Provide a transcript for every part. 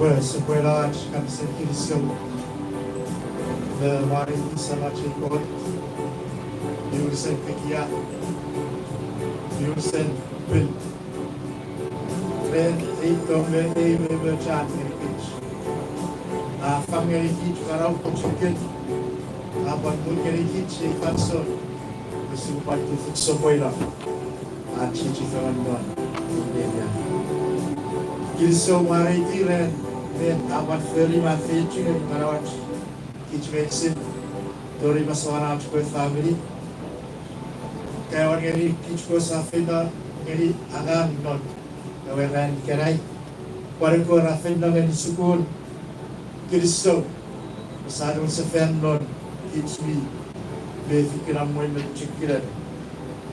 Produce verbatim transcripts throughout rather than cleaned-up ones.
Iwe, sipwe ach kapasen kinisou me mwareiti Samach ei Kot, mi unusen tekia, mi unusen pin, ren ei tong me ei umoumoch a ngenikich. A fang ngenikich manau pochokun, a pwan mut ngenikich ei fansoun, pwe sipwe pwan tufich sopweno ach chiechi fengen non ei ran. Kinisou mwareiti ren met a pwan fori me feiochu ngeni manauach kich meinisin, tori masouen ach kewe famini. Kaeon ngeni kich kewe sa feino ngeni angang non ewe ran ikenai, pwan ekkewe ra feino ngeni sukun. Kinisou, sa niwin sefan non kich mi mefi kinamwe me chok ina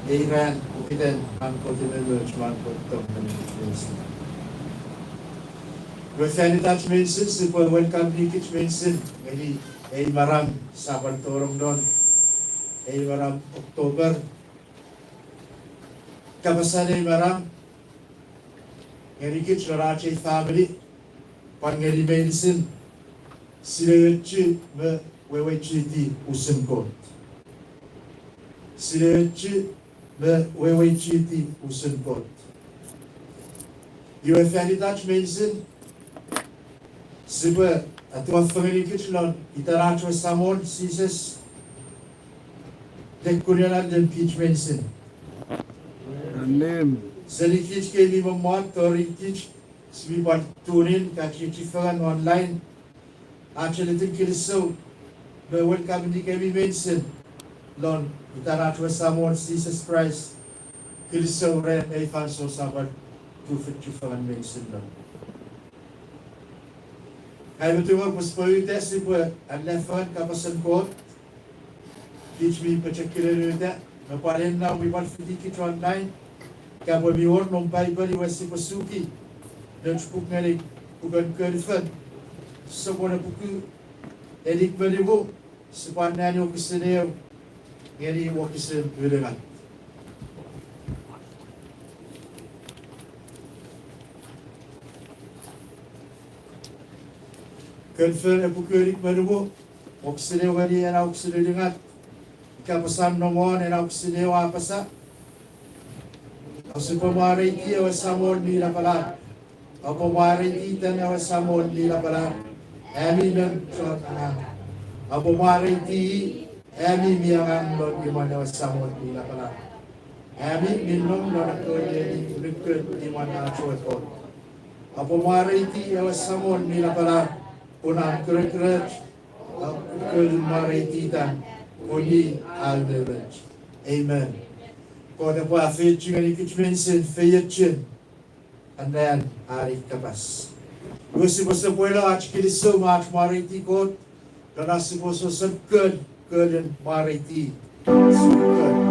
ei ran pokiten an Kot umoumoch me an Kot tong non kich meinisin. Iwe fan itach meinisin sipwe welcome-ni kich meinisin ngeni ei maram sa pwan tonong non, ei maram October. Kapasen ei maram ngeni kich non ach ei famini, pwan ngeni meinisin, sinei ochu me weweiti usun Kot. Sinei ochu me weweiti usun Kot. Iwe fan itach meinisin, sipwe etiwa fengenikich non itan ach we Samon Jises, ne kunenalem kich meinisin. Amen. Seni kich kei mi mommot tori kich si mi pwan tune in ka chiechi fengen online, ach ennetin kinisou me welcome-ni kemi meinisin non itan ach we Samon Jises Kraist. Kinisou ren ei fansoun sa pwan tufich fengen meinisin non. Ngang mi tungor pwe sipwe uta sipwe anneasochis kapasen Kot. Kich mi pochokunen uta, me pwan ena mi pwan fitikich online, ika pwe mi wor noum Paipel iwe sipwe suki nouch puk ngeni puken Konfel, sopwun epuku inik me nimu, sipwe anneani wokisin eu ngeni wokisin ulungat. Konfel epuku inik me nimu, wokisin eu ngeni ena wokisin ulungat, ika pwe sa nom won ena wokisin eu a apasa, ousipwe mwareiti ewe Samon mi lapalap. Oupwe mwareiti itan ewe Samon mi lapalap, ami noun chon angang. Oupwe mwareiti i, ami mi angang non imwen ewe Samon mi lapalap, ami mi nom non ekkewe neni mi kut imwen ach we Kot. Oupwe mwareiti ewe Samon mi lapalap, pun an kirekiroch, oupwe mwareiti itan, pun i a umoumoch. Amen. Kot epwe afeiochu ngeni kich meinisin feiochun anneani ei kapas. Iwe sipwe sopweno ach kinisou me ach mwareiti Kot, non ach sipwe sosen kon, konen mwareiti. Sipwe kon.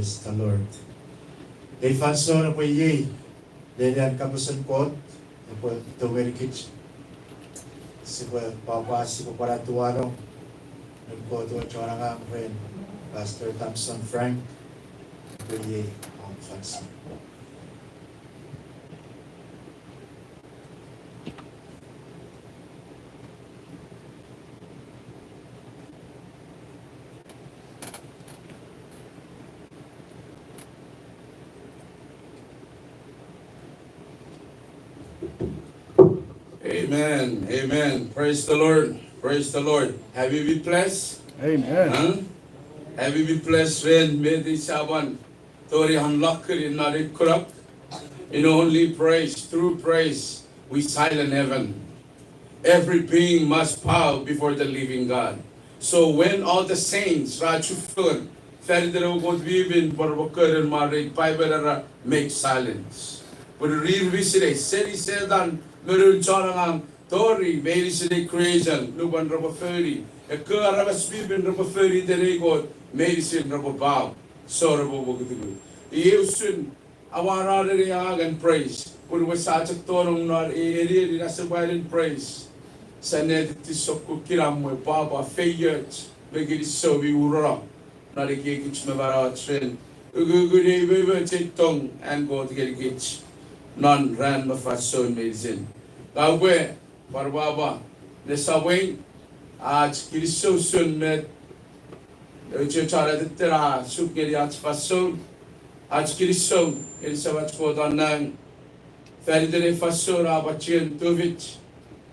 Praise the Lord. Ei fansoun epwe iei, lelian kapasen Kot epwe tou ngenikich. Sipwe pwapwa, sipwe pwaratuano, non Kot we chon angang ren Pastor Thompson Frank, epwe iei om fansoun. Amen. Amen. Praise the Lord. Praise the Lord. Have you been blessed? Amen. Huh? Have you been blessed ren met sia pwan tori an lokeri nari kurak? In only praise, through praise, we silence heaven. Every being must bow before the living God. So when all the saints ra chufengen, faniten ewe Kot mi pin, pwe repwe keren mwarei, Bible era make silence. Pwe rir mi sinei, seni Setan me noun chon angang, tori meinisin ei creation, nupwen repwe fori, ekkewe aramas mi pin repwe fori iten ei Kot, meinisin repwe bow, so repwe mokutukut. Iei usun amwarar ei angangen praise, pun we sa chok tonong non ei, ei, ei, ina sepwanin praise. Sa netiti sokkun kinamwe, pwapwa, feioch, me kinisou mi urono non ekiekich me manauach ren ukukun ei umoumoch ei tong an Kot ngenikich non ran me fansoun meinisin. Ngang upwe pwan pwapwa ne sopwei ach kinisou usun met ewe chon atetten a suk ngeni ach fansoun, ach kinisou ngeni Samach Kot won nang, faniten ei fansoun a pwan chuen tufich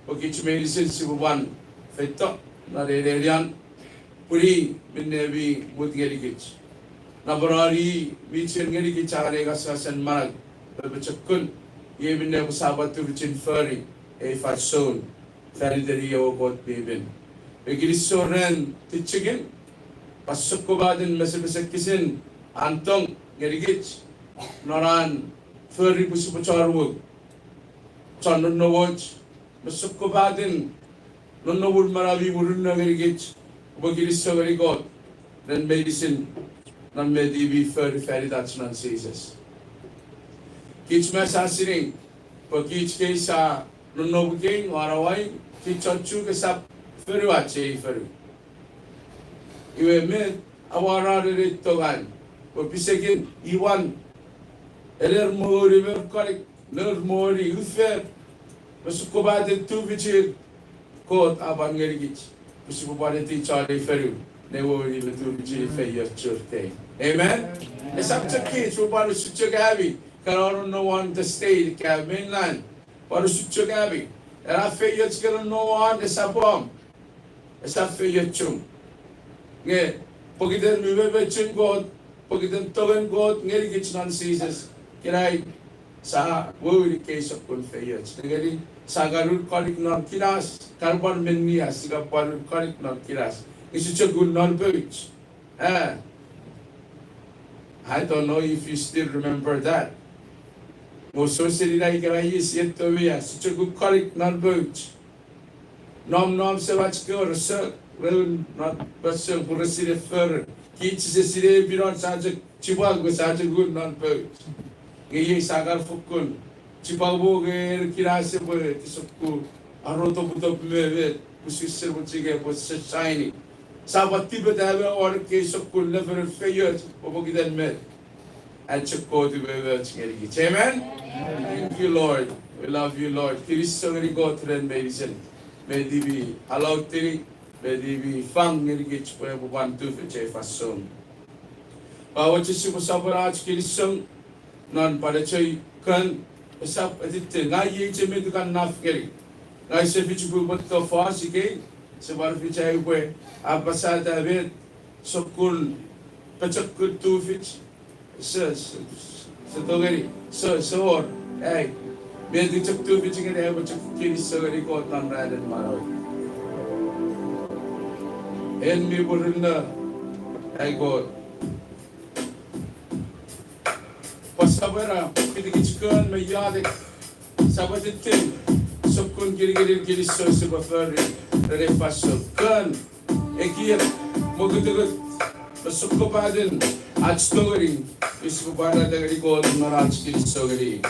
pwe kich meinisin sipwe pwan feito non ei nenian, pun i minne mi mut ngenikich. Napanapen i mi chuen ngenikich anganei kaskasen manau me pochokun, iei minne pwe sa pwan tufichin fori ei fansoun faniten i ewe Kot mi pin. Me kinisou ren tichikin, pwan sokkopaten mesemesekisin an tong ngenikich, non an fori pwe sipwe chon wou, chon nonnowoch, me sokkopaten nonnomun manau mi murinno ngenikich, upwe kinisou ngeni Kot ren meinisin non met i mi fori fanitach non Jises. Kich me sa sinei pwe kich kei sa nonnom ikei won Hawaii, kich chon Chuuk esap fonuach ei fonu. Iwe met amwarar ei tongen, pwe pisekin iwan, eler moni me konik, ner moni, ufer, me sokkopaten tufichir, Kot a pwan ngenikich pwe sipwe pwan eti chon ei fonu ne wori me tufichin feiochur tei. Amen? Esap chok kich, pwe pwan usun chok ami, ka nonnom won the state, ka mainland, pwan usun chok ami. Ena feioch ka nonnom won esap om, esap feiochum. Nge pokiten umoumochun Kot, pokiten tongen Kot ngenikich non Jises, ikenai sa wori ekkei sokkun feioch. Nengeni, sa kan un konik non kinas, kan pwan menni a, sia kan pwan un konik non kinas, nge sia chok un non pouch. Eh, I don't know if you still remember that. Nge ouse sinei ina ikenai, sia etto me ia, sia chok un konik non pouch. Nom, nom, semach kewe rese, reun non pouch pwe rese sinei foffor. Kich sise sinei pwe non sa chok chipwang pwe sa chok un non pouch. Nge iei sa kan fokkun chipwang mo nge ena kinas epwe tisokkun arotoputop me met, pwe sise mochen epwe se shiny. Sa pwan tipeta me won ekkei sokkun lefelen feioch pwe pokiten met an chok Kot umoumoch ngenikich. Amen? Thank you, Lord. We love you, Lord. Kinisou ngeni Kot ren meinisin met i mi allowtini, met i mi fang ngenikich pwe epwe pwan tufich ei fansoun. Pwe ua chok sipwe sopweno ach kinisou non pwan echoi kon, esap etiti, ngang iei chok met kan naf ngeni. Ngang use fich pwe upwe tofos ikei, use pwan fich ai upwe apasata met sokkun pochokun tufich, se, se, se tongeni, se, se wor, ai, met chok tufich ngeni ai upwe chok kinisou ngeni Kot non ranin manauei. En mi murinno, ai Kot. Pwe sipwe ne fitikich kon me iotek, sipwe tittin sokkun kinikinin kinisou sipwe fori ren ei fansoun. Kon, ekiek, mokutukut, me sokkopaten ach tongeni, sipwe pwarata ngeni Kot non ach kinisou ngeni.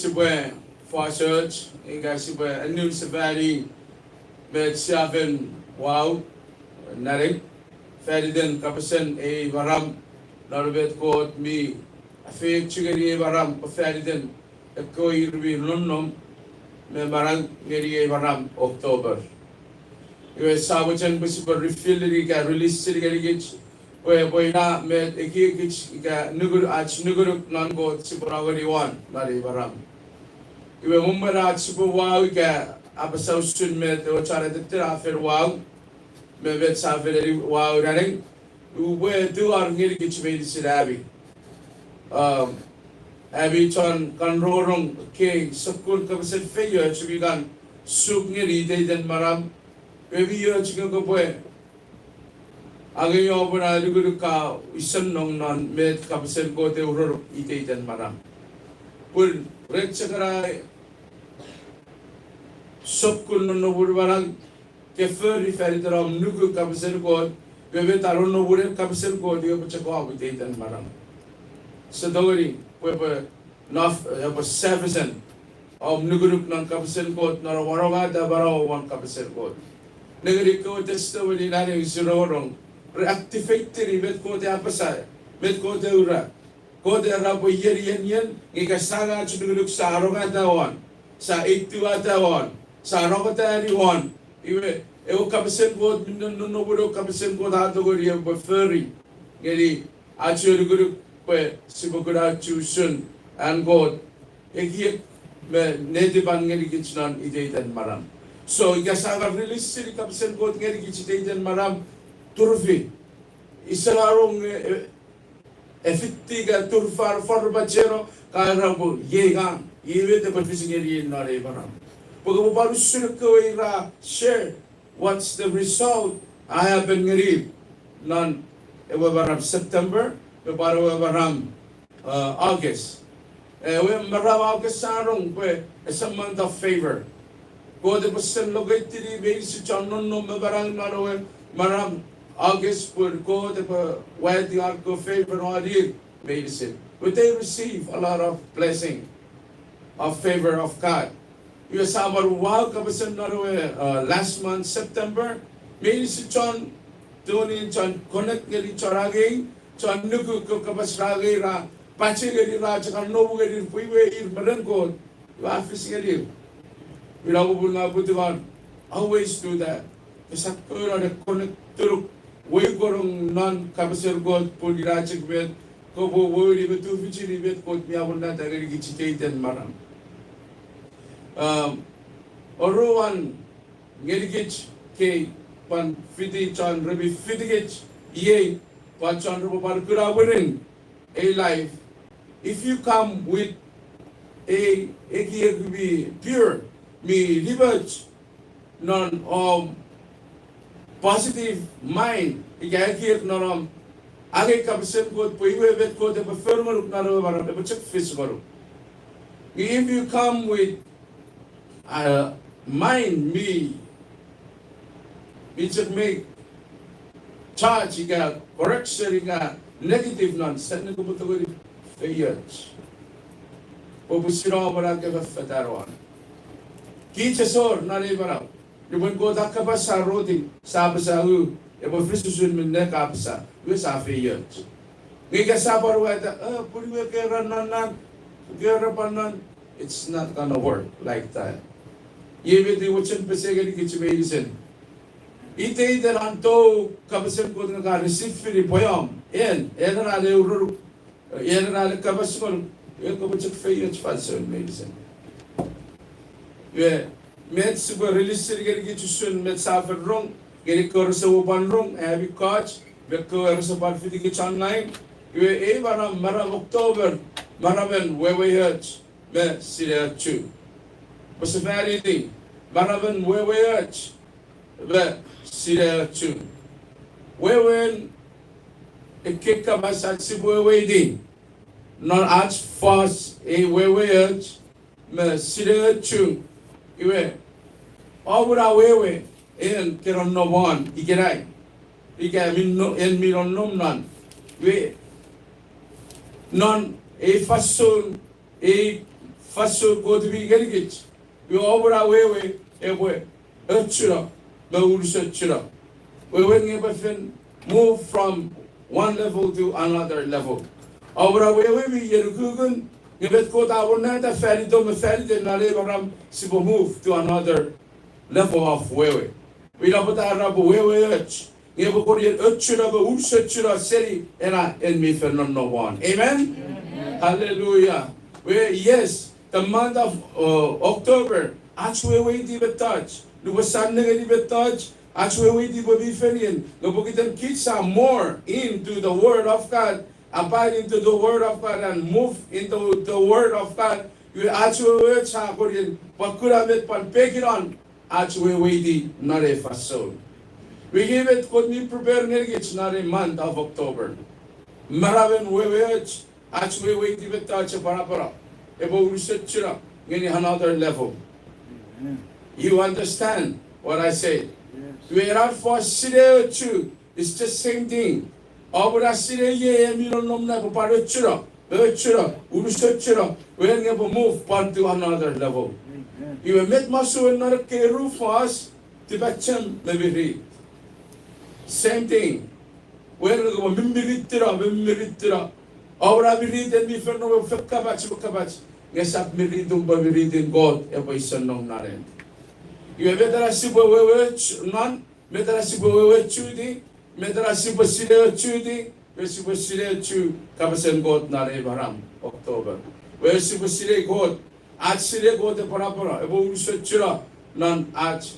sipwe fosoch ika sipwe annim sefani met sia fen wau naneng faniten kapasen ei maram, non met Kot mi afeiochu ngeni ei maram, pwe faniten ekkewe ir mi nonnom me manau ngeni ei maram October. Iwe sa mochen pwe sipwe refill-ini ika release-ini ngenikich, pwe epwe ina met ekiekich ika nukun ach nukunuk non Kot sipwe nongeni won non ei maram. Iwe mwen ach sipwe wau ika apasa usun met ewe chon atetten a fen wau, me met sa fen eni wau naneng, upwe tuar ngenikich meinisin ami. Um, ami chon kan rongorong ekkei sokkun kapasen feioch mi kan suk ngeni iteiten maram. Iwe mi och nge kopwe angei opun anukunuk ka isonnong non met kapasen Kot e uronuk iteiten maram. Pun ren chok ena sokkun nonnomun manau ke fori faniten om nuku kapasen Kot, iwe met a nonnomun kapasen Kot iwe pwe chok om iteiten maram. Se tongeni pwe epwe naf, epwe sufficient om nukunuk non kapasen Kot, non om arongata manauom won kapasen Kot. Nengeni ekkewe testimony naneng sia rongorong, re activate-ini met Kot e apasa, met Kot e ura. Kot e era pwe ien, ien, ien, nge ika sa ach nukunuk sa arongata won, sa eitiwata won, sa arongata ani won, iwe ewe kapasen Kot mi nonnom, ewe kapasen Kot a tongeni epwe fori ngeni ach nukunuk pwe sipwe kuna usun an Kot ekiek me netipan ngenikich non iteiten maram. So ika sa kan release-ini kapasen Kot ngenikich iteiten maram, turufi. Ise ngarong, e, e fiti ika turufar, forupacheno, ka era pwe iei ngang, iei met epwe fis ngeniei non ei maram. Pwe kopwe pwan usun ekkewe ira share what's the result a happen ngeni non ewe maram September me pwan ewe maram, uh, August. Ewe maram August sa rong pwe it's a month of favor. Kot epwe sen lokeitini meinisin chon nonnom me manau non ewe maram August pwe Kot epwe waiti an kewe favor won ir meinisin. But they receive a lot of blessing, of favor of God. Iwe sa pwan wau kapasen non ewe, uh, last month September, meinisin chon tune in, chon connect ngeni chon angei, chon nuku ekkewe kapas ra angei, ra pache ngeni, ra chok annomu ngeni pwe iwe ir meren Kot. Iwe a fis ngeni. Ina popun ngang upwe tingor, always do that. Kosap kouno ne connect turuk, wei konong non kapasen Kot pun ina chok met kopwe wori me tufichini met Kot mi amonnata ngenikich iteiten maram. Um, oruan ngenikich kei pwan fiti chon re mi fitikich iei, pwan chon repwe pwan kuna mwirin ei life. If you come with a ekiek mi pure, mi nimoch non om positive mind, ika ekiek non om angei kapasen Kot pwe iwe met Kot epwe fori ngonuk non ewe maram epwe chok fis ngonuk. If you come with, uh, mind mi, mi chok make charge ika correction ika negative non, sen ne kopwe tongeni feioch. Pwe pwisin om na kewe fetaruan. Kich esor non ei manau. Nupwen Kot a kapas sa roti, sa apasa u, epwe fis usun minne ka apasa, iwe sa feioch. Nge ika sa pwan wata, eh, pun iwe kera non nan, kera pwan non, it's not gonna work like that. Iei met ua mochen pesei ngenikich meinisin. Iteiten an tou kapasen Kot nge ka receive-ini pwe om, en, en ena ne ururu, en ena ne kapas ngonuk, iwe kopwe chok feioch fansoun meinisin. Iwe, met sipwe release-ini ngenikich usun met sa fen rong, ngeni ekkewe rese pwan rong, ami koch, me ekkewe rese pwan fitikich online. Iwe ei maram, maram October, maramen weweoch me sineochu. Pwe sefaniti, maramen weweoch me sineochu. Wewen ekkei kapas ach sipwe weweiti non ach fos ei weweoch me sineochu. Iwe, om na wewe en ke nonnom won ikenai, ika mi no-, en mi nonnom non. Iwe, non ei fansoun, ei fansoun Kot mi ngenikich. Iwe oupwe na wewe epwe ochuno me unusochuno. Wewen nge epwe fen move from one level to another level. Oupwe na wewe mi yen ukukun nge met Kot a wonata fan itom me fan iten non ei maram sipwe move to another level of wewe. Ina pwata ra pwe wewe och. Nge epwe kon ien ochuno me unusochuno seni ena en mi fen nonnom won. Amen? Hallelujah. We, yes, the month of uh, October, ach weweiti mettoch. Nupwen sa nengeni mettoch, ach weweiti pwe mi fen ien. Nge pokiten kich sa more into the word of God, abide into the word of God and move into the word of God. Iwe ach wewe och sa kon ien pwan kuna met pwan pekinon ach weweiti non ei fansoun. Iwe iei met Kot mi prepare ngenikich non ei month of October. Maramen wewe och, ach weweiti mettoch epwe pwanapano, epwe unusochuno ngeni another level. You understand what I say? Iwe ena fos sineochu, it's the same thing. Oupwe na sinei iei en mi nonnom na epwe pwan ochuno, ochuno, unusochuno, wewen nge epwe move pwan to another level. Iwe met masouen non ekkei ru fos, tipachem me mirit? Same thing. Wewen nge kopwe mimmiritino, mimmiritino. Oupwe na mirit en mi fen nonnom, fokkun kapach, fokkun kapach. Nge esap mirit pwe miritin Kot epwe isonnom non en. Iwe met ena sipwe wewe och non, met ena sipwe wewe ochuti, met ena sipwe sinei ochuti, iwe sipwe sinei ochu kapasen Kot non ei maram October. Iwe sipwe sinei Kot, ach sinei Kot epwe pwanapano, epwe unusochuno non ach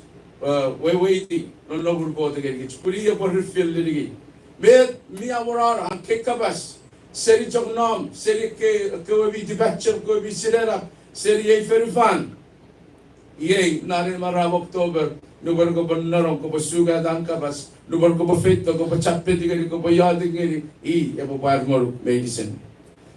weweiti nonnomun Kot ngenikich. Pun i epwe reveal ngenikich met mi amonano an kei kapas, seni chok nom, seni ekkewe mi tipachem, ekkewe mi sinenap, seni ei fonufan. Iei non ei maram October, nupwen kopwe nonnom, kopwe sukata an kapas, nupwen kopwe feito, kopwe chapetiw ngeni, kopwe iotek ngeni, i epwe pwar ngonuk meinisin.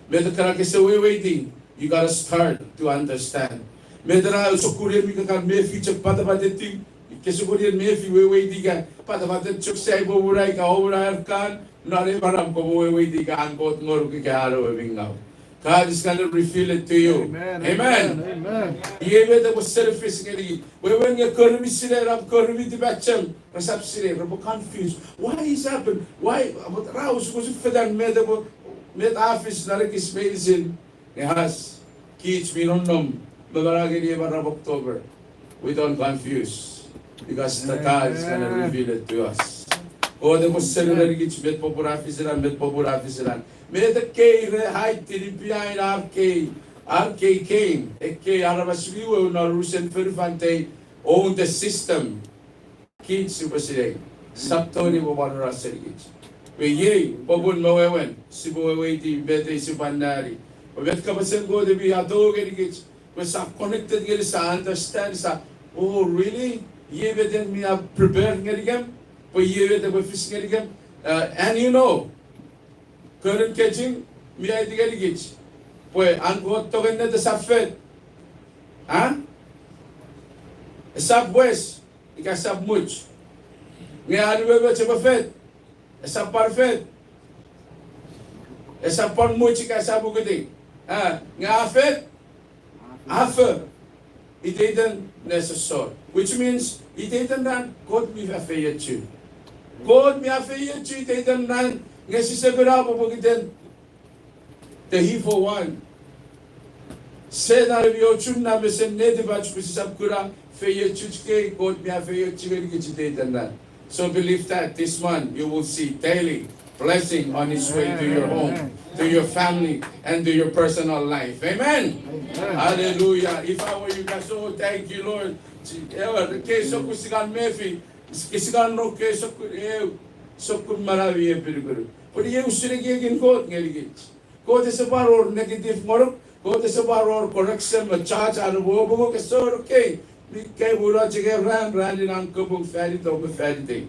Met ekkana kese weweiti, you gotta start to understand. Met ena sokkun en mi kan mefi chok patapatetiw, kese kon ien mefi weweiti ika patapatet chok sai popun ai ika oupwe na er kan, non ei maram kopwe weweiti ika an Kot ngonuk ika an ewe mi ngaw. God is gonna reveal it to you. Amen. Iei met epwe surface ngeni. Wewen nge ekkewe mi sinenap, ekkewe mi tipachem, resap sinei, repwe confused. Why is happen? Why? Ra osukosuk fetan met epwe, met a fis non ekis meinisin. Nge ach, kich mi nonnom me manau ngeni ei maram October, we don't confuse, because the God is gonna reveal it to us. Kot epwe seni ngenikich met popun a fis ena, met popun a fis ena. Met ekkei re hide behind ar kei, ar kei game, ekkei aramas mi weu non unusen fonufan, they own the system. Kich sipwe sinei, sap tongeni pwe pwan ura senikich. Pwe iei popun me wewen sipwe weweiti met ei sipwe anneani. Pwe met kapasen Kot mi a tou ngenikich, pwe sa connected ngeni, sa understand, sa, oh really? Iei met en mi a prepare ngenikem, pwe iei met epwe fis ngenikem. And you know, konun kechiw mi aiti ngenikich pwe an Kot tong ennet esap fet, a, esap wes ika esap much. Nge an umoumoch epwe fet, esap pwan fet, esap pwan much ika esap ukutiw. Nge a fet, a fo iteiten nesosor, which means iteiten ran Kot mi afeiochu. Kot mi afeiochu iteiten ran, nge sise kuna pwe pokiten the evil one, Setan, mi ochun na mesen netipach pwe sisap kuna feiochuch kei. Kot mi afeiochu ngenikich iteiten ran. So believe that this month you will see daily blessing on its way to your home, to your family, and to your personal life. Amen. Hallelujah. If I were you guys, oh, thank you, Lord. Ewer, kei sokkun sikan mefi, kei sikan no, kei sokkun eu, sokkun manau mi epinukunuk. Pwe iei usun ekiekin Kot ngenikich. Kot ese pwan wor negative ngonuk, Kot ese pwan wor correction me charge an epwe opukuk, ese wor, okay. Mi kei muno chok ran, ranin an kapung fan itom me fan itei.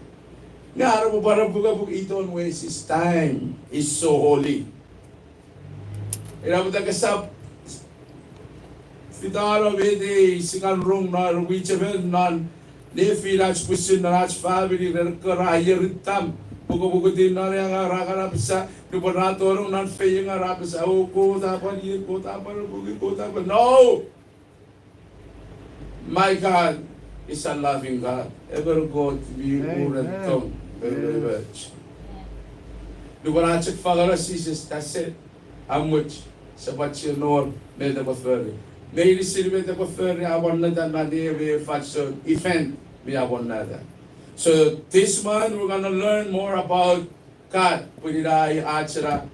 Nge an epwe pwan opukopuk, he don't waste his time. He's so holy. Ina pwata kesap fitano met ei sikan rong non mwichefen, non nefin ach pwisin, non ach famini, ren ekkewe ra ierittam, Pukupukutin non ewe angang ra kan apasa, nupwen ra tonong non feiengaw ra apasa, o Kot a pwan ie, Kot a pwan opungi, Kot a pwan. No! My God is a loving God. Emon Kot mi uren tong, very much. Nupwen a chok fangeno Jises, that's it. A much, sipwe chok wor met epwe fori. Meinisin met epwe fori a pwoneta non ewe fansoun event mi a pwoneta. So this month we're gonna learn more about God, pwe ina ach ena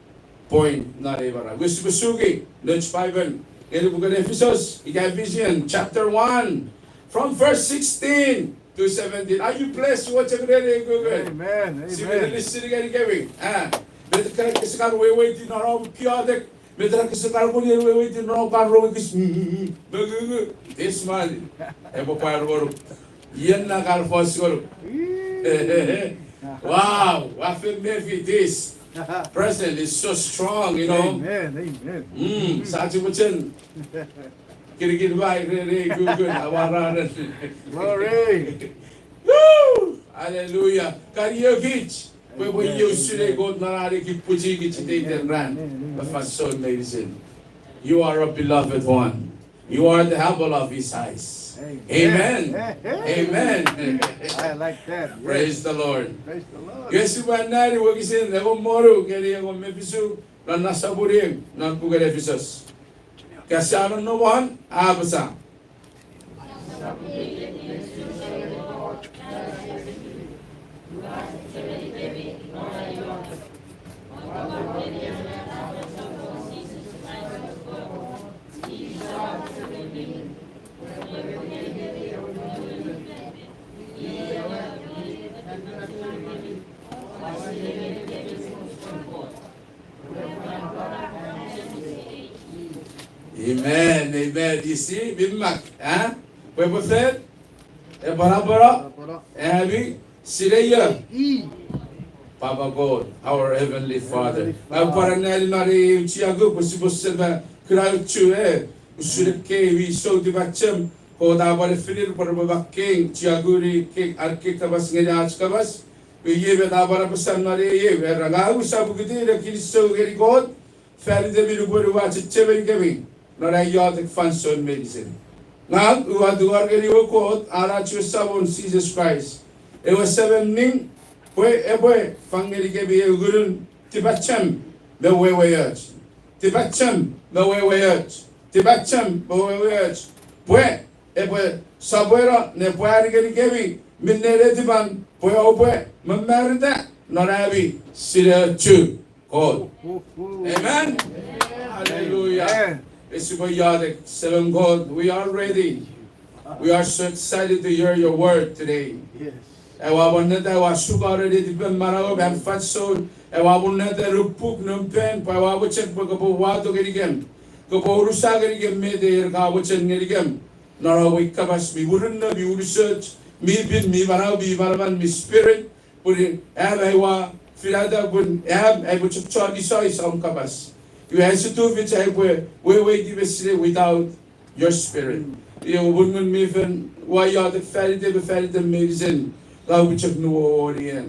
point non ei maram. Wes, wes suki, nouch Bible, ngeni puken Efisos, ika Ephesians chapter one, from verse sixteen to seventeen. Are you blessed? Wachemrere kuken. Amen, amen. Sipwe listen ngeni kemi. Ah, met kese kan weweiti non om kiotek, met kese kan weweiti non om karong kis. This month epwe pwar wonu. Ien na kan fos wonu. Wow, I feel maybe this present is so strong, you know. Amen, amen. Mm, sa chok mochen. Kirikin bai, re, re, kuken, awaranen. Glory. Woo! Hallelujah. Kariokich. Pwe, pwe iei usun ei Kot non an epwe pwichikich iteiten ran. Amen, amen. Fansoun meinisin. You are a beloved one. You are the apple of his eyes. Amen. Amen. Amen. I like that. Yes. Praise the Lord. Praise the Lord. Ika sipwe anneani wokisin engon me wonu ngeni engon me fisu, non na sopwuni non puken Efisos. Ika sia nonnom won, a apasa. Amen, amen. You see, mi mak, eh? Pwe epwe fet, epwe napano, ami sinei. Papa God, our Heavenly Father. Heavenly Father. Ngang upwe pwan anneani non ei chiaku pwe sipwe sema kira uchu, eh, usun ekkei mi sou tipachem, Kot a pwan efini pwe repwe makkei chiaku ri ekkei, ar ekkei kapas ngeni ach kapas. Iwe iei met a pwan apasa non ei, era ngang ua pwan pwokiten kinisou ngeni Kot, fan itemi nupwen ua chechemeni kemi non ai iotek fansoun meinisin. Ngang ua tungor ngeni ewe Kot, an ach we Samon Jises Kraist, ewe Semen ning, pwe epwe fang ngeni kemi ewe ngunun tipachem me weweoch. Tipachem me weweoch. Tipachem me weweoch. Pwe epwe sopweno ne pwari ngeni kemi minne netipan pwe oupwe mamarita non ami sineochu Kot. Amen. Hallelujah. Amen. Ese pwe iotek, Semen God, we are ready. We are so excited to hear your word today. Yes. Ewe amonneta, ewe sukunen netipen manauom, am fansoun, ewe amonneta, nupuk, numpen, pwe ewe mochen pwe kopwe wato ngenikem. Kopwe unusa ngenikem met ei ka mochen ngenikem. Non ewe kapas mi murinno, mi unusoch, mi pin, mi manau, mi manaman, mi spirit, pun am aua finata pun am aipwe chok chon isois om kapas. Iwe ese tufich aipwe weweiti me sinei without your spirit. Iwe Ngun mi Fel, ua iotek fan iten me fan iten meinisin, ngang upwe chok nuowonie.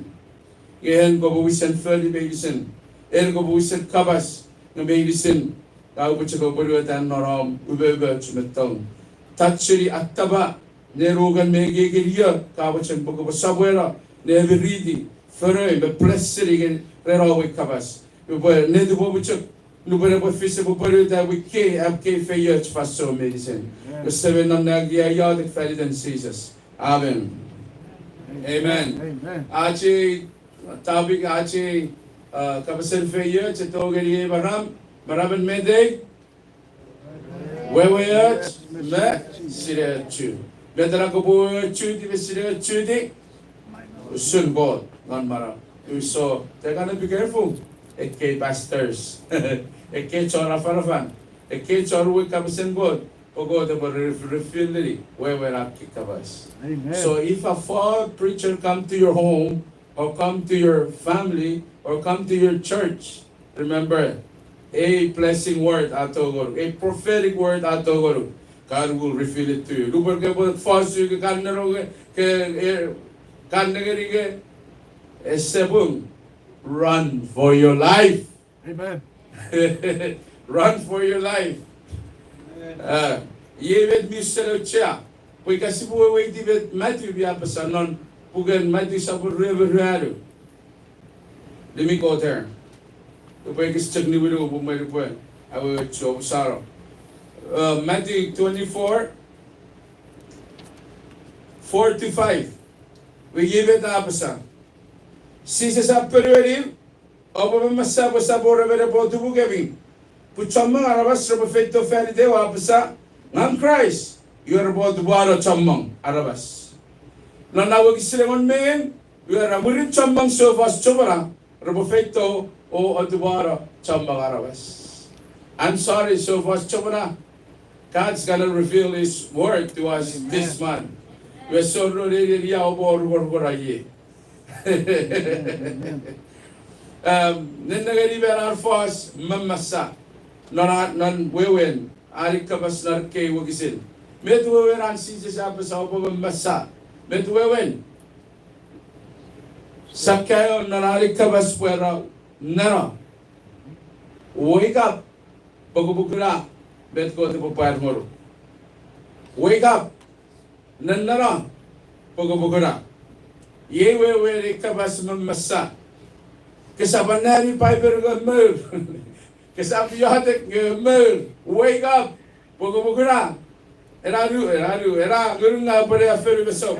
Nge en kopwe wisen fori meinisin. En kopwe wisen kapas nge meinisin. Ngang upwe chok apwonueta non om umoumoch me tong. Touch-ini attapa, nenukan me ekiekin io ka mochen pwe kopwe sopweno ne emiriti, foroi me bless-ini ren om we kapas. Upwe netipom chok, nupwen epwe fis epwe pwonueta pwe ekkei am kei feioch fansoun meinisin. Amen. Ese pwe non nang ia iotek fan iten Jises. Amen. Amen. Amen. Ach ei topic, ach ei, uh, kapasen feioch, ese tongeni ei maram, maramen met ei? Weweoch me sineochu. Met ena kopwe weweochuti me sineochuti? Usun Kot non manauom. So, te kan be careful. Ekkei pastors. Ekkei chon afanafan. Ekkei chon uwei kapasen Kot. Pwe Kot epwe re-, reveal-ini wewen ar kei kapas. Amen. So if a false preacher come to your home, or come to your family, or come to your church, remember, a blessing word a tou ngonuk, a prophetic word a tou ngonuk, God will reveal it to you. Nupwen kopwe fosun ke kan neno ke, ke, eh, kan nengeni ke, ese pung, Run for your life. Amen. Run for your life. Amen. Uh, iei met mi usun auchea. Pwe ika sipwe weweiti met Matthew mi apasa non puken Matthew sopun rue me ruanu. Let me go there. Upwe ekis chok niwini upwe mwen upwe awewe chok saro. Uh, Matthew twenty-four, four to five. Iwe iei met a apasa. Jises a ponueni, oupwe mammasa pwe esap wor emon epwe otupukemi. Pwe chommong aramas repwe feito fan itei o apasa, ngang Kraist, iwe repwe otupano chommong aramas. Non na wokisin engon me ew, iwe ra mwirin chommong soufos chofona repwe feito o otupano chommong aramas. I'm sorry, soufos chofona. God's gonna reveal his word to us this month. Iwe soro neni ia oupwe orukorukora ie. Um, nennengeni me ena fos mammasa. Non a, non wewen, ani kapas non ekkei wokisin. Met wewen an Jises a apasa oupwe mammasa? Met wewen? Sakkaeo non ani kapas pwe ra, neno. Wake up. Pokopokuna met Kot epwe pwar ngonuk. Wake up. Nenneno. Pokopokuna. Iei wewen ei kapas mammasa. Kesap anneani Paipel nge mour. Kesap iotek nge mour. Wake up. Pokopokuna. Ena nu, ena nu, ena ngununga pwe ne afonu mesok.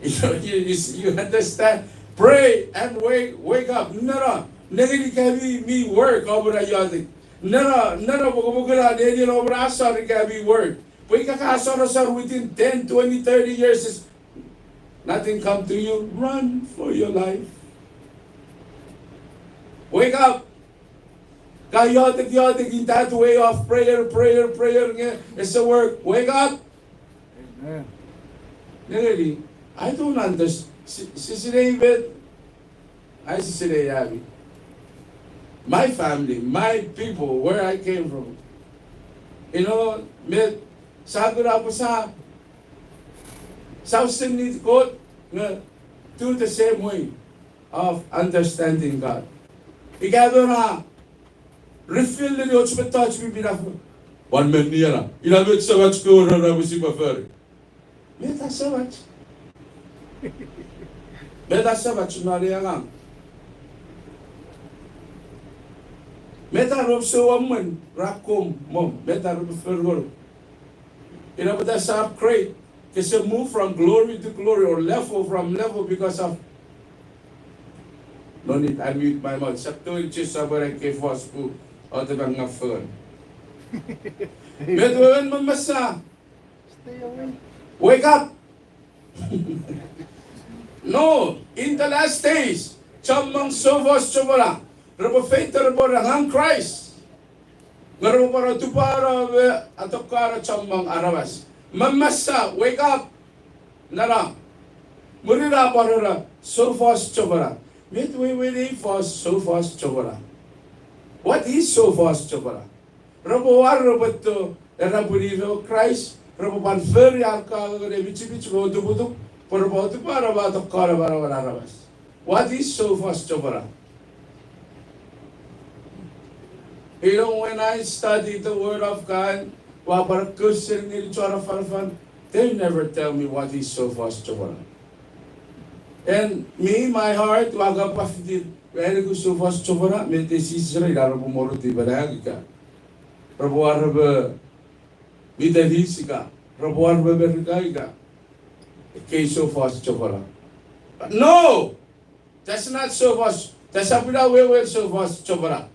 You, you, you, you understand? Pray and wake, wake up. Neno, nengeni kemi mi work, oupwe na iotek. Neno, neno, pokopokuna, nengeni oupwe na asor ika mi work. Pwe ika ka asor, asor within ten, twenty, thirty years is nothing come to you. Run for your life. Wake up. Ka iotek, iotek in that way of prayer, prayer, prayer, nge ese work. Wake up. Amen. Nengeni, I don't understand. Si, si, sinei met, ai si sinei ami. My family, my people, where I came from. You know, met, sa kuna pwe sa, sa usun ni Kot, nge, do the same way of understanding God. Ika ewe na reveal-ini och mettoch mi pin a fo. Pwan menni ena. Ina met Semach kewe ra pwisin pwe fori. Met a Semach? Met a Semach non ei angang? Met a rom sou amwen ra kom mom? Met a rom fori ngonuk? Ina pwata sa upgrade. Kese move from glory to glory or level from level because of. No need, I mute my mouth. Sap tongeni chok sapwara ekkei fos pun otepa ngafon. Met wewen mammasa? Wake up. No, in the last days, chommong soufos chofona repwe feito repwe era ngang Kraist. Nge repwe pwan otupano me atokano chommong aramas. Mammasa, wake up. Neno. Mwirin a pwan era soufos chofona. Met wewen ei fos soufos chofona? What is soufos chofona? Repwe war repwe to, era pwinin ewe Kraist, repwe pwan fori ar kangengene michimich me otuputup, pwe repwe otupano me atokano manauen aramas. What is soufos chofona? You know, when I study the Word of God, ua pwan question ngeni chon afanafan, they never tell me what is soufos chofona. And me, my heart, ua kan pwan fiti, ua ereku soufos chofona, met Jises era ina repwe morotiw me nang ika. Repwe war repwe Middle East ika. Repwe war repwe Merika ika. Ekkei soufos chofona. But no! That's not soufos. That's not wewen soufos chofona.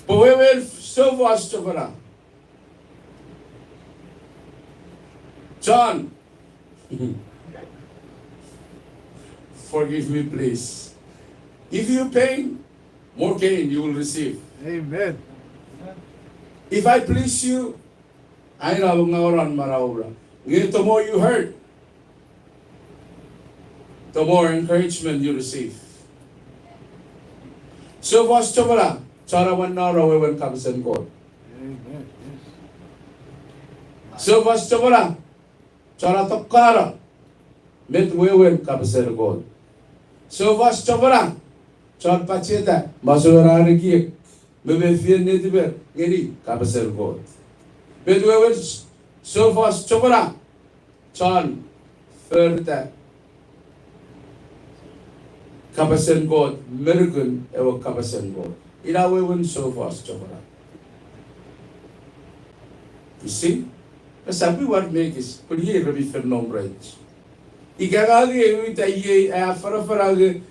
Pwe wewen soufos chofona. John. Forgive me, please. If you pain, more gain you will receive. Amen. If I please you, I know nga oran manaura. Nge the more you hurt, the more encouragement you receive. Soufos chofona, chon awan naro wewen kapasen Kot. Amen. Soufos chofona, chon atokano Met wewen kapasen Kot? Soufos chofona, chon pacheta masouen ar ekiek me mefien netiper ngeni kapasen Kot. Met wewen soufos chofona? Chon forata kapasen Kot me nukun ewe kapasen Kot. Ina wewen soufos chofona. Isi, esap pwe war mekis, pwe iei re mi fen nom rech. Ika ngang ua uta iei, a afanafana nge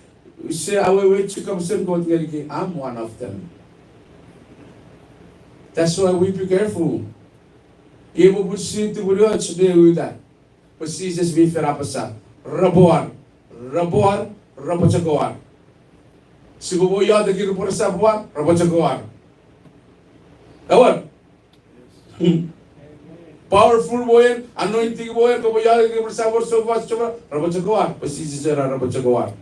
use awewe chok kapasen Kot ngenikei, I'm one of them. That's why we be careful. Iei popun si tumunuoch ne uta pwe Jises mi fen apasa, repwe war, repwe war, repwe chok war. Sipwe pwe iotek ir pwe resap war, repwe chok war. Ewer. Powerful mwo en, anointing mwo en, kopwe iotek ir pwe resap war, soufos chofona, repwe chok war, pwe Jises era repwe chok war.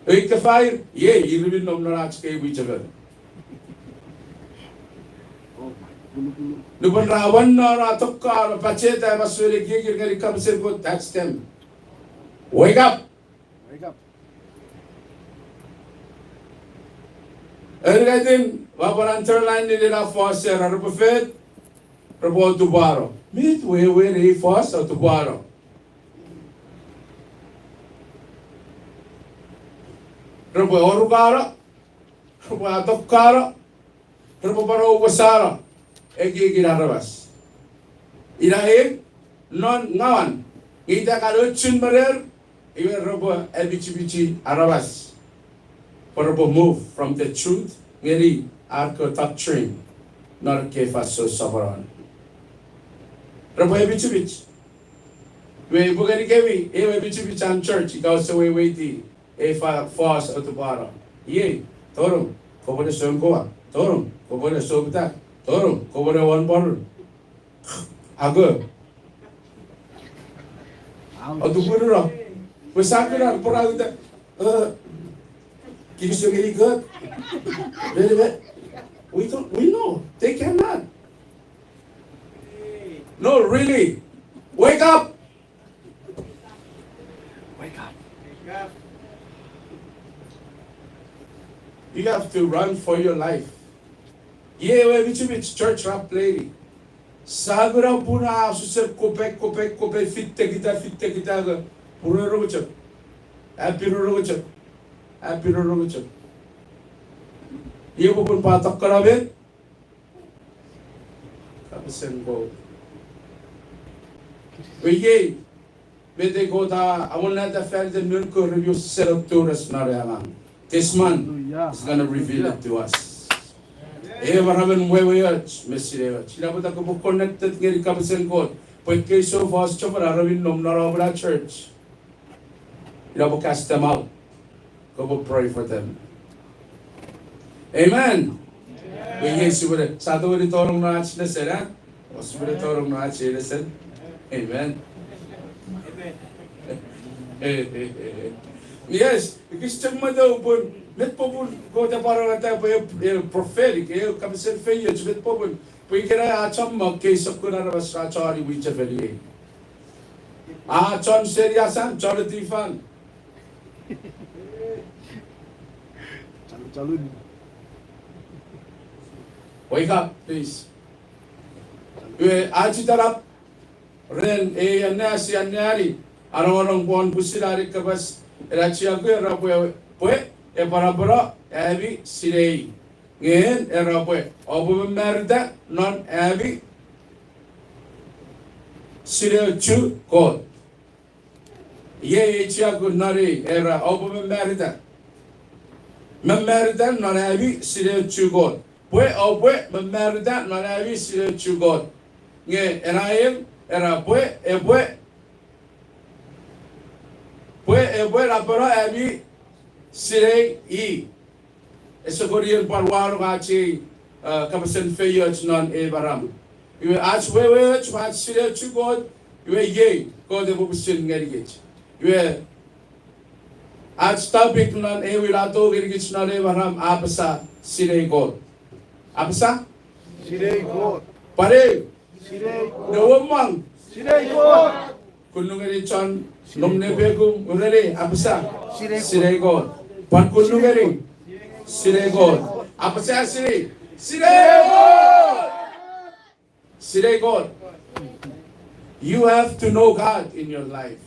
Ei kefair, iei ir mi nom non ach kei mwichefel. Nupwen ra wanno, ra tokka, ra pacheta, ra masouen ekiekir ngeni kapasen Kot, that's them. Wake up! Ewe katin, ua pwan underline-ini ena fos era, repwe fet, repwe otupwano. Met wewen ei fos otupwano? Repwe orukano, repwe atokkano, repwe pwan owesano ekiekin aramas. Ina ei non ngawan, nge ita kan ochun me rer, iwe repwe epichipichi aramas pwe repwe move from the truth ngeni ar kewe doctrine non ekkei fansoun soponon. Repwe epichipich. Iwe ipwe ngenikemi ewe epichipich an church, ika ouse weweiti ei fa-, fos otupwano. Iei, tonong, kopwe ne sounkoa, tonong, kopwe ne souputak, tonong, kopwe ne won pworun. Ako. Otupununo. Pwe sa kuna pworauta. Uh, kinisou ngeni Kot. Really, man? We don't, we know. They cannot. No, really. Wake up. Wake up. You have to run for your life. Iei ewe epichipich church ra pleni. Sa kuna pun a ususen kopek, kopek, kopek, fitekita, fitekita, pun rongorong chok. A pin rongorong chok. A pin rongorong chok. Iei popun pwata kana met? Kapasen Kot. Iwe iei, met ei Kot a amonnata faniten noun kewe re mi wesewesen tori non ei angang. This man is gonna reveal it to us. Ei maramen weweoch me sineioch. Ina pwata kopwe connected ngeni kapasen Kot. Pwe ekkei soufos chofona ra mi nom non ach church. Ina pwe cast them out. Kopwe pray for them. Amen. Pwe iei sipwene, sa tongeni tonong non ach nesen, a? O sipwene tonong non ach nesen. Amen. Yes, ekis chok mwo pun, met popun Kot a pwarata pwe, e, prophetic, e, kapasen feioch, met popun. Pwe ikenai a chommong ekkei sokkun aramas ra choni mwichefel iei. A chon seni asan, chon etifan. Wake up, please. Iwe, ach itenap ren ei anneasochis, anneani, anongonong won pwisin an kapas, ena chiakura pwe, pwe, epwe apwonueta ami sinei. Nge era pwe, oupwe mamarita non ami sineochu Kot. Iei ei chiakun non ei, era oupwe mamarita. Mamarita non ami sineochu Kot. Pwe oupwe mamarita non ami sineochu Kot. Nge ena en, era pwe, epwe, pwe epwe apwonueta ami sinei i. Ese kon ien pwan wanong ach ei, uh, kapasen feioch non ei maram. Iwe ach weweoch me ach sineochu Kot, iwe iei, Kot epwe pwisin ngenikich. Iwe ach topic non ei winato ngenikich non ei maram a apasa sinei Kot. Apasa? Sinei Kot. Pwan eu. Sinei Kot. Neuomong. Sinei Kot. Kunnu ngeni chon nom nepekum, ureni, apasa, sinei Kot. Pwan kunnu ngeni, sinei Kot. Apasa, sinei, sinei Kot. Sinei Kot. You have to know God in your life.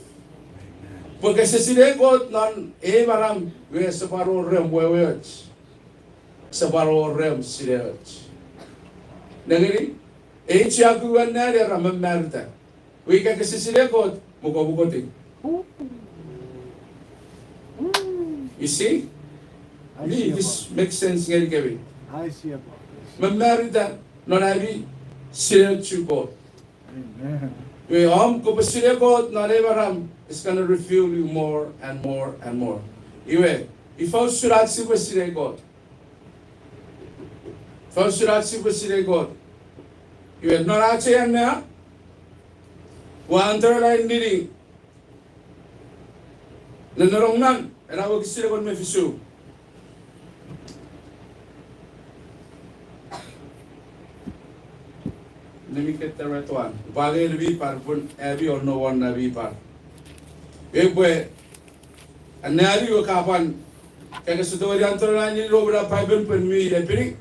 Pwe kese sinei Kot non ei maram, iwe ese pwan wor rem weweoch. Ese pwan wor rem sineoch. Nengeni, ei chiaku we nani era mamarita. Iwe ika kese sinei Kot, mukopukoti. You see? Mi, this makes sense ngenikemi. Mamarita non ami sineochu Kot. Iwe om kopwe sinei Kot non ei maram, it's gonna reveal you more and more and more. Iwe, ifa usun ach sipwe sinei Kot? Ifa usun ach sipwe sinei Kot? Iwe non ach ei annea, ua underline nini, nongonong non ena wokisin engon me fisu. Let me get the right one. Upwe angei ewe mi par pun ami oua no won na mi par. Epwe anneani ewe ka pwan, kaka sotto weri underline nini ro ena Bible pun mi epini.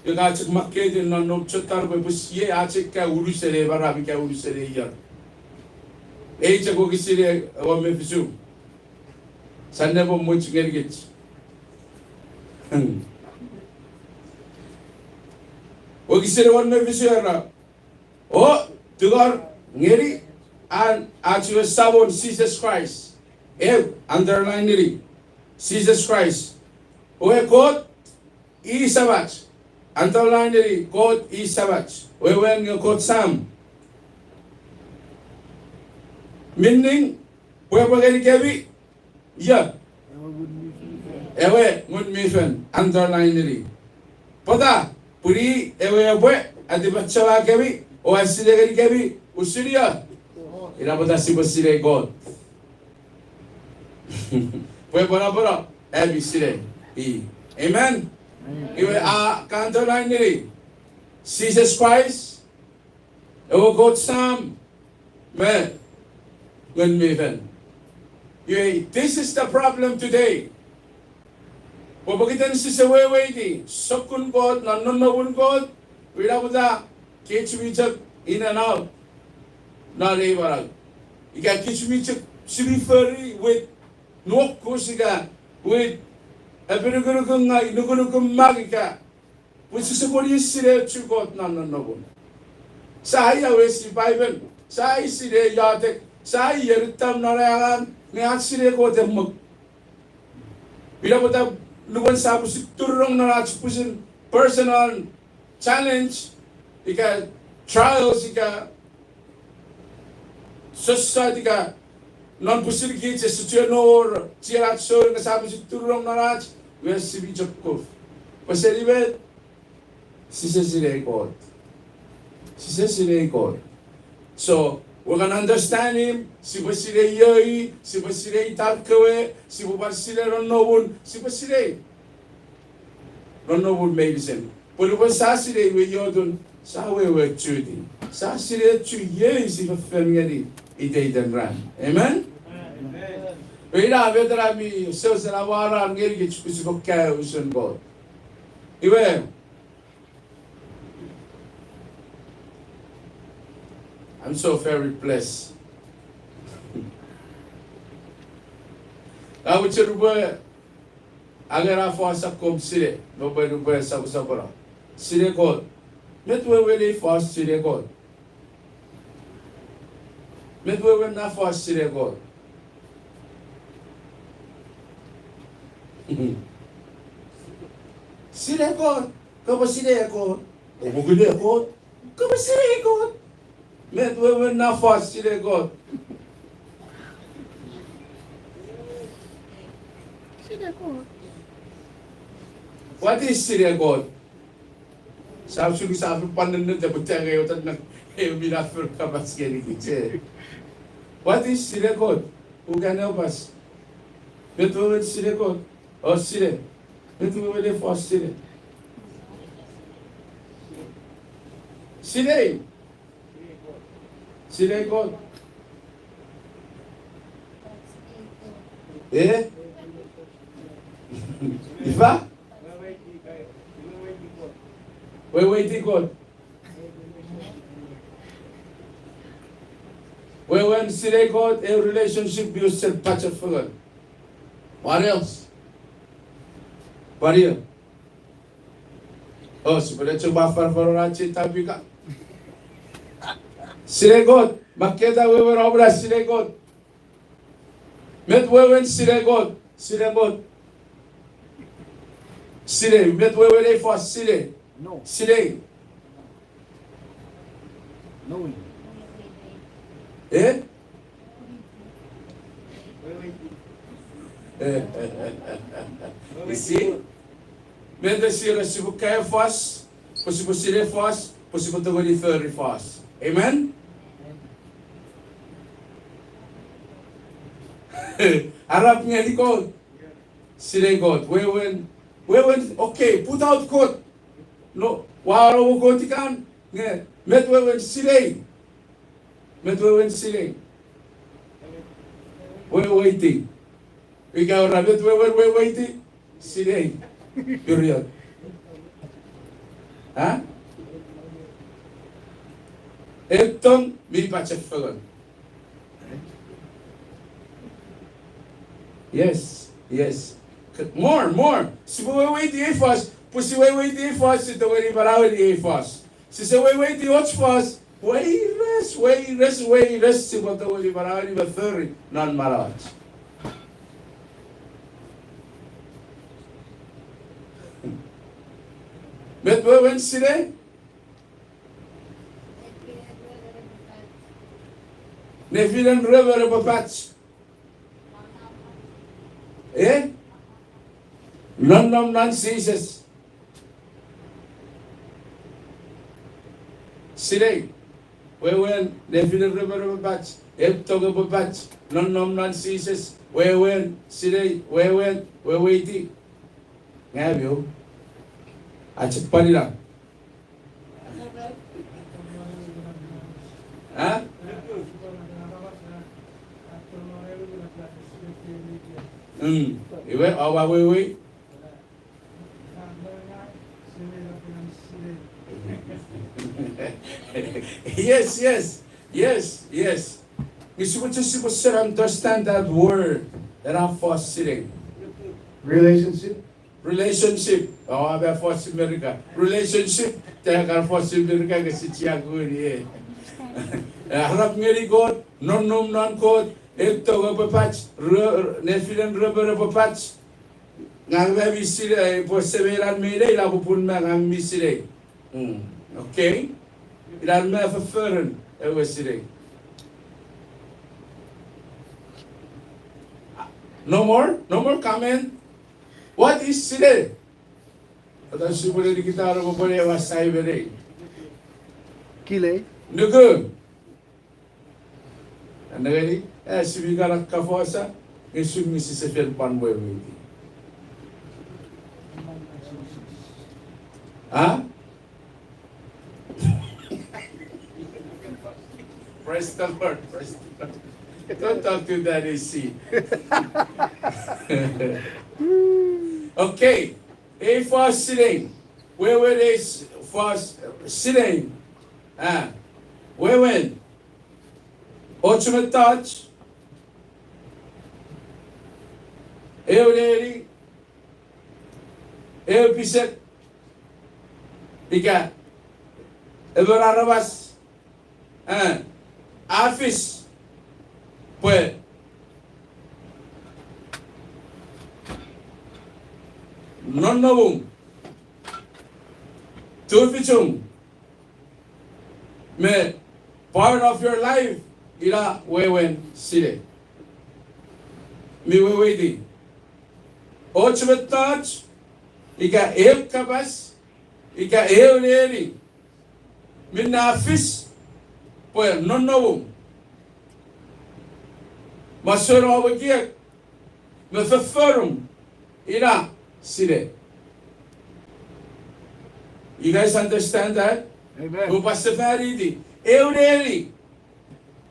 Ika chok makkei non nom chottar pwe pwe sia ach ika unusen ei maram ika unusen ei ier. Ei chok wokisin engon me fisu. Sia nepwe much ngenikich. Wokisin engon me fisu era, o tungor ngeni an ach we Samon Jises Kraist. Eu, underline nini. Jises Kraist. Ewe Kot i Samach. Underline nini, Kot i Samach. Wewen nge Kot Sam. Meaning, pwe epwe ngenikemi, ia? Ewe Ngun mi Fel. Underline nini. Pwata? Pwini ewe epwe atipachemakemi o asinei ngenikemi usun ia? Ina pwata sipwe sinei Kot. Pwe pwapwano ami sinei i. Amen. Iwe a underline nini, Jises Kraist, ewe Kot Sam, me Ngun mi Fel. Iwe, this is the problem today. Pwe pokiten sise weweiti sokkun Kot non nonnomun Kot, ina pwata kich mi chok in and out non ei manau. Ika kich mi chok sipwe fori with nuokus ika with epinukunukun ngai, nukunukun mak ika pwe sise pwal sinei chok Kot non nonnomun. Sia awesi Paipen, sia sinei iotek, sia erutam non angang, nge ach sinei Kot e mok. Ina pwata nupwen sia pwisin turunong non ach pwisin personal challenge, ika trials, ika sossot ika non pwisin kich ese chuen wor chienach souneng, nge sia pwisin turunong non ach, iwe sipwe chok kuf. Pwe seni met? Sise sinei Kot. Sise sinei Kot. So, we can understand him, sipwe sinei iei, sipwe sinei tar kewe, sipwe pwan sinei nonnomun, sipwe sinei nonnomun meinisin. Pwe nupwen sia sinei iwe iotun, sia weweochuti. Sia sinei chu iei sipwe fen ngeni iteiten ran. Amen? Amen. Iwe ina met ena mi seusen amwarar ngenikich pwe sipwe kaeo usun Kot. Iwe, I'm so very blessed. Nga mochen upwe angei ena fos akkom sinei, nupwen upwe soposopono. Sinei Kot. Met wewen ei fos sinei Kot? Met wewen na fos sinei Kot? Sinei Kot. Kopwe sinei Kot. Kopwe sinei Kot. Kopwe sinei Kot. Met wewen na fos sinei Kot? Sinei Kot. What is sinei Kot? Sa usun sa fen pwan nenne te putenge iotan na, e, mi na fen kapas ngenikich. What is sinei Kot? Who can help us? Met wewen sinei Kot? O sinei. Met wewen ei fos sinei? Sinei. Sinei Kot. Eh? Ifa? Weweiti Kot. Wewen sinei Kot, ew relationship mi usun pachefengen. What else? What else? Oh, sipwene chok ma fanafan ach tapika. Sinei Kot, makketa wewen omw na sinei Kot. Met wewen sinei Kot, sinei Kot. Sinei, met wewen ei fos sinei. No. Sinei. Knowing. Eh? You see? Met sire sipwe kaeo fos, pwe sipwe sinei fos, pwe sipwe tongeni fori fos. Amen? Arap ngeni Kot. Sinei Kot. Wewen, wewen, okay, put out Kot. No, ua no Kot ikan, nge, met wewen sinei. Met wewen sinei. Weweiti. Ika ora met wewen weweiti. Sinei. Period. Ha? Ew tong mi pachefengen. Yes, yes. More, more. Sipwe weweiti ei fos, pwe si weweiti ei fos, si tongeni manaueni ei fos. Sise weweiti och fos, weires, weires, weires, sipwe tongeni manaueni me fori non manauach. Met wewen sinei? Nefinen remen epwe pach. Eh? Nonnom non Jises. Sinei. Wewen, nefinen remen epwe pach. Ew tong epwe pach. Nonnom non Jises. Wewen, sinei, wewen, weweiti. Nge ami o. Achok pwan ina. Ha? Mm. Iwe, oua wewe. Yes, yes, yes, yes. Nge sipwe just, sipwe just understand that word, ena fos sinei. Relationship. Relationship. Oua ma fos Merika. Relationship. Te kan fos Merika ke sichia kuni e. Eh, arap ngeni Kot, nonnom non Kot, ew tong epwe pach, re-, nefinen remen epwe pach. Ngang me mi sinei, eh, pwe semei ran mi nei, ina popun me ngang mi sinei. Mm. Okay. Ina me fofforun ewe sinei. No more? No more comment? What is sinei? Ata sipwene nikitano popone ewa saimenei. Kilei. Nuku. Anengeni, eh, sipwe kan kafosa, nge sumisi sefan pwan weweiti. Ha? Praise the Lord, praise the Lord. Don't talk to that A C. Okay, ei fos sinei. Wewen ei s-, fos sinei. Ah, wewen. Och mettoch, eu neni, eu pisek, ika emon aramas, eh, a fis pwe nonnomum, tufichum, me part of your life, ina wewen sinei. Mi weweiti. Och mettoch, ika eu kapas, ika eu neni, minne a fis pwe nonnomum, masouen om ekiek, me fofforun, ina sinei. You guys understand that? Amen. Upwe sefaniti. Eu neni,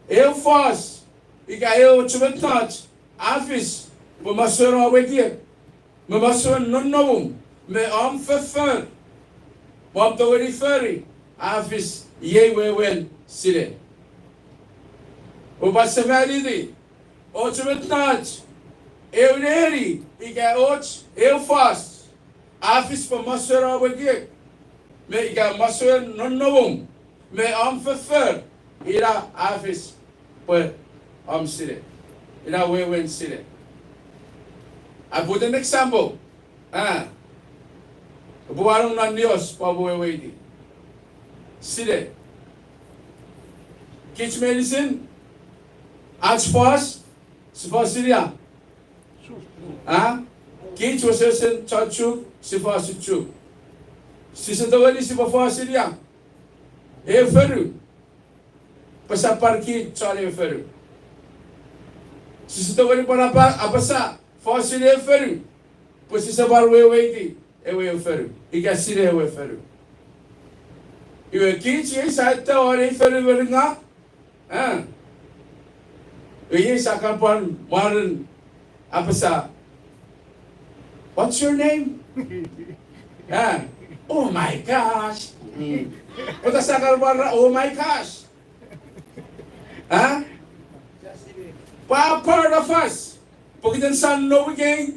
eu fos, ika eu och mettoch, a fis pwe masouen om ekiek, me masouen nonnomum, me om foffor, me om tongeni fori, a fis iei wewen sinei. Upwe pwan sefaniti och mettoch, eu neni ika och eu fos, a fis pwe masouen om ekiek, me ika masouen nonnomum, me om foffor, ina a fis pwe om sinei. Ina wewen sinei. I put an example. Ah. Upwe wanong non nios pwe upwe weweiti. Sinei. Kich meinisin, ach fos, sifo sinei ia? Ah? Kich wesewesen chon Chuuk, sifo usun Chuuk. Sise tongeni sipwe fos sinei ia? Eu fonu. Pwe sap pwan kich chon eu fonu. Sise tongeni pwan apa-, apasa fos sinei eu fonu, pwe sise pwan weweiti ewe eu fonu ika sinei ewe fonu. Iwe kich iei sia eto won ei fonu me ringa, ah, iwe iei sia kan pwan mwaren apasa, "What's your name?" Ah, "Oh my gosh." Mm. Pwata sia kan mwaren, "Oh my gosh"? Ah? Pwe a part of us. Pokiten sia nom ikei,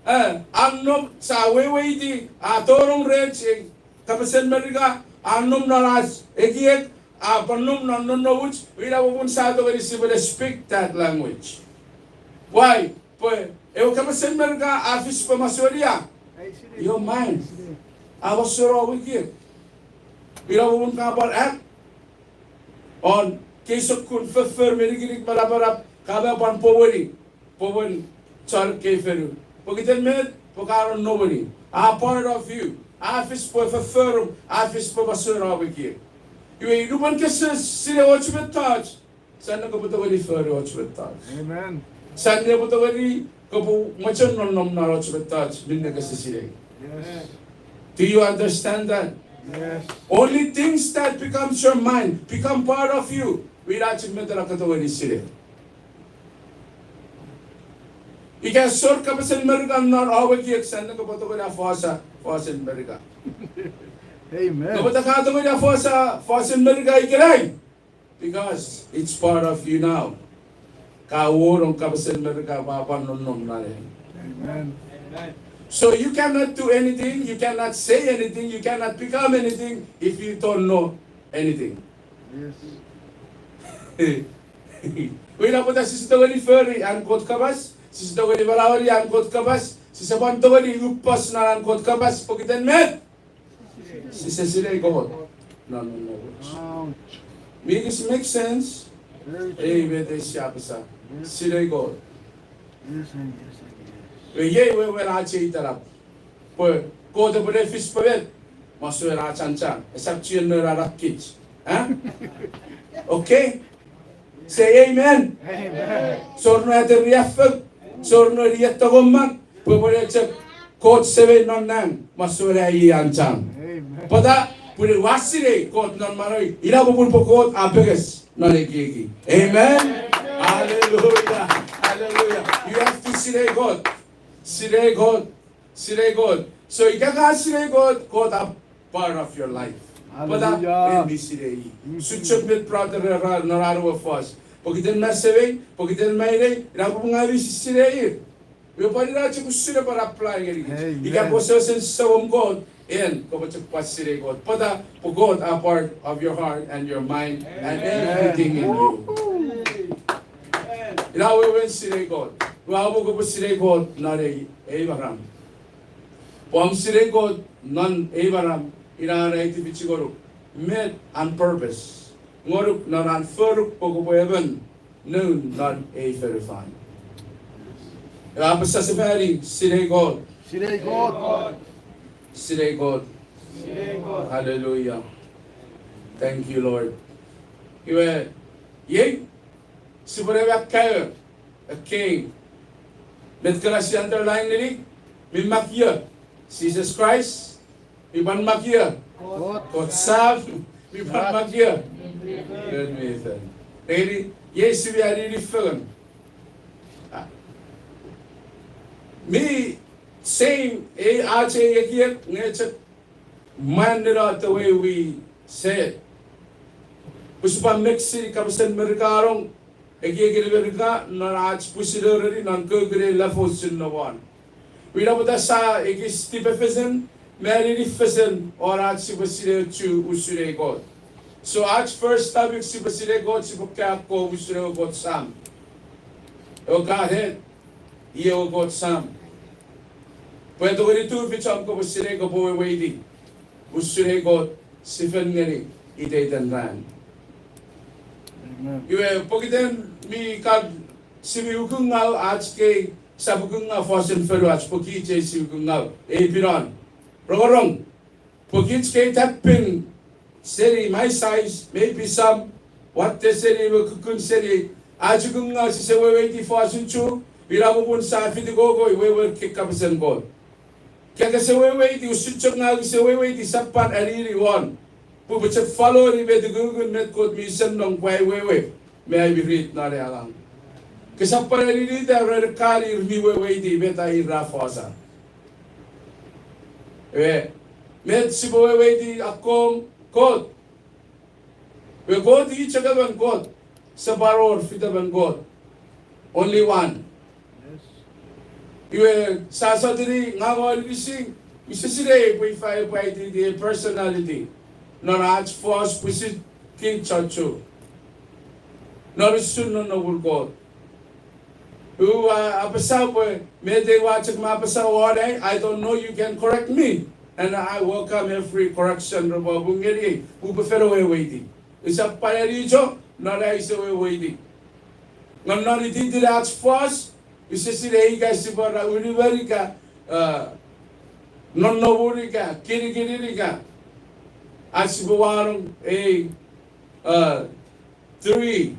ah, a nom, sia weweiti, a tonong rech ei kapasen Merika, a nom non ach ekiek, a pwan nom non nonnomuch, ina popun sia tongeni sipwene speak that language. Why? Pwe ewe kapasen Merika a fis pwe masouen ia? Your mind. A masouen om ekiek. Ina popun ka pwan act on kei sokkun foffor me nikinik me napanap ka pwan poweri, powen chon ekkei fonu. Pokiten met? Pwe ka nonnom ngeni. A part of you. A fis pwe fofforum, a fis pwe masouen om ekiek. Iwe nupwen kese sinei och mettoch, sia ne kopwe tongeni fori och mettoch. Amen. Sia ne kopwe tongeni kopwe mochen nonnom non och mettoch minne kese sinei. Yes. Do you understand that? Yes. Only things that becomes your mind, become part of you, ina chok met ena ka tongeni sinei. Ika esor kapasen Merika non om ekiek, sia ne kopwe tongeni afosa fosen Merika. Amen. Nge pwata ka tongeni afosa fosen Merika ikenai? Because it's part of you now. Ka wor om kapasen Merika pwe a pwan nonnom non ei. Amen. So you cannot do anything, you cannot say anything, you cannot become anything if you don't know anything. Yes. Iwe ina pwata sise tongeni fori an Kot kapas, sise tongeni manaueni an Kot kapas, sise pwan tongeni upos non an Kot kapas, pokiten met? Sise sinei Kot non nonnomuch. Ouch. Does it make sense? Very true. Ei met ei sia apasa. Yes. Sinei Kot. Yes, and yes, and yes. Iwe iei wewen ach ei italap. Pwe Kot epwe ne fis pwe met? Masouen ach anchang. Esap chuen non ach kich. Eh? Okay? Say amen. Amen. Sor no ate riaffou, sor no riaffou tongomang, pwe pwe chok Kot Semei non nang, masouen ai anchang. Amen. Pwata? Pwe ua sinei Kot non manauei, ina popun pwe Kot a penges non ekieki. Amen. Hallelujah. Hallelujah. You have to sinei Kot. Sinei Kot. Sinei Kot. So ika ka sinei Kot, Kot a part of your life. Hallelujah. Pwata? Pwe mi sinei. Mm. Usun chok met brother era non an we fos. Pokiten ma semei, pokiten ma inei, ina popun ngang mi sinei. Iwe pwan ina chok usun epwe apply ngeni. Amen. Ika pwe wesewesen sou om Kot, en kopwe chok pwan sinei Kot. Pwata? Pwe Kot a part of your heart and your mind and everything in you. Ina wewen sinei Kot. Ua mo kopwe sinei Kot non ei, ei maram. Pwe om sinei Kot non ei maram, ina ena itifichi ngonuk. Met an purpose ngonuk non an foruk pwe kopwe emon noun non ei fonufan. Ua apasa sefani, sinei Kot. Sinei Kot. Sinei Kot. Sinei Kot. Hallelujah. Thank you, Lord. Iwe, iei, sipwene mak kaeo, ekkei met kana si underline ngeni, mi mak io? Jesus Christ. Mi pwan mak io? Kot. Kot Sam. Mi pwan mak io? Ngun mi Fel. Nengeni, iei sipwe anini fengen. Ah. Mi same, ei ach ei ekiek nge chok mwan nenote we we se. Pwe sipwe mixini kapasen Merika non, ekiekin Merika non ach pwisin oreni non kokkunei level sia nom won. Ina pwata sia ekis tipefesen me aninifesen won ach sipwe sinei ochu usun ei Kot. So ach first topic sipwe sinei Kot, sipwe kaeo usun ewe Kot Sam. Ewe Godhead, i ewe Kot Sam. Pwe tongeni tufich om kopwe sinei, kopwe weweiti usun ei Kot si fen ngeni iteiten ran. Amen. Iwe pokiten mi kan sipwe ukungau ach kei, sap ukungau fosun fonuach pwe kich ei sipwe ukungau ei pinon rongorong. Pwe kich kei tapping seni my size, maybe some, watte seni me kukkun seni, ach ukungau sise weweiti fosun Chuuk, ina popun sia fitikoko wewen kei kapasen Kot. Ika kese weweiti, usun chok ngang use weweiti, sap pwan anini won. Pwe upwe chok followni met ukukun met Kot mi senong pwe ai wewe me ai mirit non ei angang. Kesap pwan aninita ren ekkan ir mi weweiti met a ir ra fosun. Iwe, met sipwe weweiti akkom? Kot. Iwe Kot i chok emon Kot. Sap wor fitemen Kot. Only one. Iwe sia sotuni ngang o aninising, use sinei pwe ifa epwe aititi ei personality non ach fos pwisin kich chon Chuuk non usun nonnomun Kot. Ua apasa pwe met ei ua chok ma apasa won ei, I don't know, you can correct me. And I welcome every correction repwe pung ngeni, upwe fen weweiti. Usap pwan anicho non ai use weweiti. Nge non ititin ach fos, use sinei ika sipwe ra unumon ika, nonnomun ika kinikinin ika ach sipwe wanong ei three,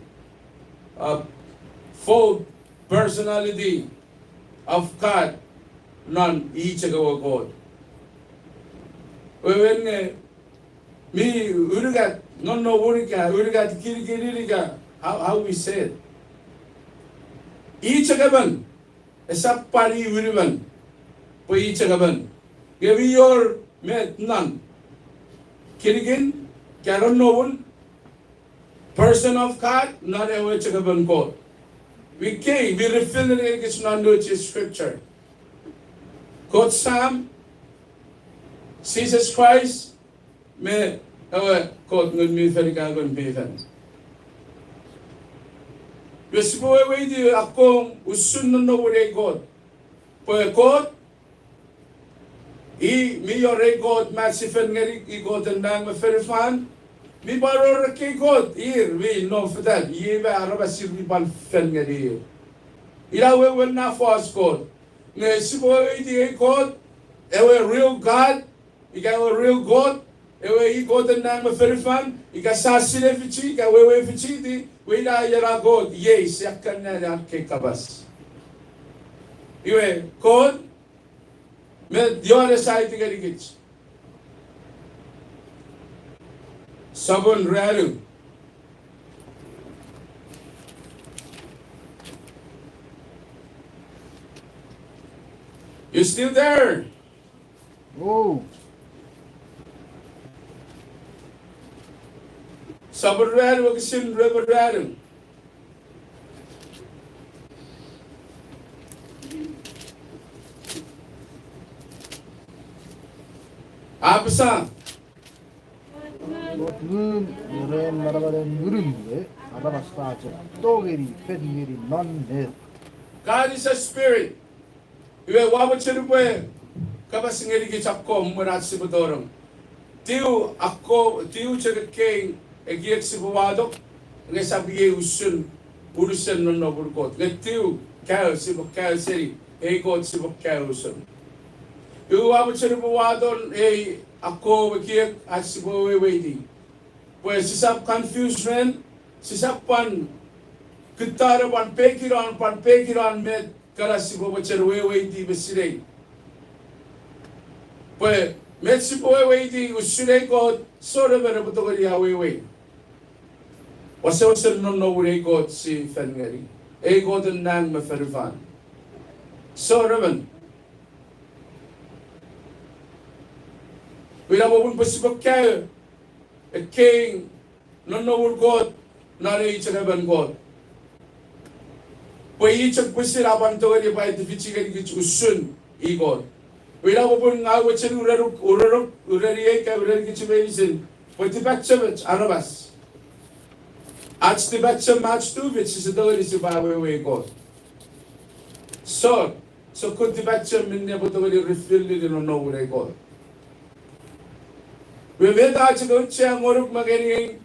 fold personality of God non i chok ewe Kot. Wewen nge mi unungat nonnomun ika unungat kinikinin ika, how, how we say it. I chok emon, esap pwan i unumon, pwe i chok emon. Nge mi wor met non kinikin, ika nonnomun, person of God, non ewe chok emon Kot. Mi kei mi reveal ngeni kich non nouch scripture. Kot Sam, Jises Kraist, me ewe Kot Ngun mi Fel ika Ngun mi Fel. Iwe sipwe weweiti akkom usun nonnomun ei Kot. Pwe Kot, i mi wor ei Kot me ach sipwe fen ngeni, i Koten nang me fonufan. Mi pwan wor ekkei kot ir mi nom fetan, iei me aramas ir mi pwan fen ngeni ir. Ina wewen na fos Kot. Nge sipwe weweiti ei Kot, ewe real God, ika ewe real Kot, ewe i Koten nang me fonufan, ika sia sinei fichi ika wewe fichiti, iwe ina ena Kot, iei sia kan anneani an kei kapas. Iwe Kot, met Johannes a aiti ngenikich? Sopun ruanu. You still there? Oh. Sopun ruanu, wokisin rue me ruanu. A apasa, Kot ngun ren manamanen ngunun we, aramas ra chok tongeni fen ngeni non met. God is a spirit. Iwe ua mochen upwe kapas ngenikich akkom mwen ach sipwe tonong. Tiu akko, tiu chok ekkei ekiek sipwe wato, nge esap iei usun unusen nonnomun Kot. Nge tiu kaeo sipwe kaeo seni ei Kot sipwe kaeo usun. Iwe ua mochen upwe wato ei akkom ekiek ach sipwe weweiti. Pwe sisap confuse ren, sisap pwan kutta ne pwan pekinon, pwan pekinon met kana sipwe mochen weweiti me sinei. Pwe met sipwe weweiti usun ei Kot, sou emon epwe tongeni awewei wesewesen nonnomun ei Kot si fen ngeni, ei Koten nang me fonufan. Sou emon. Ina popun pwe sipwe kaeo ekkei nonnomun Kot non ei chok emon Kot. Pwe i chok pwisin a pwan tongeni pwe a tufichi ngenikich usun i Kot. Ina popun ngang mochen urenuk, urenuk, ureniei ika urenikich meinisin pwe tipachemen aramas, ach tipachem me ach tufich sise tongeni sipwe awewei Kot. Sor sokkun tipachem minne epwe tongeni reveal-ini nonnomun ei Kot. Iwe met a chok auchea ngonuk me ngeniei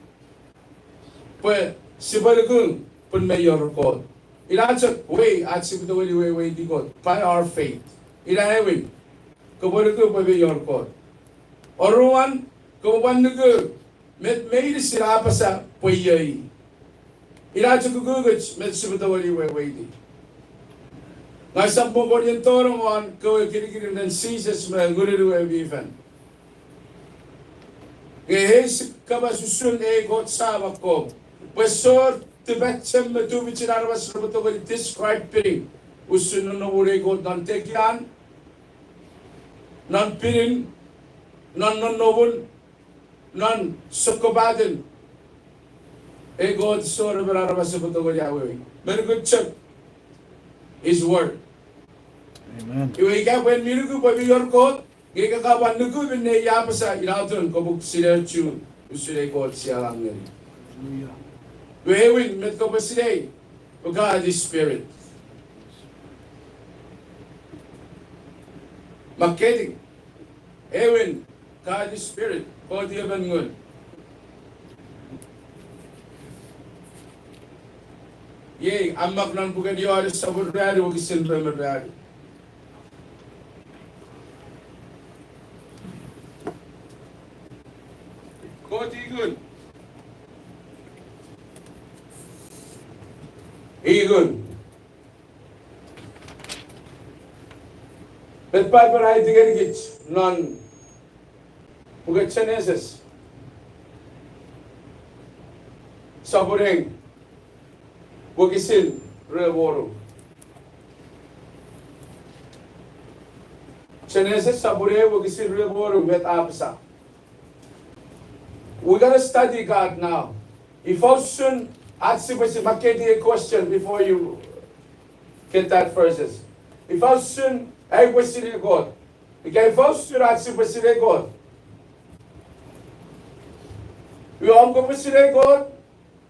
pwe sipwe nuku pun mi wor Kot. Ina chok way ach sipwe tongeni weweiti Kot, by our faith. Ina aewin, kopwe nuku pwe mi wor Kot. Oruan, kopwe pwan nuku met meinisin a apasa pwe iei. Ina chok ukukun met sipwe tongeni weweiti. Ngang usap mo kon ien tonong won kewe kinikinin ren Jises me Ngunun we mi Fel. Nge ei chok kapas usun ei Kot Sam akkom, pwe sor tipachem me tufichin aramas repwe tongeni describe-ini usun nonnomun ei Kot non tekian, non pinin, non nonnomun, non sokkopaten ei Kot. Sor emon aramas epwe tongeni awewei me nukun chok His word. Iwe ika pwe mi nuku pwe mi wor Kot, nge ika ka pwan nuku minne i a apasa, ina atun kopwe sinei usun ei Kot sia angang ngeni. Iwe aewin, met kopwe sinei pwe God is spirit. Makkeiti, aewin, God is spirit, Kot i emon ngun. Iei a mak non puken Johannes sopun ruanu wokisin rue me ruanu. Kot i ngun. I ngun. Met Paipen a aiti ngenikich non puken Genesis sopun ew wokisin rue me wonu. Genesis sopun ew wokisin rue me wonu, met a apasa. We're gonna study God now. Ifa usun ach sipwe si-, makkeiti a question before you get that verses. Ifa usun ai upwe sinei Kot? Ika ifa usun ach sipwe sinei Kot? Iwe om kopwe sinei Kot,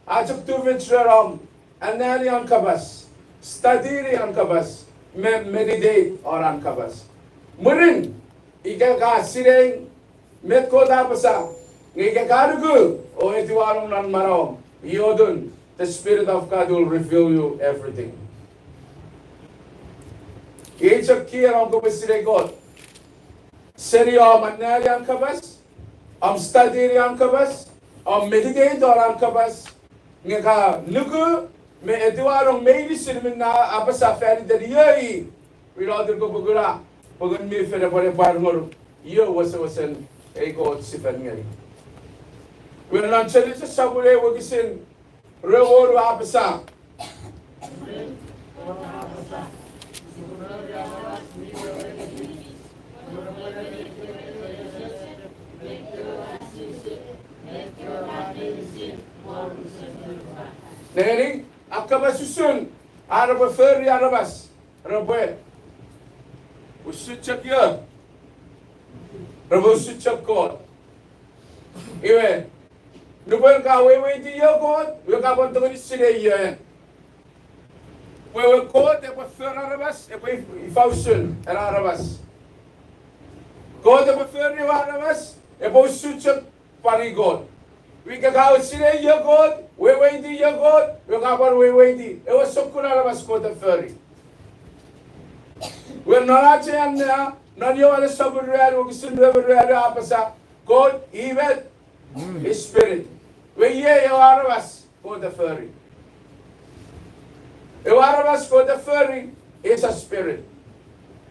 a chok tufich ren om anneani an kapas, study-ni an kapas, me meditate on an kapas. Mwirin, ika ka sinei met Kot a apasa, nge ika ka nuku o etiwanong non manauom, iotun the Spirit of God will reveal you everything. Iei chok key om kopwe sinei Kot. Seni om anneani an kapas, om study-ni an kapas, om meditate on an kapas, nge ka nuku me etiwanong meinisin minne a apasa fan iten iei, ina atun kopwe kuna pwe Ngun mi Fel epwe pwar ngonuk io wesewesen ei Kot si fen ngeni. Iwe non Genesis sopun ew wokisin rue me wonu a apasa, nengeni, a kapas usun ar repwe fori aramas, repwe usun chok io, repwe usun chok Kot. Iwe, nupwen ka weweiti io Kot, iwe ka pwan tongeni sinei io en. Pwe ewe Kot epwe for aramas, epwe ifa usun ena aramas. Kot epwe fori ewe aramas, epwe usun chok pwan i Kot. Ika ka sinei io Kot, weweiti io Kot, iwe ka pwan weweiti ewe sokkun aramas Kot a fori. Iwe non ach annea, non Johannes sopun ruanu wokisin rue me ruanu a apasa, Kot i met, i spirit. Iwe iei ewe aramas Kot a fori. Ewe aramas Kot a fori is a spirit.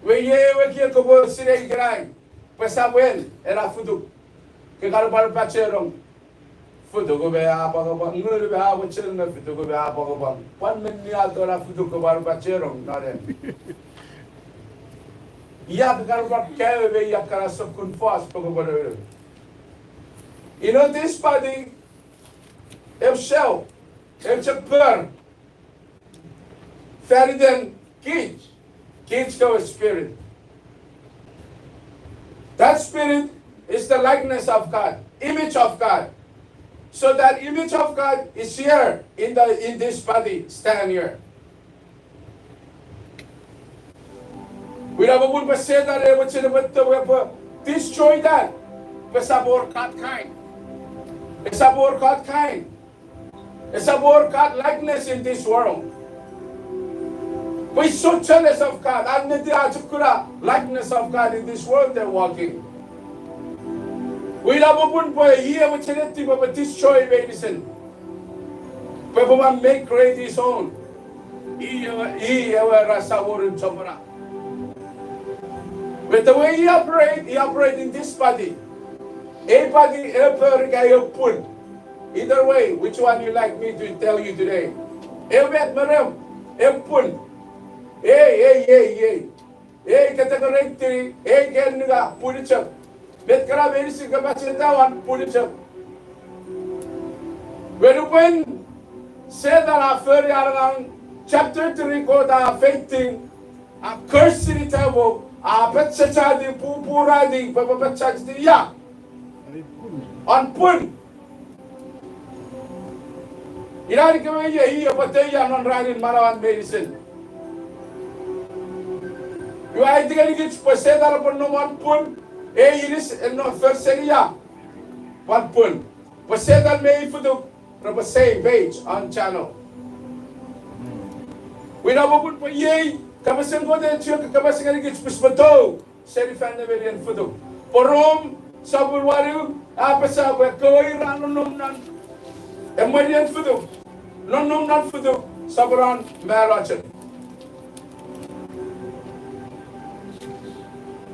Iwe iei ewe key kopwe sinei ikenai, pwe esap ena futuk. Ke kan pwan pachenong, futuk me apwangapwang, ngun me amochun me futuk me apwangapwang. Pwan menni ato na futuk kopwe pachenong non en. Ia ke kan pwan kaeo me ia kana sokkun fos pwe kopwe nounou. You know, this body, ew cell, ew chok por, faniten kich, kich kewe spirit. That spirit is the likeness of God, image of God. So that image of God is here in the, in this body, stand here. Ina popun pwe Setan e mochen epwe, epwe destroy that. Pwe esap wor God kind. Esap wor God kind. Esap wor God likeness in this world. Pwe so jealous of God, and they are to kuna likeness of God in this world they're walking. Ina popun pwe i e mochen epwe, epwe destroy meinisin. Pwe epwe make great his own. I ewe, i ewe ra sa wor chomona. But the way he operate, he operate in this body. Ei body, ew por ika ew pun. Either way, which one you like me to tell you today? Ew met me rem, ew pun. Ei, ei, ei, ei. Ei, kete kereitini, ei, ke ninga pun chok. Met kana meinisin ke pacheta won pun chok. Nge nupwen Setan a fori an angang, chapter three, Kot a feitiw, a curse-ini devil, a pachachati, pupurati, pwe epwe pachachati ia. An pun. Ina ikewe ia, i epwe teia non ranin manauan meinisin. Iwe a aiti ngenikich pwe Setan epwe nom won pun, ei inis e nom for seni ia, won pun. Pwe Setan me ei futuk repwe same page on channel. Ina popun pwe iei kapasen Kot e chok kapas ngenikich pwe sipwe tou seni fan nemenien futuk. Pwe Rom sopun wanu a apasa pwe ekkewe ir ra nonnom non emwenien futuk, nonnom non futuk, sopwolon malochok.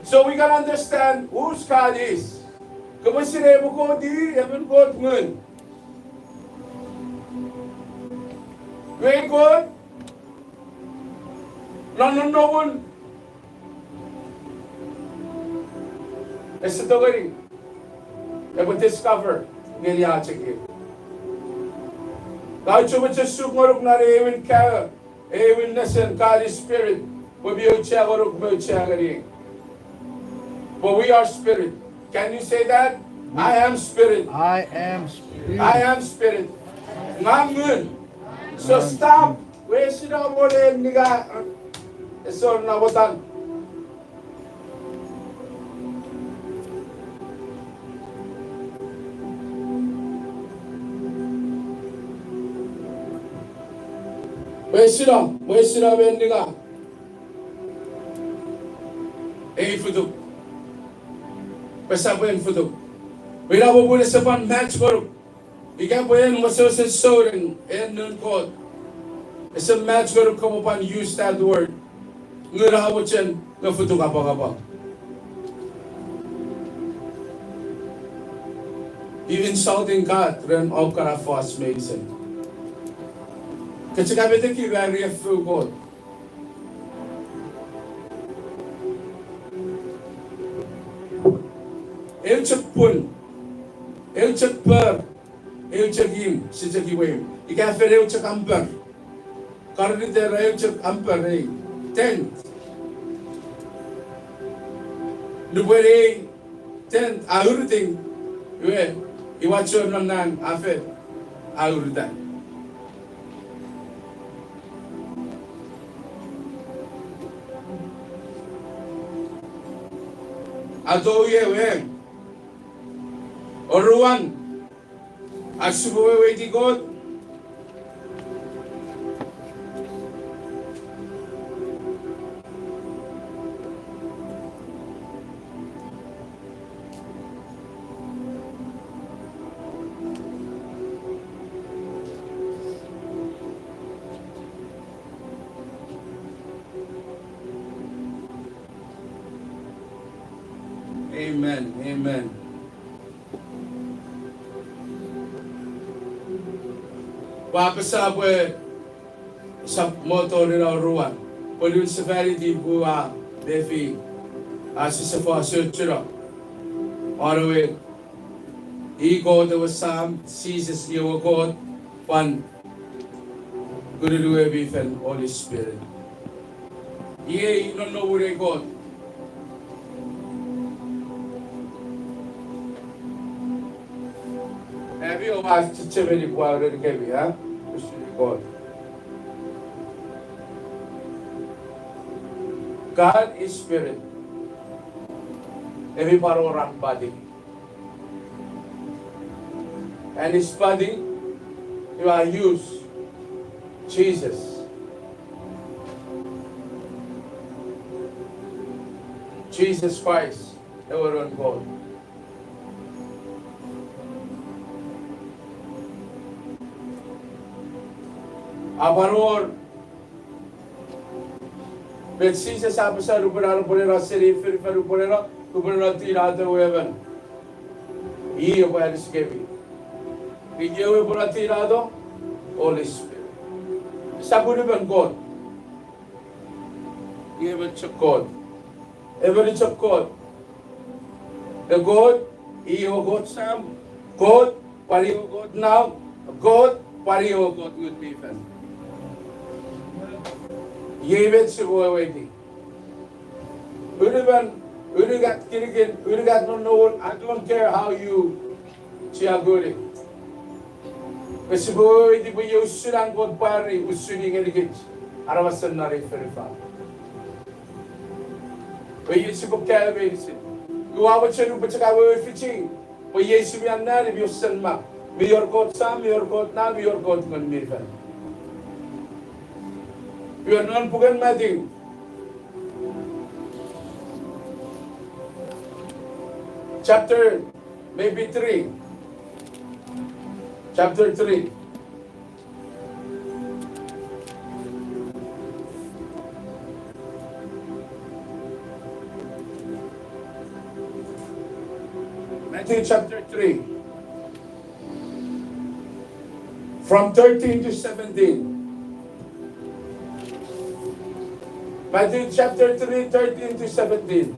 So we gotta understand whose God is. Kopwe sinei pwe Kot i emon Kot ngun. Iwe Kot, non nonnomun, ese tongeni epwe discover ngeni a chok ie. Ngang ua chok mochen suk ngonuk non ewe aewin kaeo, ewe aewin nesen, God is spirit, pwe mi auchea ngonuk me auchea ngeniei. But we are spirit. Can you say that? I am spirit. I am spirit. I am spirit. Ngang ngun. So stop. Wesino mone nika, esor na wotan. Wesino, wesino me nika. Ei futuk. Pwe esap en futuk. Ina popun ese pwan match ngonuk. Ika pwe en wesewesen souneng, en noun Kot. Ese match ngonuk kopwe pwan use that word. Nge a mochen nge futuk apwangapwang. You insulting God ren om kana fos meinisin. Ke chok ameteki me riaffou Kot. Eu chok pun, eu chok por, eu chok imw, sia chok imw. Ika fen eu chok amper. Kariniter eu chok amper ei. Tenth. Nupwen ei tenth a urutiw, iwe, iwa chon non nang a fen a uruta. A tou ie we. Oruan, ach sipwe weweiti Kot. Amen, amen. Ua apasa pwe sap mo tori na oruan. Pwe niwin sefaniti pwe ua mefi a sise fo asochuno. Won ewe I Kot ewe Sam, Jises i ewe Kot, pwan Ngunun we mi Fel, Holy Spirit. Iei nonnomun ei Kot. Ami oua chechemeni pwe a urenikemi, a? Usun ei Kot. God is spirit. Ami pwan wor an body. And his body, you are used. Jesus. Jesus Christ, ewe Noun Kot. A pwan wor met Jises a apasa nupwen an epwe neno seni fonufan, upwe neno, upwe neno tinato ewe emon. I epwe anisikemi. Iei ewe epwe neno tinato, Holy Spirit. Esap unumon Kot. Iei emon chok Kot. Emon chok Kot. E Kot, i ewe Kot Sam, Kot, pwan i ewe Kot Nau, Kot, pwan i ewe Kot Ngun mi Fel. Iei met sipwe weweiti. Unumon, unungat kinikin, unungat nonnomun, I don't care how you chiakuni. Pwe sipwe weweiti pwe iei usun an Kot pwari usun i ngenikich, aramasen non ei fonufan. Pwe iei sipwe kaeo meinisin. Ua mochen upwe chok awewe fichi, pwe iei sipwe anneani mi osen ma. Mi wor Kot Sam, mi wor Kot Nau, mi wor Kot Ngun mi Fel. Iwe non puken Matthew, chapter maybe three. Chapter three. Matthew chapter three, from thirteen to seventeen. Matthew chapter three, thirteen to seventeen.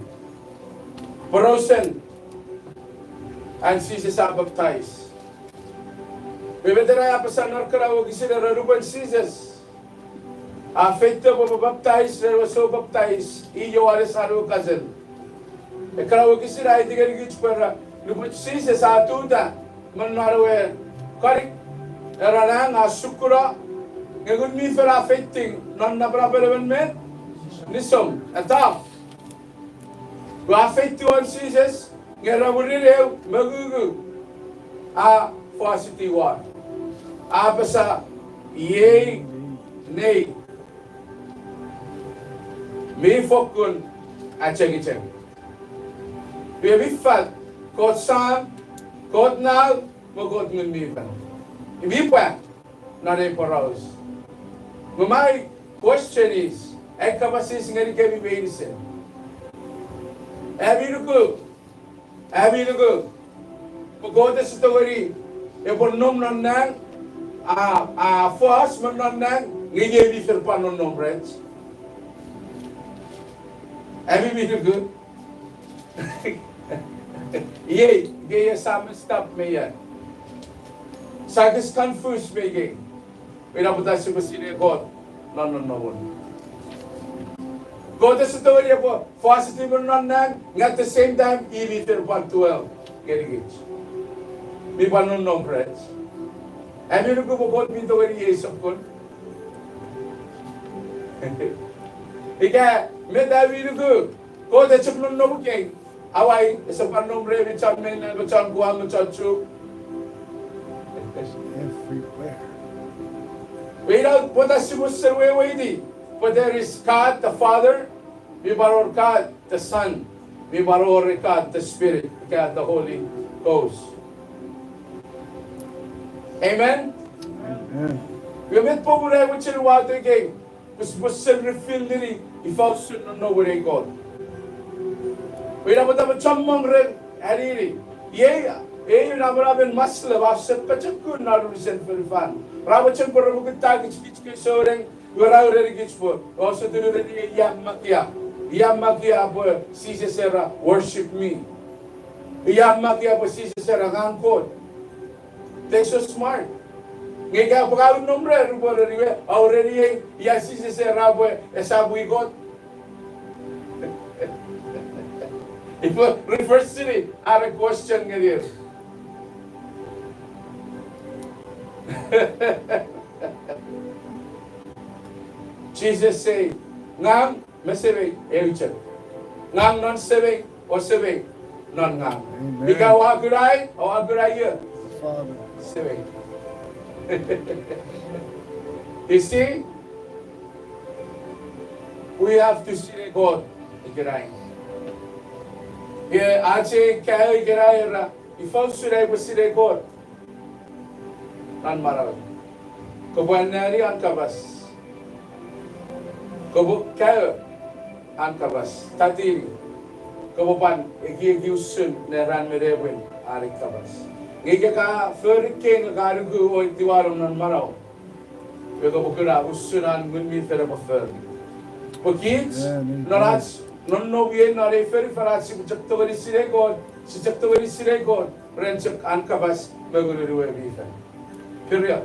Porausen an Jises a baptize. Pwe met ena a apasa non ekkana wokisin, era nupwen Jises a feito pwe epwe baptize ren ewe soupaptais, i Joanes an ewe kasen. Ekkana wokisin a aiti ngenikich pwe era nupwen Jises a tuta me non ewe konik, era nang a sukuno, nge Ngun mi Fel a feitiw non napanapen emon met, nisom, a tap. Ua feitiw won Jises, nge ra mwirin eu mongungu a fositi won. A apasa, iei nei mi fokkun achengicheng. Iwe mi fat, Kot Sam, Kot Nau, me Kot Ngun mi Fel. Mi pwa non ei poraus. But my question is, ai kapas eis ngenikemi meinisin. Ami nuku, ami nuku pwe Kot ese tongeni epwe nom non nang, a, a fos me non nang, nge iei mi fen pwan nonnom rech? Ami mi nuku? Iei, iei sia messed up me ia. Sia confused me ikei. Ina pwata sipwe sinei Kot non nonnomun. Kot ese tongeni epwe fositi me non nang, nge at the same time, i mi fen pwan dwell ngenikich. Mi pwan nonnom rech. Ami nuku pwe Kot mi tongeni iei sokkun? Ika met ami nuku, Kot ese chok nonnom ikei, awai, ese pwan nom remi chon Maine, me chon Guam, me chon Chuuk. Everywhere. Pwe ina pwata sipwe weweiti pwe there is God the Father, mi pwan wor God the Son, mi pwan wor God the Spirit, God the Holy Ghost. Amen? Amen. Iwe met popun ai mochen wato ikei, pwe sipwe sen reveal ngeni ifa usun nonnomun ei Kot. Pwe ina pwata me chommong ren anini, iei, ei napanapen Muslim a sen pochokun non unusen fonufan. Ra mochen pwe repwe kutta kich, kich kei souneng, iwe ra urenikich pwe, ouse tunu reni ia makkei, ia makkei pwe Jises era, worship me. Ia mak ia pwe Jises era ngang Kot. They so smart. Nge ika pwe ka nom rer, upwe ereni we, a ereniei ia Jises era pwe esap i Kot. Ipwe reverse-ini are question ngenir. Jises say, ngang me Semei eu chok. Ngang non Semei, o Semei non ngang. Ika oua kunai, oua kunai ie. Semei. You see, we have to sinei Kot ikenai. Nge ach ei kaeo ikenai era, ifa usun ai upwe sinei Kot non manauei? Kopwe anneani an kapas. Kopwe kaeo an kapas, tatini. Kopwe pwan ekieki usun ne ran me nepwin an ei kapas. Nge ika ka fori kei nge ka nuku o etiwa nom non manau, iwe kopwe kuna usun an Ngun mi Fel epwe fori. Pwe kich, non ach, non nom iei non ei fonufan ach sipwe chok tongeni sinei Kot, si chok tongeni sinei Kot ren chok an kapas me Ngunun we mi Fel. Period.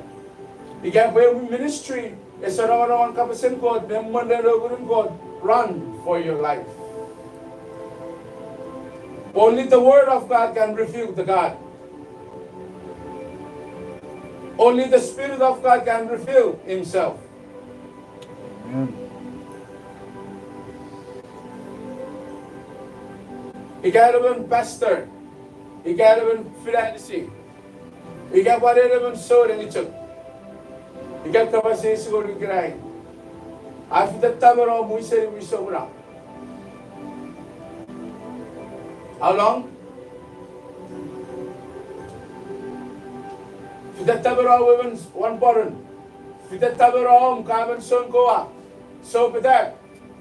Ika pwe ewe ministry ese nongonong won kapasen Kot me mwen ren ewe Ngunun Kot, run for your life. Only the word of God can reveal the God. Only the Spirit of God can reveal himself. Ika en emon pastor, ika en emon fin anisi, ika pwan en emon souneng chok, ika kapas eis ngonuk ikenai, a fitettano om wiseni wisomuna? How long? Fitettano om emon won pwonen? Fitettano om ka emon soun kowa, soupetak?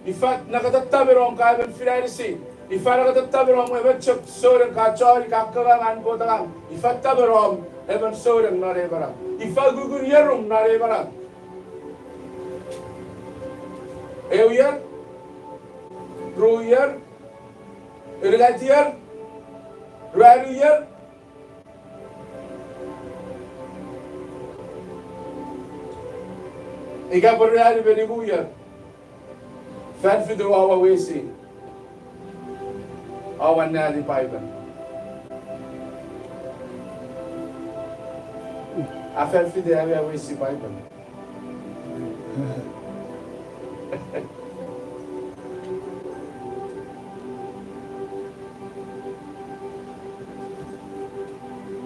Ifa ne ka tettano om ka emon fin anisi? Ifa ne ka tettano om emon chok souneng ka choni ka kangang an Kot angang? Ifa tettano om emon souneng non ei manau? Ifa ukukun ierum non ei manau? Eu ier, ru ier, unungat ier, ruanu ier, ika pwe ruanu me nimu ier. Fan fitu oua wesi, oua anneani Paipen? A fan fitu ami awesi Paipen?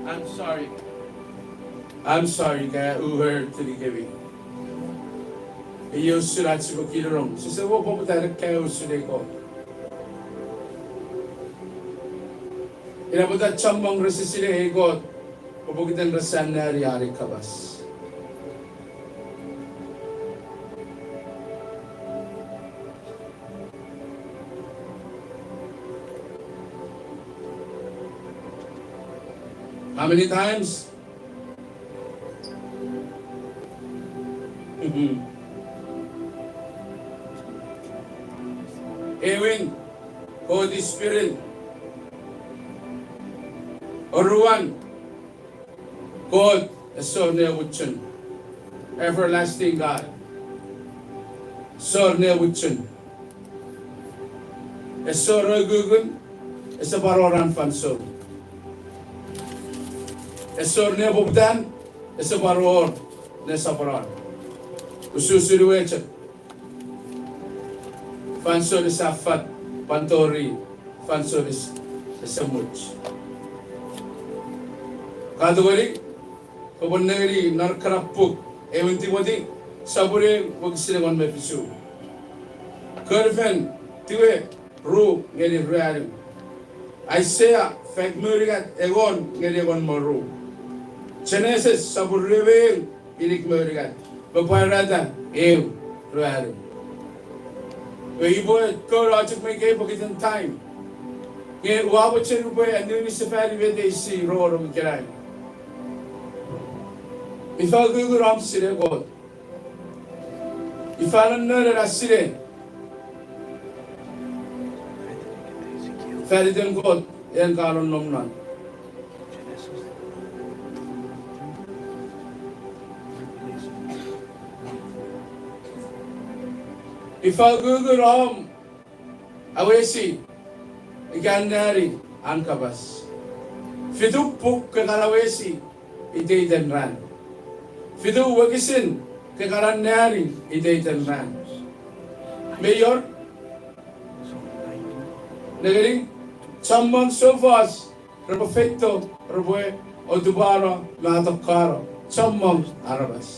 I'm sorry. I'm sorry, ka uher tinikemi. Iei usun ach sipwe kinirong. Sise mo poputa ne kaeo usun ei Kot. Ina pwata chommong rese sinei ei Kot, pwe pokiten rese anneani an ei kapas. How many times? Ewin, Holy Spirit. Oruan, Kot esor ne muchun. Everlasting God. Esor ne muchun. Esor ukukun, ese pwan wor an fansoun. Esor ne poputan, ese pwan wor ne soponon. Ususun iwe chok. Fansoun ese affat, pwan tori fansoun ese much. Ka tongeni, kopwe nengeni non ekkana puk, Ewin Timoti, sopun ew, wokisin engon me fisu. Konifen tiwe, ru ngeni ruanu. Aisea faik me unungat, engon ngeni engon me ru. Genesis sopun rue me ew, inik me unungat. Me Pwarata ew, ruanu. Pwe ipwe kouno chok me ikei pokiten time. Nge ua mochen upwe anneani sefani met ei si rongorong ikenai. Ifa ukukun om sinei Kot? Ifa nonnonen ach sinei fan iten Kot? en ka nonnom non. Ifa ukukun om awesi ika anneani an kapas? Fitu puk ke kan awesi iteiten ran. Fitu wokisin ke kan anneani iteiten ran. Mei wor, nengeni, chommong soufos repwe feito, repwe otupano me atokkano chommong aramas.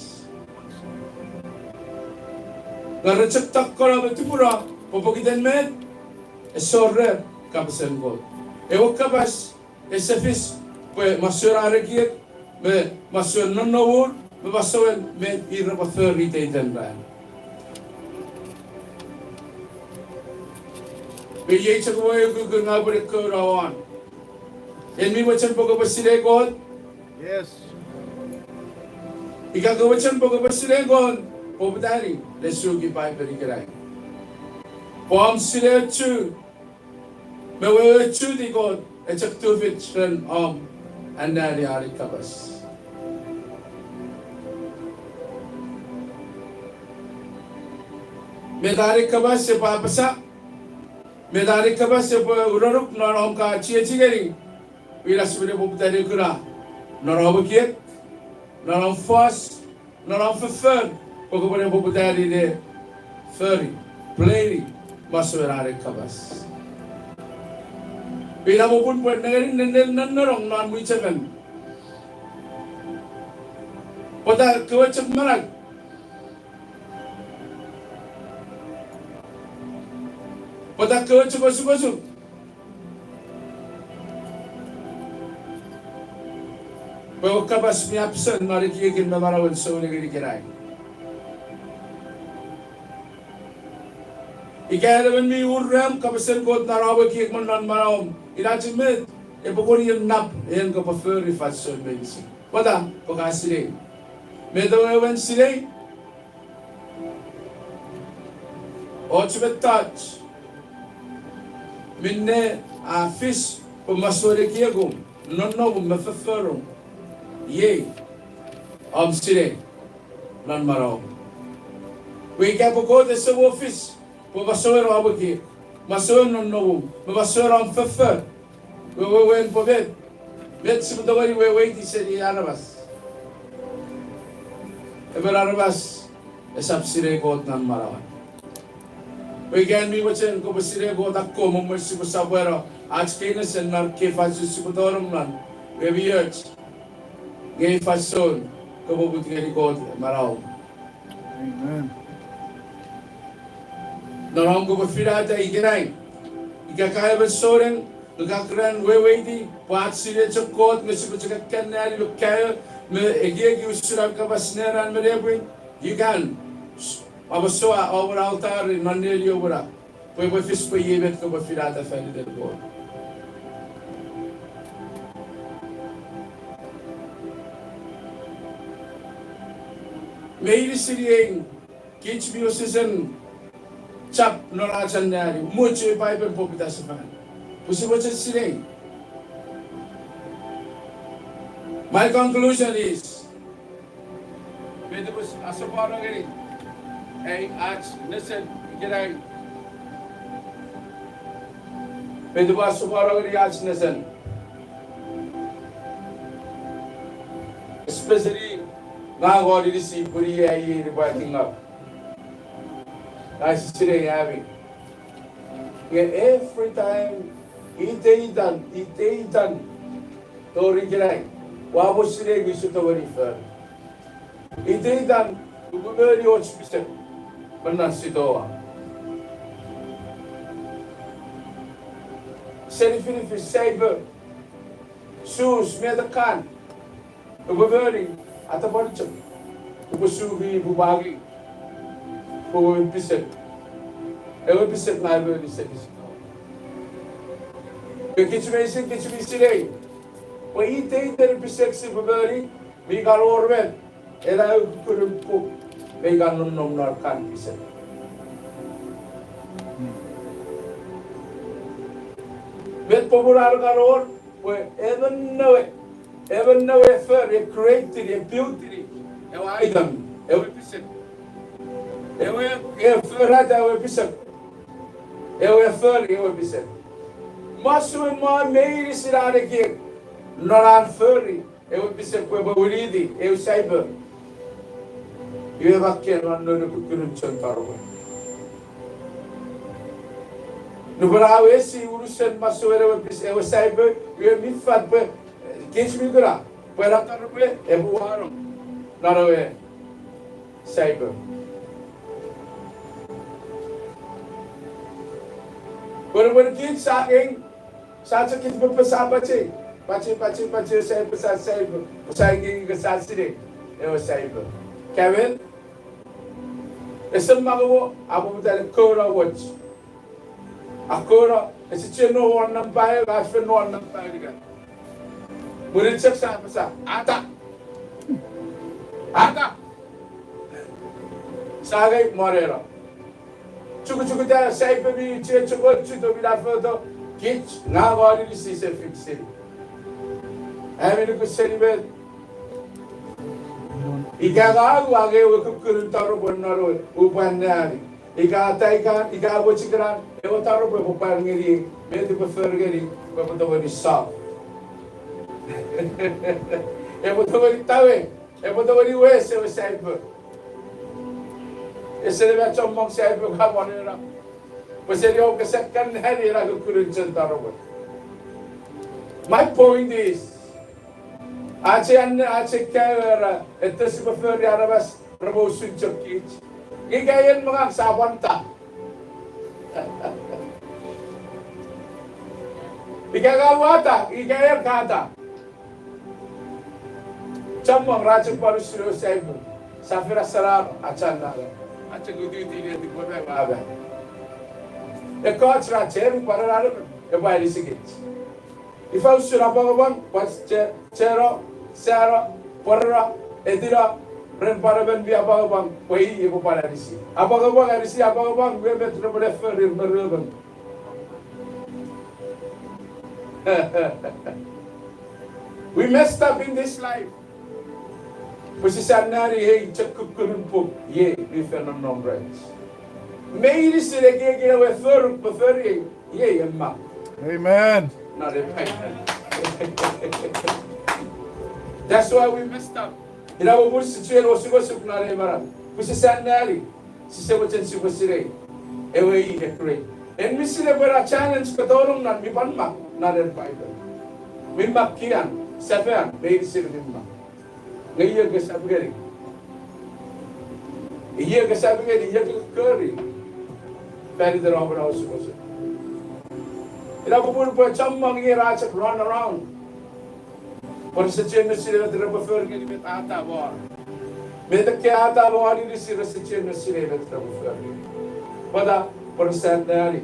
Nge re chok tokkono me tupuno pwe pokiten met? Ese wor rer kapasen Kot. Ewe kapas ese fis pwe masouen ar ekiek me masouen nonnomun me masouen met ir repwe fori iteiten ran. Me iei chok ewe ukukun ngang upwene kouno won. En mi mochen pwe kopwe sinei Kot? Ika ke mochen pwe kopwe sinei Kot, poputani ne suki Paipen ikenai. Pwe om sinei ochu me weweochuti Kot e chok tufich ren om anneani an kapas. Met an kapas epwe apasa, met an kapas epwe uronuk non om ka chiechi ngeni, ina sipwene poputani ne kuna non om ekiek, non om fos, non om foffor, pwe kopwene poputani ne fori, pleni masouen an kapas. Ina popun pwe nengeni nennel nennenong non mwichefen, pwata kewe chok manau, pwata kewe chok osukosuk, pwe ewe kapas mi apasa non ekiekin me manauen souneng ikenai. Ika en emon mi ur rem kapasen Kot non om ekiek me non manauom, ina chok met epwe kon ien nap en kopwe fori fansoun meinisin. Pwata? Pwe ka sinei. Met ewe wewen sinei? Och mettoch minne a fis pwe masouen ekiekum, nonnomun me fofforun, iei om sinei non manauom. Pwe ika pwe Kot ese mo fis pwe masouen om ekiek, masouen nonnomun me masouen om foffor, wewen pwe met, met sipwe tongeni weweiti seni aramas? Emon aramas esap sinei Kot non manauan. Pwe ika en mi mochen kopwe sinei Kot, akkom mwen sipwe sopweno ach kei nesen non kei fansoun sipwe tonong non, nge mi och, nge ei fansoun kopwe mut ngeni Kot manauom. Non om kopwe finata ikenai, ika ka emon souneng, nge ka keran weweiti pwe ach sinei chok Kot nge sipwe chok akkanneani me kaeo me ekieki usun an kapas neran me nepwin, ikan, apasua om na altari non neni oupwe na, pwe epwe fis pwe iei met kopwe finata fan iten Kot. Meinisin iei kich mi wesewesen chap non ach anneani, much ei Paipen poputa sefan, pwe sipwe chok sinei. My conclusion is, met epwe asopwano ngeni ei ach nesen ikenai? Met epwe asopwano ngeni ach nesen? Especially ngang won inisi pwe iei ai epwe atingau. Ngang use sinei ami. Nge every time, iteitan, iteitan, tori ikenai, ua mo sinei nge use tongeni fori. Iteitan, upwe moni och pisek me non sitoa. Seni finifin, saipo, sus, met kan, upwe moni, atapwan chok, upwe suki, upwe pwaki, pwe ewe pisek, ewe pisek ngang moni seni sitoa. Nge kich meinisin, kich mi sinei pwe iteiten pisek sipwe moni mi kan wor met, ena ukukun puk mi kan nonnom non kan pisek. Met popun a kan wor, pwe emon ewe, emon ewe fori, e create-ini, e build-ini ewe item, ewe pisen. Ewe, e forata ewe pisen. Ewe fori ewe pisen. Masou me meinisin an ekiek non an fori ewe pisen pwe epwe winiti ewe saipo. Iwe makkei non nonukukkunun chon taropwe. Nupwen a wesi unusen masouen ewe pis-, ewe saipo, iwe mi fat pwe, eh, kich mi kuna pwe ena taropwe epwe wanong non ewe saipo. Pwe nupwen kich sa ngeni, sa chok kich pwe sa pache, pache, pache, pache, saipo, sa saipo, sa ngeni, sa sinei ewe saipo. Kamen, ese mangowo, a poputa ne kouno woch. A kouno, ese chuen no won nampa ew, a fen no won nampa ew ika. Mwirin chok sa apasa, ata. Ata. Sa ngeni moneno. Chukuchukuta saipo mi chuen chok chuto mi nafoto, kich, ngang won inisi se fix-ini. Ami nuku seni met. Ika ngang ua angei ewe kukkunun taropwe non ewe, upwe anneani. Ika ata ika, ika woch ikenan, ewe taropwe epwe pwar ngeni, met epwe fori ngeni, pwe epwe tongeni solve. Epwe tongeni tawe, epwe tongeni wes ewe saipo. Ese ne ma chommong saipo ka moneno. Pwe seni om kese kan anneani ena kukkunun chon taropwe. My point is, ach ei anneani, ach ei kaeo era, ete sipwe fori aramas repwe usun chok kich. Ika en me ngang sa pwan ta. Ika ngang ua ta, ika en ka ta. Chommong ra chok pwan usun ewe saipo. Sa fen asanar, achanna. A chok ututiw ne tipwe me aba. Ekkoch ra chen pwan anarem, epwe anisikich. Ifa usun apwangapwang, pwan che-, cheno, sano, pwarano, etino, ren pwan emon mi apwangapwang, pwe i epwe pwan anisi. Apwangapwang, anisi apwangapwang, iwe met repwe ne fori me ruemon. We messed up in this life. Pwe sise anneani ei chok kukkunun puk, iei mi fen nonnom rech. Meinisin ekiekin ewe foruk me fori ei, iei e mak. Amen. Not a Bible. That's why we messed up. Ina popun sichuen osukosuk non ei maram. Pwe sise anneani, sise mochen sipwe sinei ewe i e create. En mi sinei pwe ena challenge ka tonong non mi pwan mak non ei Bible. Mi mak kian, sefan, meinisin mi mak. Nge iei kesap ngeni. Iei kesap ngeni, iei ke kori. Fan iten om na osukosuk. Ina popun pwe chommong ier a chok run around. Pwe rese chuen sinei met repwe fori ngeni met Atam won. Met ekkei Atam won inisi rese chuen sinei met repwe fori. Pwata? Pwe rese anneani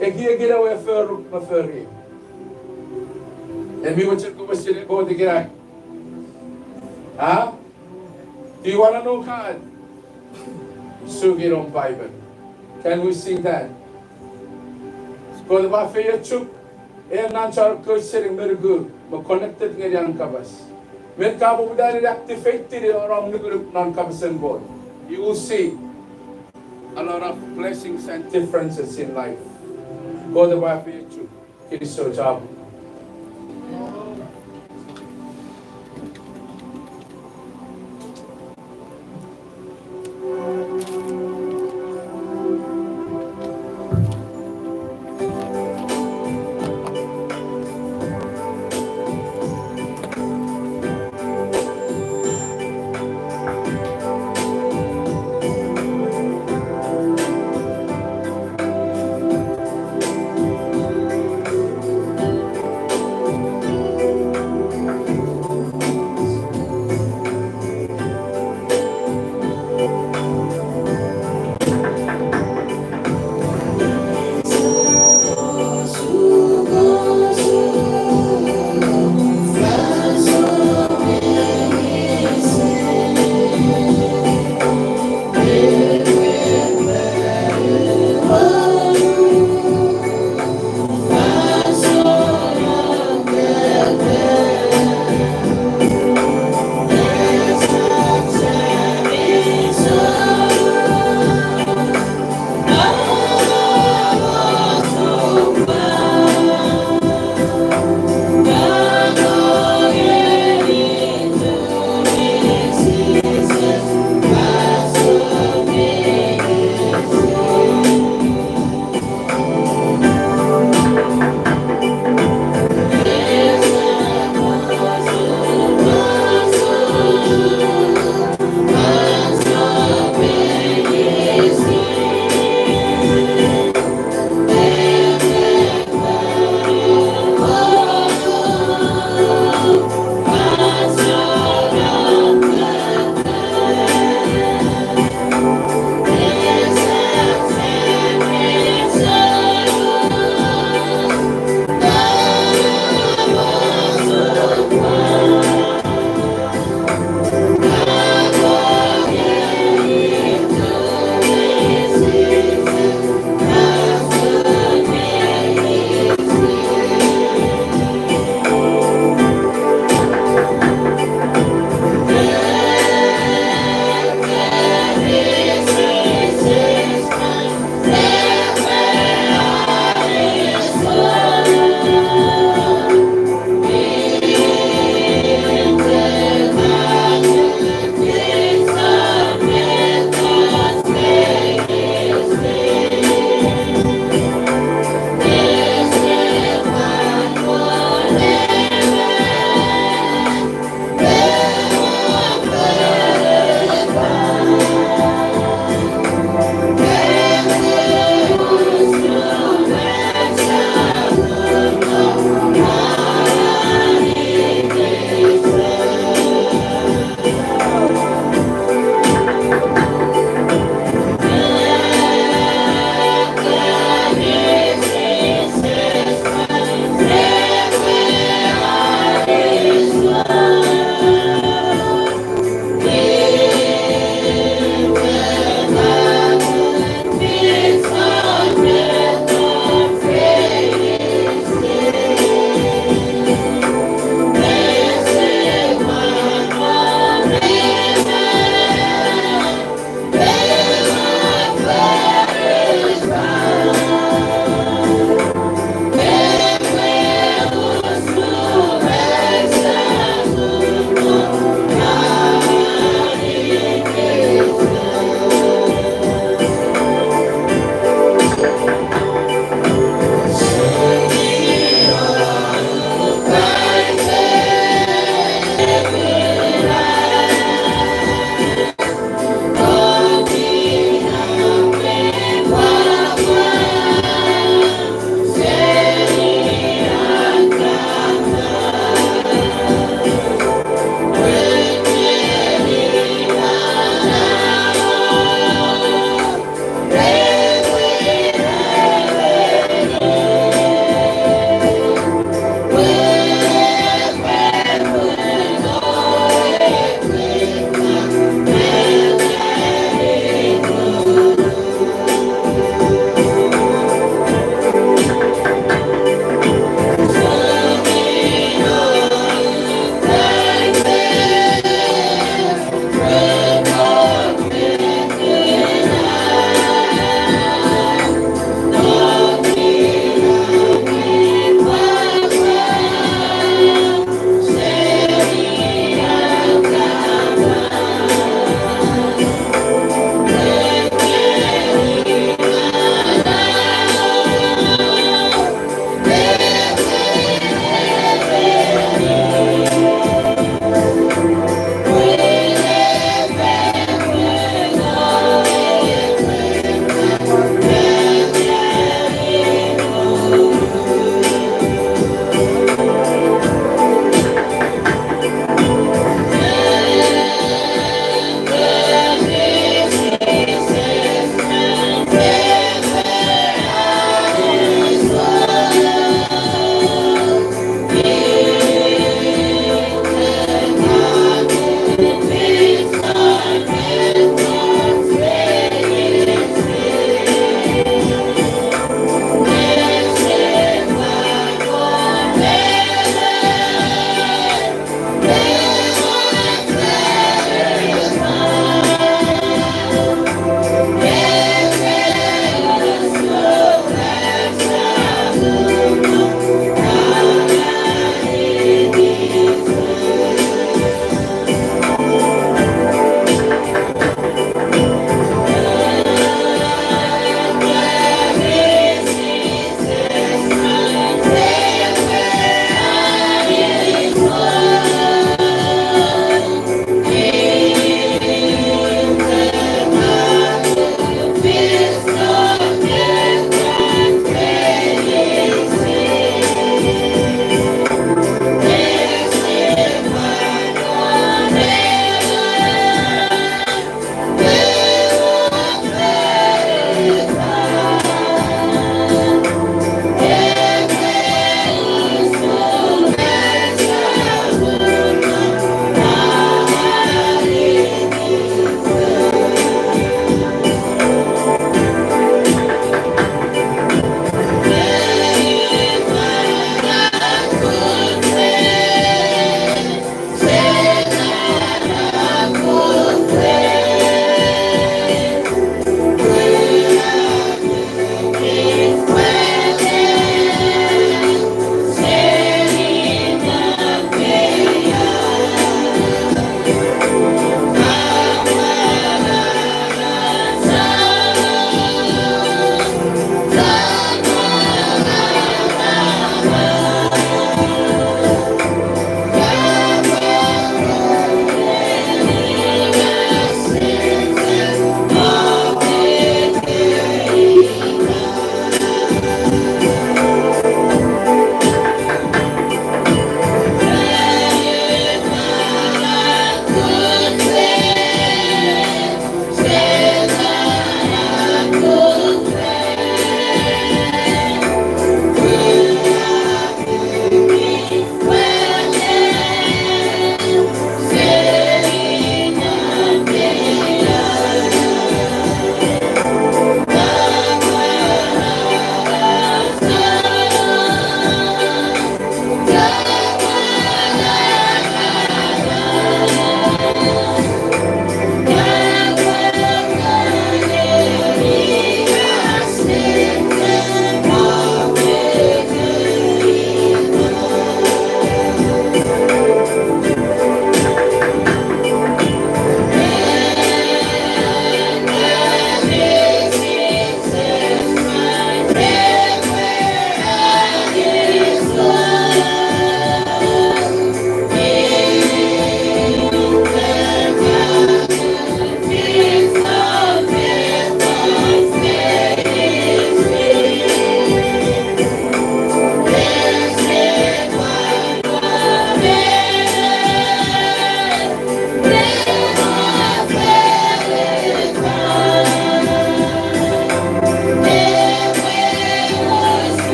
ekiekin ewe foruk me fori. En mi mochen kopwe sinei Kot ikenai. Do you want to know God? Suki non Bible. Can we see that? Kot epwe efeiochuk, en an chon kousening me nuku, me connected ngeni an kapas. Met ka poputa ne activate-ini non om nukunuk non kapasen Kot, you will see a lot of blessings and differences in life. Kot epwe efeiochuk. Kinisou chapur.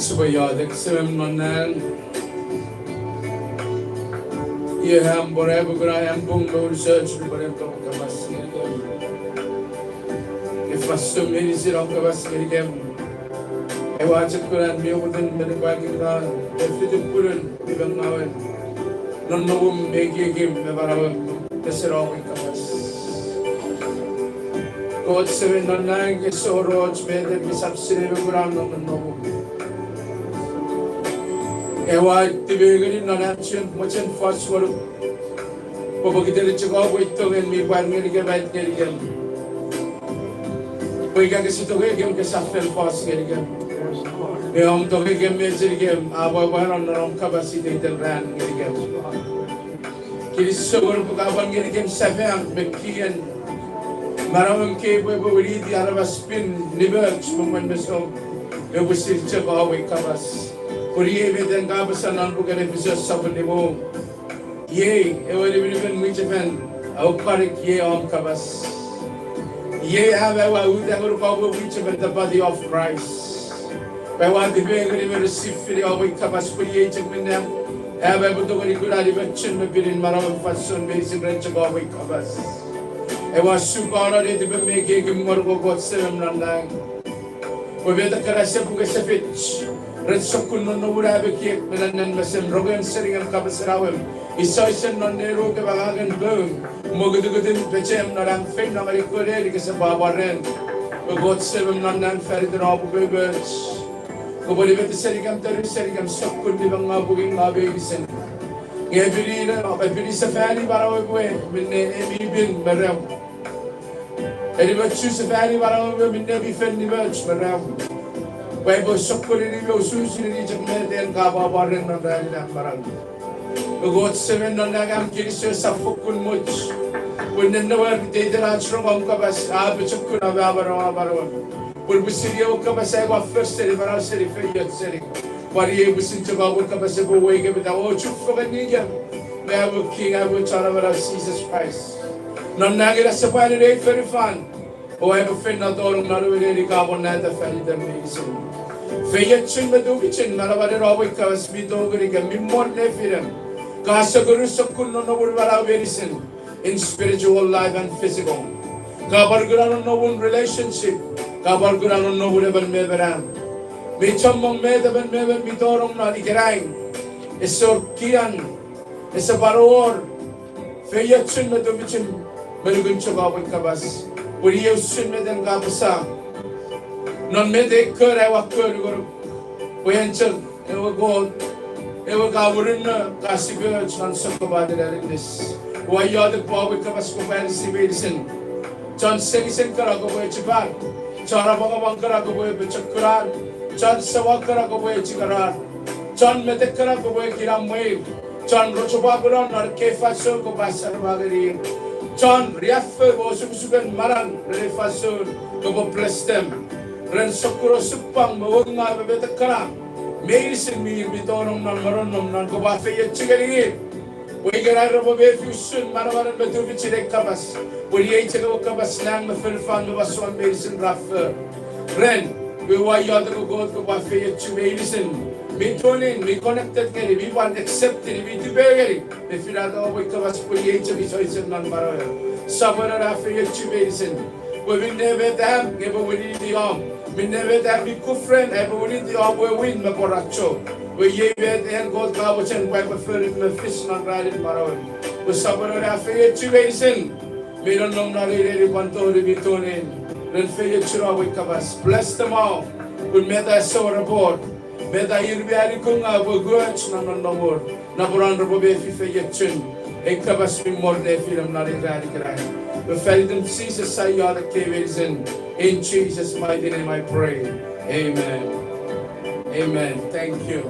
Sipwe iotek. Semem non nang, iei am pwora, pwe kuna am pung me unusoch nupwen am tong kapas ngenikem. Ifa usun meinisin om kapas ngenikem. Ewe chok kunan mi okuten me nipwakingaw, e fiti punun, iwe ngawen nonnomun me ekiekim me manauem, pesen om kapas. Kot Semem non nang, ese wor och met mi sap sinei me kuna non nonnomun. Ewe tipengeni non am chok mochen fos ngonuk, pwe pokiten chok om we tongen mi pwan ngenikem, ait ngenikem. Pwe ika kese tongeikem, kosap fen fos ngenikem. Me om tongeikem me echenikem a pwapwa non om kapas iteiten ran ngenikem. Kinisou ngonuk pwe ka pwan ngenikem sefan me kien manauem, kei pwe epwe winiti aramas pin, nimoch me mwen mesou, me pwisin chok om we kapas. Pwe iei met en kapas non puken Efisos sopun nimu. Iei ewe niwiniwin mwichefen, a ukkanik iei om kapas. Iei am aua uta ngonuk om we mwichefen, the body of Christ. Pwe aua tipengeni me receive-ini om we kapas pwe iei chok minne am aua pwan tongeni kuna nimochun me pinin manauem fansoun meinisin ren chok om we kapas. Aua sukuno netipem me ekiekem ngonuk, Kot Semem non nang. Pwe met ekkana ese pung ese fich ren sokkun nonnomun am ekiek me nanen mesem, rongen seningem, kapasen auem, isoisen non nenukemw, angangen poum, mokutukutun pechem non am feino ngeni koneni kese pwapwa ren. Pwe Kot Semem non nang, fan iten om umoumoch, kopwe nimeti senikem, tonu senikem sokkun nimengaw, pwukingau meinisin. Nge epini, epini sefani manauei pwe minne mi pin me reom. Eni mochu sefani manauei pwe minne mi fen nimoch me reom. Pwe epwe sokkono me usuusun chok met en ka pwapwa ren non ranin am manau. Kot Semem non nang, am kinisou, esap fokkun much pwe nennengaw iteiten ach rong om kapas a pochokun me amanaua manauem. Pwe pwisin iei ewe kapas aua for seni, manau seni, feioch seni. Pwan iei pwisin chok om we kapas epwe uwei kemita o chufengen ngenikem me am we King, am we Chon Amanau Jises Kraist. Non nang, ina sepwanin ei fonufan, o aipwe feino tonong non ewe neni ka pwonata fan iten meinisin. Feiochun me tufichin manamanen om we kapas mi tongenikem, mi mor nefinem. Ka sokkono sokkun nonnomun manau meinisin, in spiritual life and physical. Ka pwan kuna nonnomun relationship, ka pwan kuna nonnomun emon me emon am. Mi chommong met emon me emon mi tonong non ikenai, ese wor kian, ese pwan wor feiochun me tufichin me nukun chok om we kapas. Pwe iei usun met en ka apasa non met ei kon aua kon ngonuk, pwe en chok ewe Kot, ewe ka murinno, ka sipwe och non sokkopaten aninnis. Ua iotek pwe om we kapas kopwe anisi meinisin. Chon senisen kana kopwe echipar. Chon apwangapwang kana kopwe pochokunar. Chon semwen kana kopwe echikarar. Chon metek kana kopwe kinamwe. Chon rochopwakuno non ekkei fansoun kopwe asarama ngeni. Chon riaffou me osukosuken manau ren ei fansoun kopwe bless them. Ren sokkun osupwang me wonga me metek kana meinisin mi, mi tonong non nongononnom non, kopwe afeiochu ngeni ir. Pwe ikenai repwe mefi usun manamanen me tufichin ei kapas. Pwe iei chok ewe kapas nang me fonufan me masouan meinisin ra for ren. Pwe ua iotek, Kot, kopwe afeiochu meinisin mi tune in, mi connected ngeni, mi pwan accept-ini, mi tipeeu ngeni, me finata om we kapas pwe iei chok isoisen non manauer. Sopweno ne afeiochu meinisin. Pwe minne met am, nge epwe winiti om. Minne met am mi kuf ren, epwe winiti om we win me pworacho. Pwe iei met en Kot ka mochen pwe epwe fori me fis non ranin manauer. Pwe sopweno ne afeiochu meinisin mi nonnom non ei neni pwan tori mi tune in ren feiochun om we kapas. Bless them all. Pun meta ese wor report, meta ir mi anikungau pwe kuoch non nonnomur, napwuran repwe mefi feiochun ei kapas mi mor nefinem non ei ran ikenai. Pwe fan iten Jises sia iotek ekkei meinisin. In Jesus' mighty name I pray. Amen. Amen. Thank you.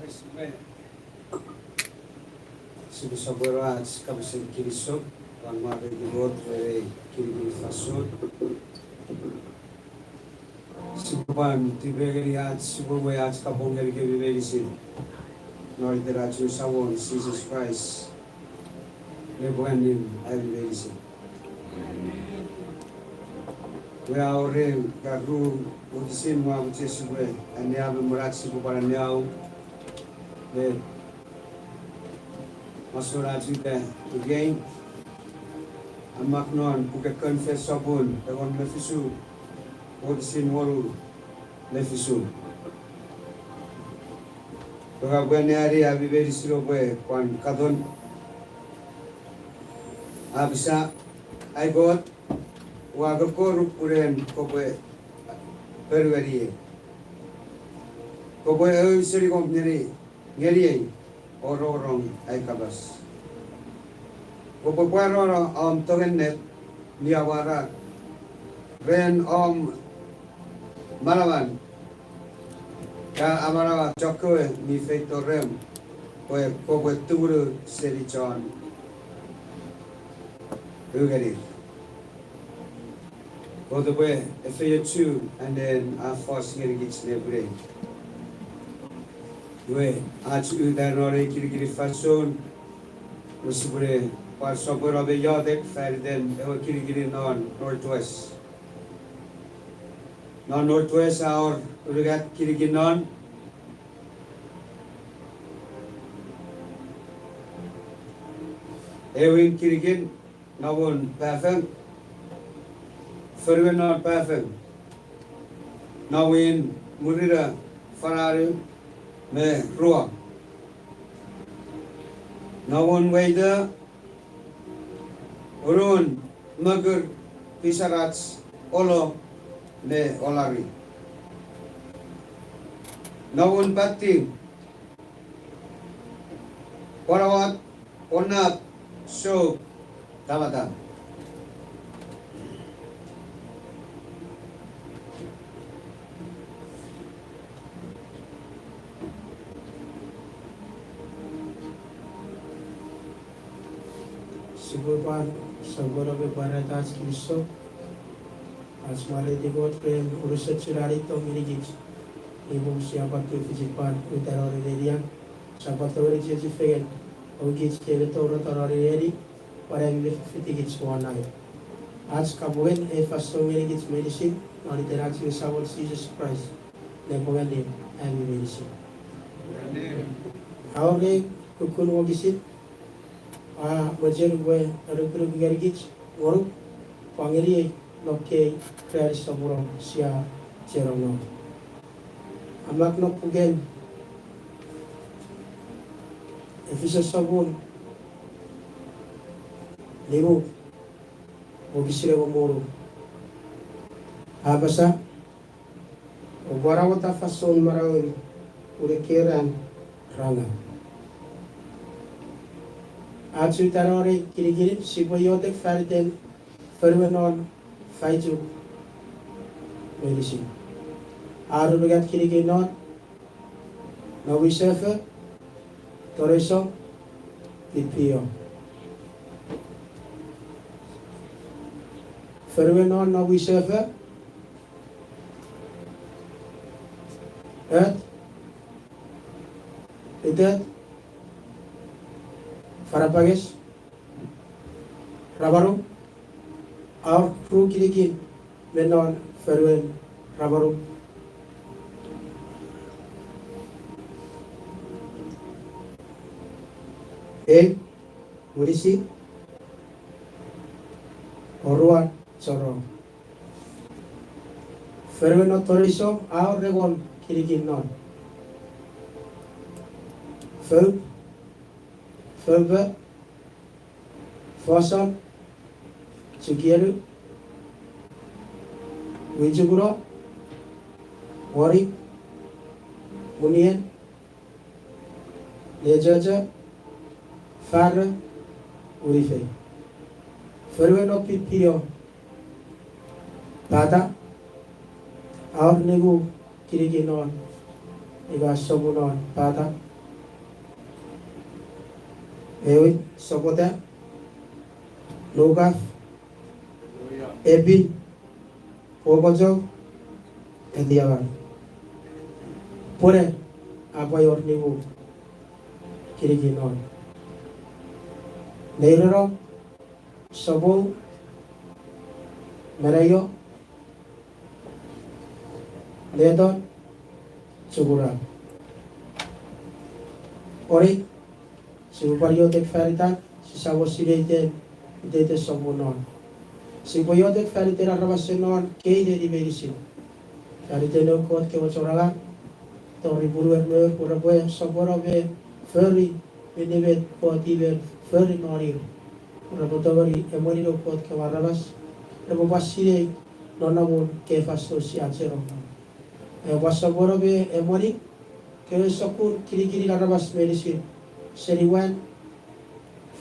Sipwe sopweno ach kapasen kinisou, pwan mwareiti Kot ren ei kinikinin fansoun. Sipwe pwan tipengeni ach sipwe we ach kapong ngenikemi meinisin non iten ach we Samon Jises Kraist, nepwinganin ami meinisin. Iwe a wor ika ru wokisin ua mochen sipwe anneani me mwen ach sipwe pwan anneani me masoun ach uta ikei, a mak non puken Confess sopun engon me fisu, wokisin wonu me fisu. Pwe ka pwan anneani ami meinisin oupwe pwan katon. A apasa, ai Kot, ua kokkoruk pwe en kopwe ponueni ei. Kopwe eu senikom ngeni, ngeniei o rongorong ai kapas. Kopwe pwarano om tong ennet mi amwarar ren om manaman, ka amanaua chokkewe mi feito rem, pwe kopwe tumunu seni chon u ngenir. Kot epwe efeiochu anen a fos ngenikich nepwinei. Iwe, ach uta non ei kinikinin fansoun, me sipwene pwan sopweno me iotek fan iten ewe kinikinin non Northwest. Non Northwest a wor unungat kinikin non. Ewin kinikin, nomwun Pafeng, fonuen non Pafeng, nomwin murina Fananu me Ruang, nomwun weita unun Mokur, Pisarach, Olo me Olari, nomwun Pati, Pwanawat, Ponnap, Sou, Tamata. Sipwe pwan sopweno me pwarata ach kinisou, ach mwareiti Kot ren unusochun an tong ngenikich. Iwe sia pwan tufichin pwan uta non ei nenian, sia pwan tongeni chiechi fengen, o kich kewe tonong non ei neni, pwan ami mi fitikich won ai. Ach kapongen ei fansoun ngenikich meinisin non iten ach we Samon Jises Kraist, nepwinganin ami meinisin. A wor ei kukkun wokisin a mochen upwe anukunuk ngenikich ngonuk, pwan ngeniei non ekkei ranin soponon sia cheno non. A mak non puken Efisos sopun nimu, wokisin engon me wonu, a apasa, oupwe pwan awora fansoun manauemi pun ekkei ran ra ngaw. Ach uta non ei kinikinin sipwe iotek fan iten fonuen non Faichuk meinisin. A wor unungat kinikin non, Nowisefo, Toreso, Pipio. Fonuen non Nowisefo, Ot, Itet, Fanapanges, Ramanum. A wor ru kinikin me non fonuen Ramanum, Ei, Winisi, Oruan, Chorong. Fonuen non Toreso a wor engon kinikin non, Fou, Foupa, Foson, Chukienu, Wichukuno, Wonik, Unien, Lechocho, Faro, Unifei. Fonuen non Pipio, Pata, a wor nimu kinikin non, ika sopun non Pata. Ewin, sopwota, nukaf, epin, pwokocho, etiaman. Pwene, a pwai wor nimu kinikin non. Neireno, sopwou, meneio, neton, sukuna. Ori, sipwe pwan iotek fan itan, sisamo sinei iten, iteiten sopwun non. Sipwe iotek fan iten aramasen non, kei neni meinisin. Fan iten noun Kot kewe chon angang, tori punuer me ur, pwe repwe sopweno me fori minne met Kot i men fori nonir. Repwe tongeni emweni noun Kot kewe aramas, repwe pwan sinei nonnomun kewe fansoun sia cheno. Epwe pwan sopweno me emweni kewe sokkun kinikinin aramas meinisin, seni wan,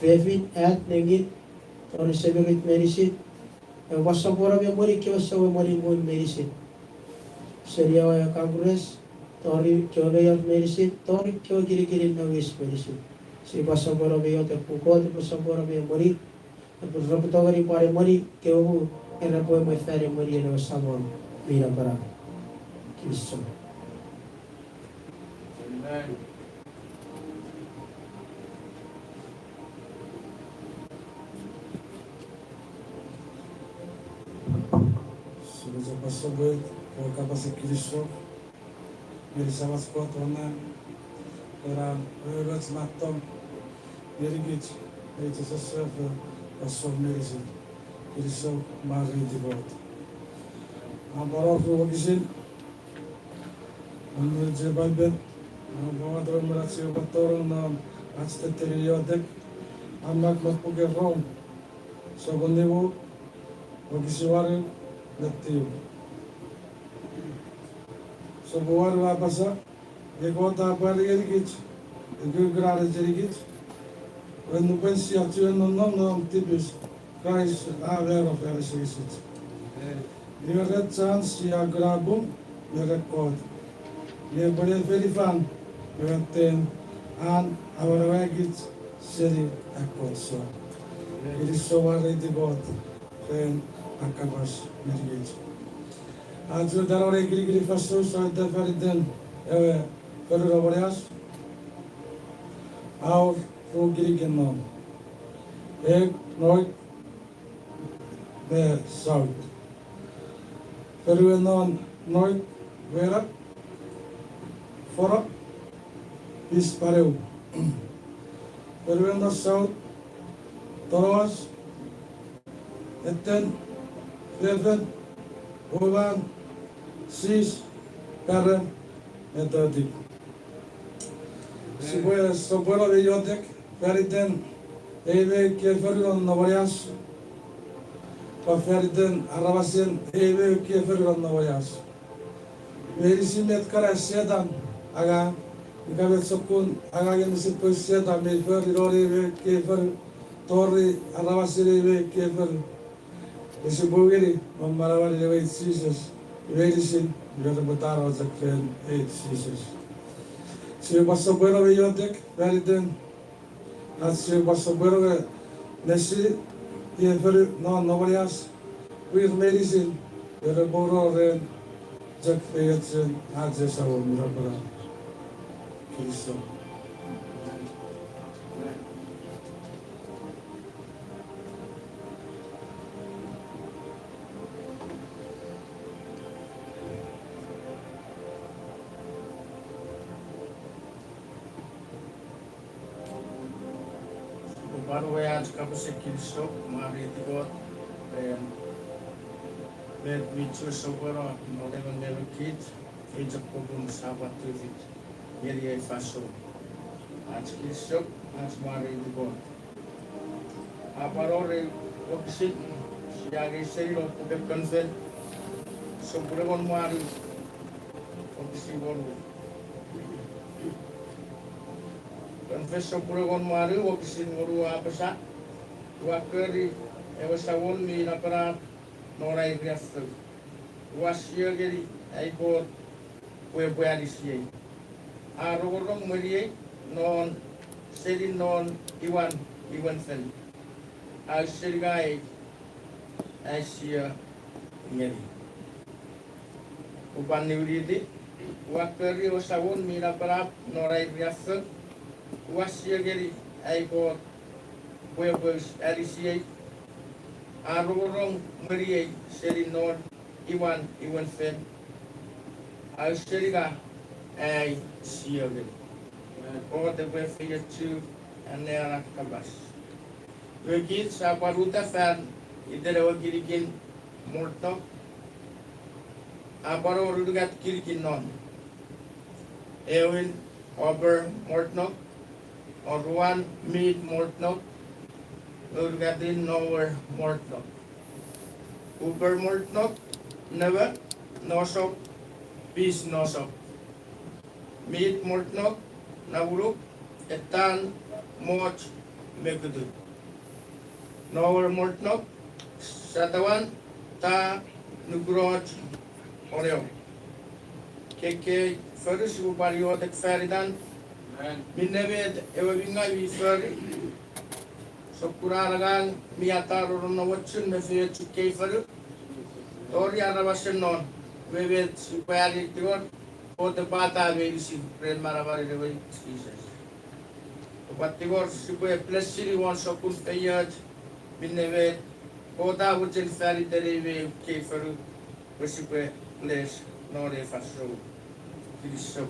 fefin, at, nengin, tori semirit meinisin. Epwe pwan sopweno me emweni kewe sou emweni ngun meinisin, seni ewe Congress, tori kewe mayor meinisin, tori kewe kinikinin nouwis meinisin. Sipwe pwan sopweno me iotek pwe Kot epwe sopweno me emweni, epwe repwe tongeni pwan emweni kewe mu, repwe mwo fan emwenien ewe Samon mi napanap. Kinisou. Amen. Sipwe chok pwan sopweno, pwe kapasen kinisou ngeni Samach Kot won nang, ena ewe mettoch mattom ngenikich, nge Jises Kraist, fansoun meinisin. Kinisou, mwareiti Kot. A pwan wor ru wokisin non ewe Paipen, a pwan wato me ach sipwe pwan tonong non ach tettenin iotek, a mak non puken Rom, sopun nimu, wokisin wanu me tiu. Sopun wanu a apasa, nge Kot a pwari ngenikich ukukun an echenikich, ren nupwen sia chuen nonnom non tipis, Kraist a mano fan asengesich. Iwe ren chan sia kuna pung me ren Kot, nge epwe ne fonufan me watten an amanauakich seni ekkoch soun. Kinisou, mwareiti Kot ren an kapas ngenikich. Ach we tano ne kinikinin fansoun sia uta fan iten ewe fonu non Wanias. A wor ru kinikin non, east, north, me south. Fonuen non north, Wena, Fono, Pispaneu. Fonuen non south, Tonoas, Eten, Fefin, Woman, Sis, Karen, me Totik. Sipwe sopweno me iotek fan iten ei me ekkei fonu non Wanias, pwan fan iten aramasen ei me ekkei fonu non Wanias. Meinisin met kana Setan angang, ika met sokkun angangen mesepwen Setan mi fori non ei me ekkei fonu, tori aramasen ei me ekkei fonu, ese pwe ngeni non manamanen ewe Jises, meinisin, iwe repwe tano chok ren ei Jises. Sipwe pwan sopweno me iotek fan iten ach sipwe pwan sopweno nge nesi, iei fonu non Wanias, pwir meinisin, ere poro ren chok feiochun ach Samon mi napanap. Kinisou. Sipwe pwan uwei ach kapasen kinisou, mwareiti Kot ren met mi chuen sopweno non emon me emon kich, ei chok popun sia pwan tufich ngeni ei fansoun. Ach kinisou, ach mwareiti Kot. A pwan wor ei wokisin sia angei seni non puken Konfen, sopun engon me wanu, wokisin wonu. Konfen sopun engon me wanu, wokisin wonu a apasa, ua kori ewe Samon mi napanap non ai riaffou. Ua sio ngeni ai Kot pwe epwe anisiei. A rongorong mweniei non seni non iwan, iwen fen. Ausening ei, ai sio ngeni. Upwan niwiniti, ua kori ewe Samon mi napanap non ai riaffou, ua sio ngeni ai Kot pwe epwe anisiei, a rongorong mweniei seni non iwan, iwen fen. Ausening ei, ai sio ngeni. Kot epwe efeiochu an ena kapas. Iwe kich sia pwan uta fan iten ewe kinikin Mortnok. A pwan wor unungat kinikin non. Ewin, Upper Mortnok, oruan, Mid Mortnok, unungatin, Lower Mortnok. Upper Mortnok, newe, nosok, pis nosok. Mid Mortnok, namunuk, etan, moch, me kutu. Lower Mortnok, satawan, ta, nukunoch, oneo. Kei fonu sipwe pwan iotek fan itan, minne met ewe mi ngaw mi fori, sokkun angang mi atar ren nowochun me feiochun kei fonu, tori aramasen non, iwe met sipwe ani tingor, Kot epwe ata meinisin ren manamanen ewe Jises. Epwe tingor sipwe blessini won sokkun feioch, minne met Kot a mochen fan iten ei me kei fonu, pwe sipwe bless non ei fansoun. Kinisou.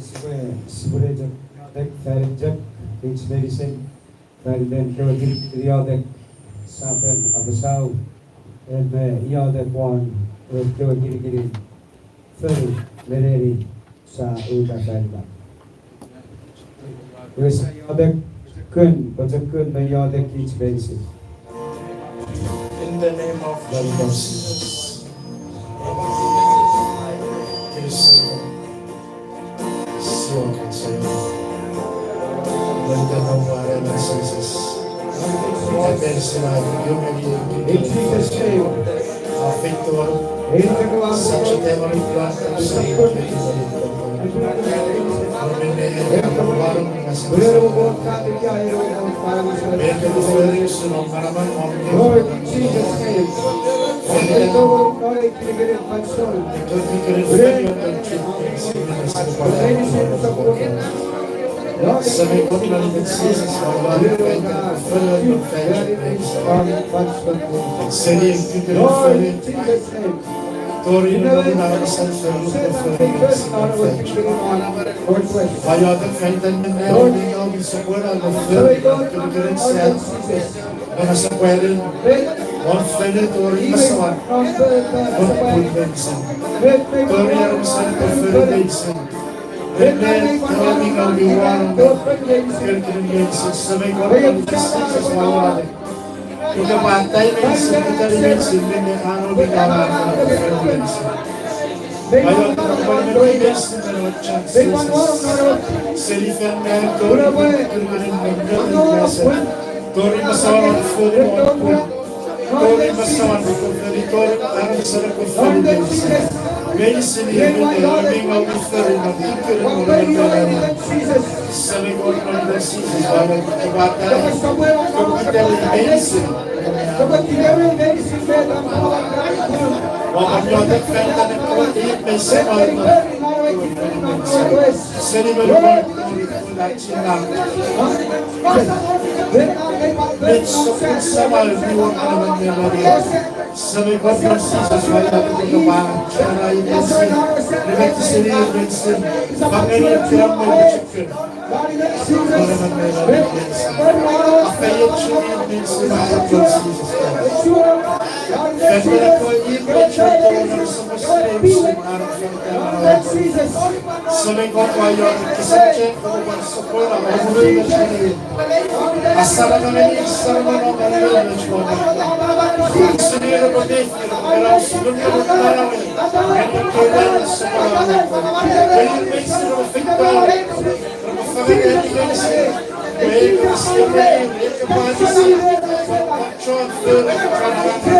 Sipwe, sipwe chok iotek fan chok, kich meinisin, fan iten kewe kinikin iotek, sia fen apasau, en me iotek won, ewe kewe kinikinin fonu me neni, sia uta fan itan. Iwe sia iotek, kun, pochokun me iotek kich meinisin. In the name of Jesus. Kinisou. Sion, Sion. Lord, the Lord, Jesus. In Jesus' name. Such a memory, God, Lord, in Jesus' name. Tori non aramas, tori non aramas, tori non aramas. Ua iotek fan iten minne omi, omi sopweno me fori non kinikinin sat. Non asepwanin, won fonu tori masouan, won pun meinisin. Tori aramas, tori fonu meinisin. Ren met ami ngaw mi wano, kinikinin meinisin, Semei Kot, Jises, ua iotek. Ika pwata meinisin, ika meinisin, minne a nom ika a nom meinisin. Ua iotek pwe meinisin me non Jises. Seni fan me tori, tori, tori, tori, tori masouan fonu won pun. Tori masouan kofoni, tori aramas kofoni meinisin. Meinisin minne ami ngaw mi fori non kinikinin. Semei Kot, non Jises, ua iotek pwe pwata, kopwe tongei meinisin. Ua iotek fan iten ekkewe ir me semei. Seni me Semei Kot, Jises, ua iotek pwe kopwe chana ir meinisin, ne meinisin ir meinisin, fangeni ir kinamwe me chukun. Ua iotek pwe kopwe chana ir meinisin, afeiochu ir meinisin, Jises. Fan iten ekkewe ir me chukun, Semei Kot, ua iotek pwe kese chok kopwe pwan sopweno, kopwe pwan sopweno. Asarama ngeni, asarama ngeni, asarama ngeni. In Jesus' name. In Jesus' name. Hallelujah. In Jesus' name. In Jesus' name. In Jesus' name. Amen. Amen. Amen. Amen. In Jesus' name. Amen. In Jesus' name. Amen.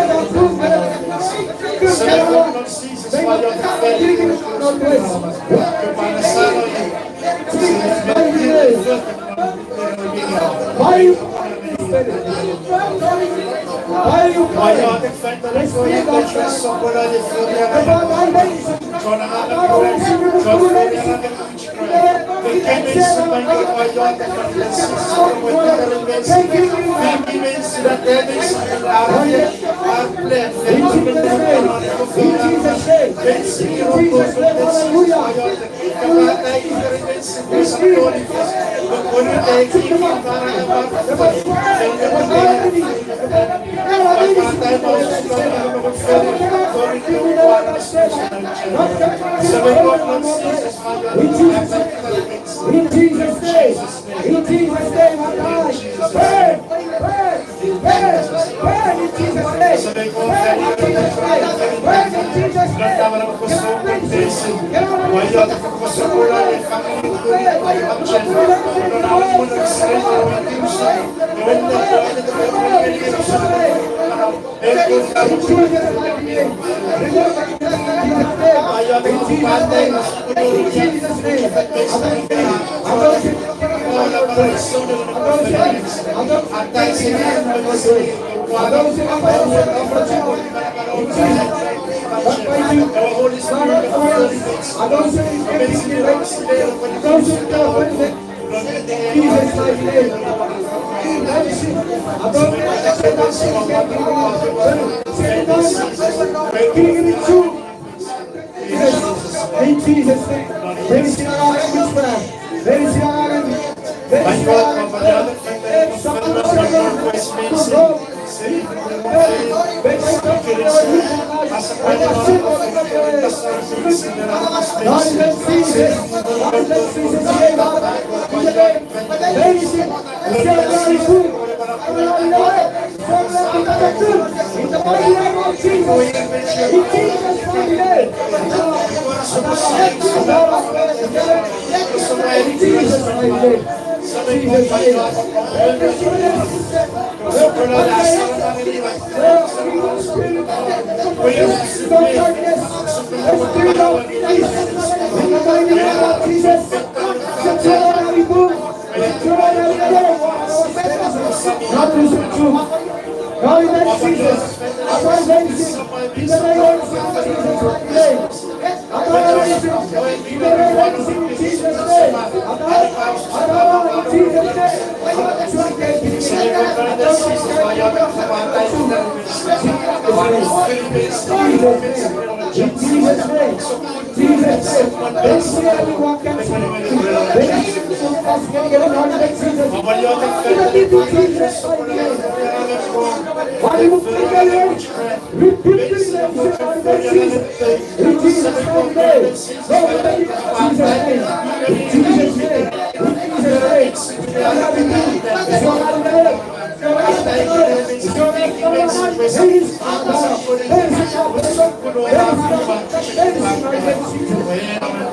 In Jesus' name. In Jesus' name.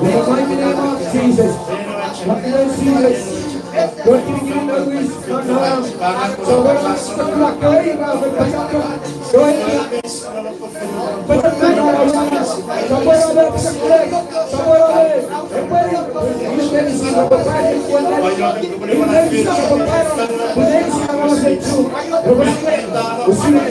In the mighty name of Jesus. In Jesus' mighty name.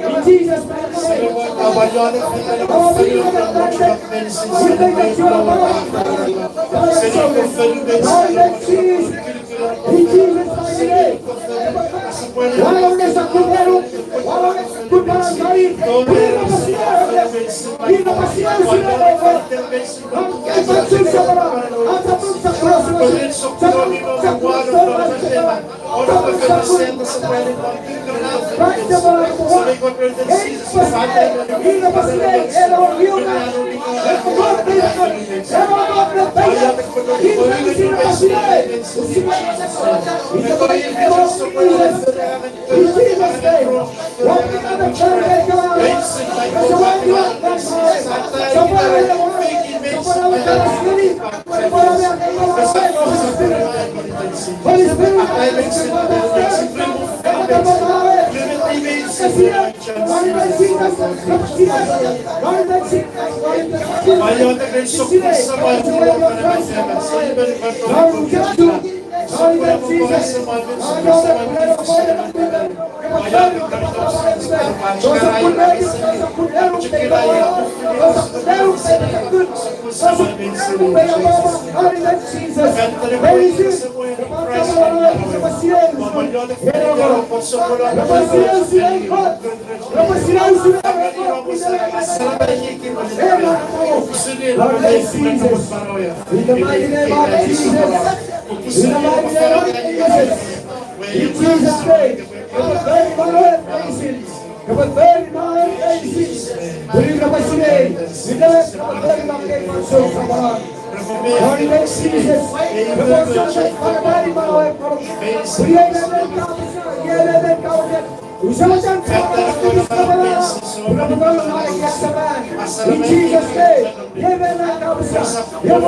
In Jesus' mighty name. Holy Spirit, Lord Jesus, in the mighty name of Jesus, in the mighty name of Jesus, in Jesus' name, kapwe fori manauer meinisin, kapwe fori manauer meinisin, pun repwe sinei, ita kapwe fori manauer meinisin. Lord, in the name of Jesus, kapwe fori manauer meinisin, pun ei menen kapas, ei menen kapas. Use mochen fori manauer meinisin, pun repwe fori manauer meinisin. In Jesus' name, ei menen kapas. Jesus.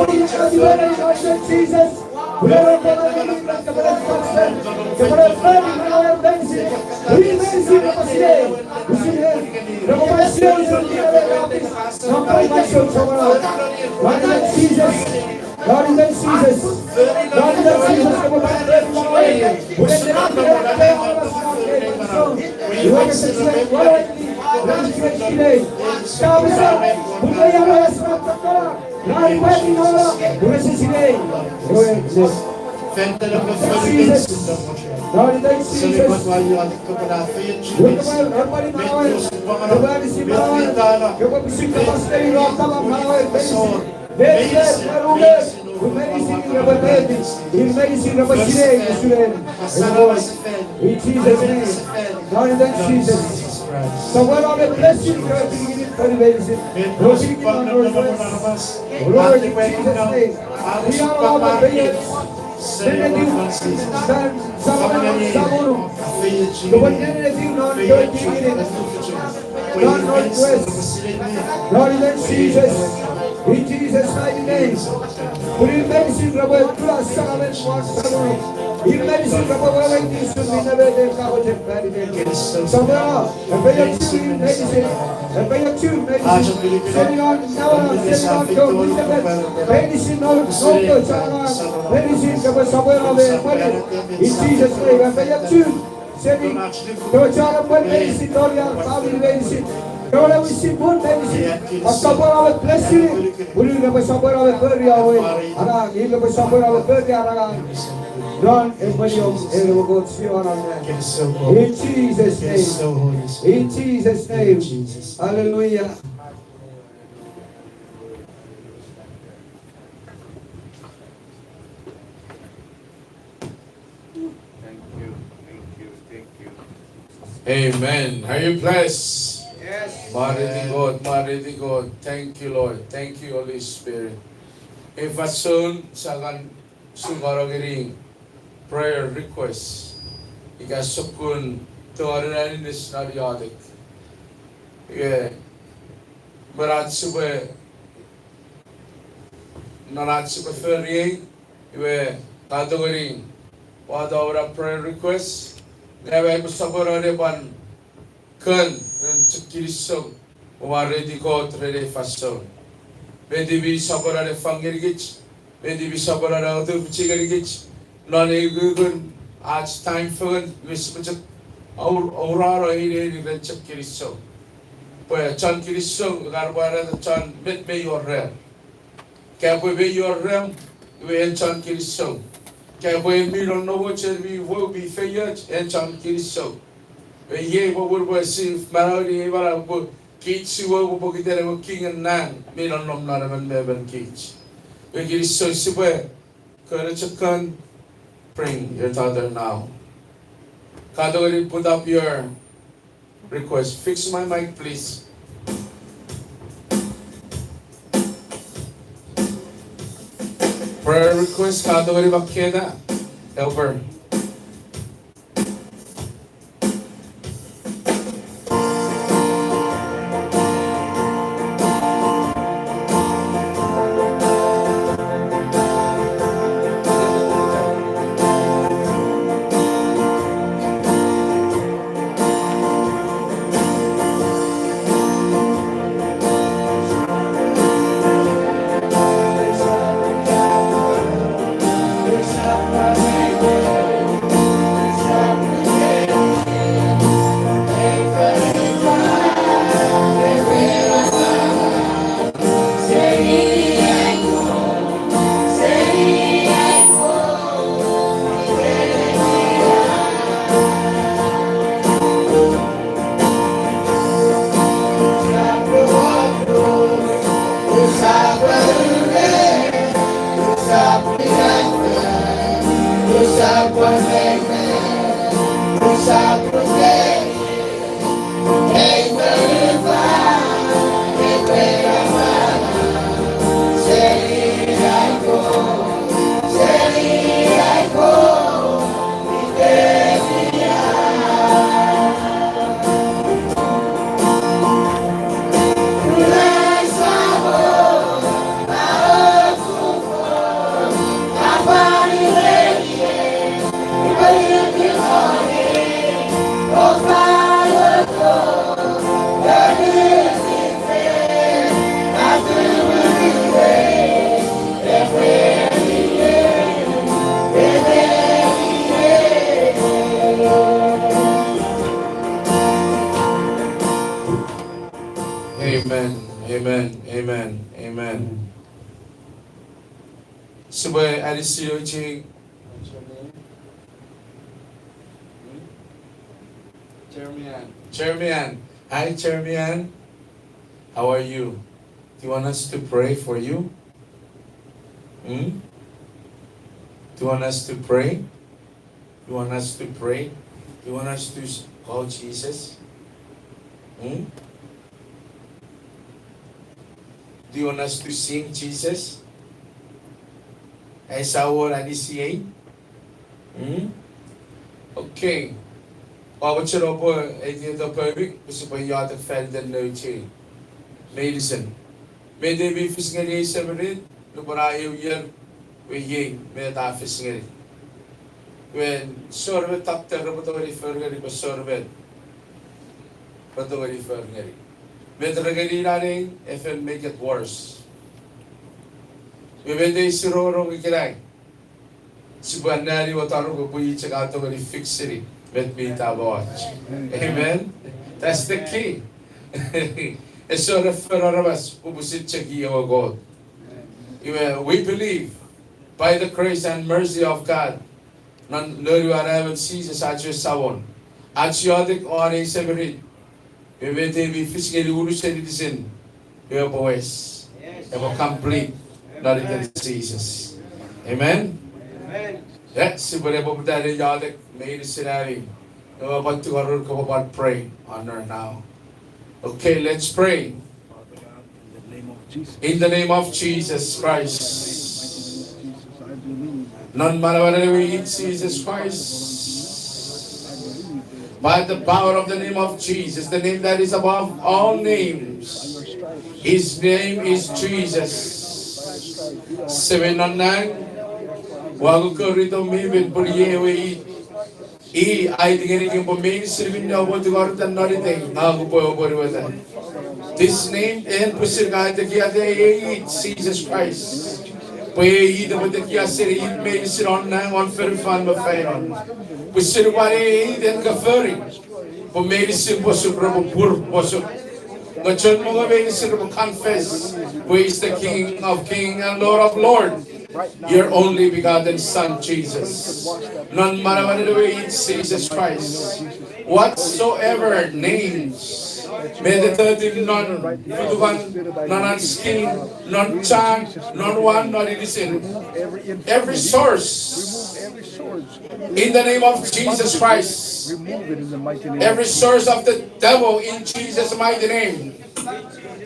Jesus. In Jesus' name. Lord, in the name of Jesus. Someone on a blessing, Lord, we give it for the medicine. Lord, we give it for the medicine. Lord, in Jesus' name. We are all the prayers. Send it to you. Send someone, someone. Lord, in the name of Jesus. Lord, in Jesus'. Lord, in Jesus'. In Jesus' mighty name. Pun ir meinisin repwe kuna saramen won Samon. Ir meinisin repwe weweiti usun minne mete kamochek fan iten. Samon, epwe ochu ir meinisin. Epwe ochu meinisin. Seni non Noah, seni non John, meinisin non Noah, meinisin repwe Samon me mwen. In Jesus' name, epwe ochu. Seni, kewe chon emwen meinisin, non ar famini meinisin, kewe wisin pun meinisin, a sopweno me blessing, pun ir repwe sopweno me fori ewe angang, ir repwe sopweno me fori angang. Non epwe iom ewe Kot sion angang. In Jesus' name. In Jesus' name. Hallelujah. Thank you, thank you, thank you. Amen. Are you blessed? Yes. Mwareiti Kot, mwareiti Kot. Thank you, Lord. Thank you, Holy Spirit. Ei fansoun sia kan sukano ngeni prayer request. Ika sokkun tori aninis non iotek. Ika mwen ach sipwe, non ach sipwe fori ei, iwe, ka tongeni wato ena prayer request, nge ua pwan sopweno ne pwan kon ren chok kinisou, mwareiti Kot ren ei fansoun. Met mi sopweno ne fang ngenikich, met mi sopweno ne atufichi ngenikich, non ei ukukun ach time fengen, iwe sipwe chok aur-, aurano ei neni ren chok kinisou. Pwe chon kinisou, ngar pwarata chon met mei wor rem. Ka pwe mei wor rem, iwe en chon kinisou. Ka pwe mi nonnomoch, en mi wou, mi feioch, en chon kinisou. Iwe iei popun pwe sipwe manaueni ei manau pwe kich siwou pwe pokiten ewe Kingen nang mi nonnom non emon me emon kich. Iwe kinisou, sipwe kon chok kon, bring your daughter now. Ka tongeni put up your request. Fix my mic, please. Prayer request, ka tongeni makketa. Helper. Amen. Amen. Amen. Amen. Sipwe anisi nouch. Jeremy Ann. Jeremy Ann. Hi, Jeremy Ann. How are you? Do you want us to pray for you? Hmm? Do you want us to pray? You want us to pray? You want us to s- call Jesus? Hmm? Do you want us to sing Jesus? Esa wor anisiei? Hmm? Okay. Ua mochen oupwe aiti eto poumi, pwe sipwe iotek fan iten nouch meinisin. Met mi fis ngeni ei semirit, nupwen a eu ier, iwe iei met a fis ngeni. Iwe, esor met doctor repwe tongeni fori ngeni, pwe esor met repwe tongeni fori ngeni. Met re ngeni nanei, e fen make it worse. Iwe met ei sirorong ikenai. Sipwe anneani ewe taropwe pwe i chok a tongeni fix-ini met mi tamoch. Amen. That's the key. Esor fen aramas, pwe pwisin chok i ewe Kot. Iwe, we believe by the grace and mercy of God, non Noun we Anaemon Jises ach we Samon, ach iotek won ei semirit, iwe met mi fis ngeni unusen inisin, iwe epwe wes, epwe complete, non iten Jises. Amen. E, sipwe ne poputa ne iotek meinisin ami. Ewe pwan tungorun kopwe pwan pray on her now. Okay, let's pray. In the name of Jesus Christ. Non manamanen ewe it Jesus Christ. By the power of the name of Jesus, the name that is above all names. His name is Jesus. Semei non nang, ua kokkorito mi pin pwe iei ewe it. I aiti ngenikem pwe meinisin minne oupwe tungoreta non itei, ngang upwe apwonueta. This name, en pwisin ka atekiata ei it, Jesus Christ. Pwe ei it epwe tekia seni it meinisin won nang, won fonufan me fainon. Pwisin pwan ei it en ka fori pwe meinisin posun repwe pur posun. Nge chon mongo meinisin repwe confess pwe He's the King of Kings and Lord of Lords. Your only begotten Son, Jesus. Non manamanen ewe it Jesus Christ. Whatsoever names, met etotin non futukan, non an skin, non chan, non wan, non inisin. Every source. In the name of Jesus Christ. Every source of the devil in Jesus' mighty name.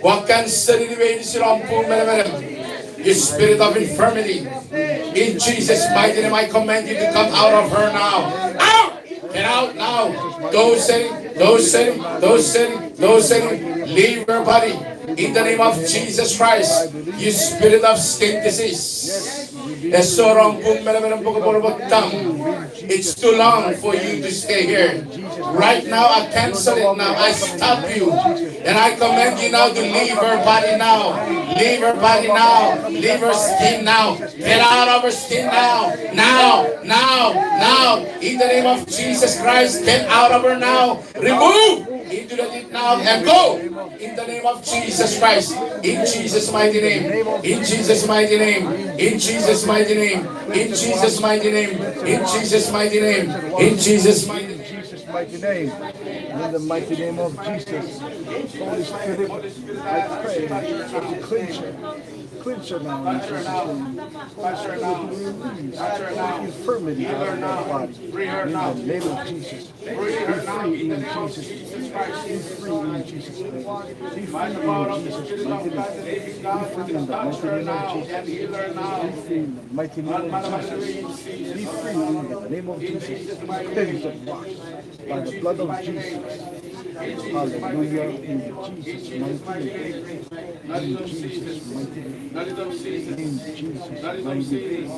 Ua cancel-ini meinisin om pung menemon. You spirit of infirmity, in Jesus' mighty name, I command you to come out of her now. Out! Get out now. Those sitting, those sitting, those sitting, those sitting, leave her body. In the name of Jesus Christ, you spirit of skin disease. Ese rong pung mele mele poko poro poktam. It's too long for you to stay here. Right now, I cancel it now. I stop you. And I command you now to leave her body now. Leave her body now. Leave her skin now. Get out of her skin now. Now, now, now. In the name of Jesus Christ, get out of her now. Remove into the deep now and go. In the name of Jesus Christ. In Jesus' mighty name. In Jesus' mighty name. In Jesus' mighty name. In Jesus' mighty name. In Jesus' mighty name. In Jesus' mighty name. In Jesus' mighty name. In the mighty name of Jesus. Holy Spirit, I pray that you cleanse her. Cleanse her now in Jesus' name. Holy Spirit, release every infirmity out of her body. In the name of Jesus. Be free in Jesus' name. Be free in Jesus' name. Be free in Jesus' mighty name. Be free in the mighty name of Jesus. Be free in the mighty name of Jesus. Be free in the name of Jesus. Cleanse and wash by the blood of Jesus. Hallelujah. In Jesus' mighty name. In Jesus' mighty name. In Jesus' mighty name. In Jesus' mighty name.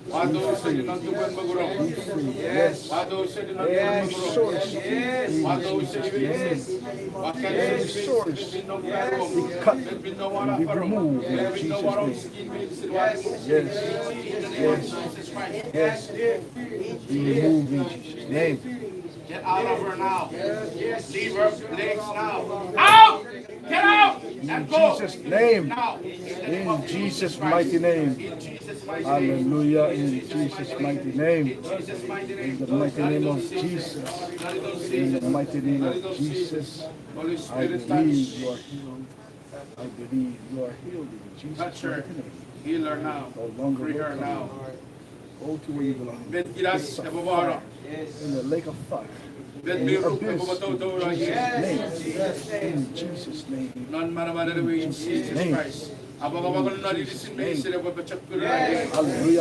Be free. Be free. Yes. Every source. Every source. Be cut and be removed in Jesus' name. Yes. Yes. Yes. Be removed in Jesus' name. Get out of her now. Leave her legs now. Out! Get out! And go! In Jesus' name. In Jesus' mighty name. Hallelujah. In Jesus' mighty name. In the mighty name of Jesus. In the mighty name of Jesus. I believe you are healed. I believe you are healed in Jesus' mighty name. Touch her. Heal her now. No longer. Free her now. Go to where you belong. Get sucked fire in the lake of fire. In the abyss. In Jesus' name. In Jesus' name. Non manamanen ewe Jesus Christ. Hallelujah.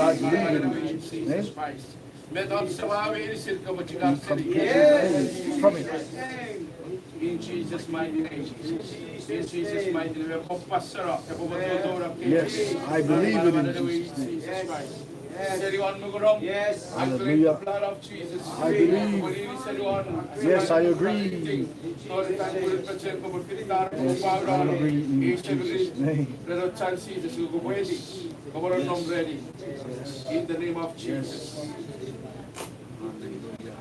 I believe it in Jesus' name. We come against from it. In Jesus' mighty name. In Jesus' mighty name. Yes, I believe it in Jesus' name. Hallelujah. I believe. Yes, I agree. Yes, I agree in Jesus' name. Yes. Yes. In the name of Jesus. Hallelujah.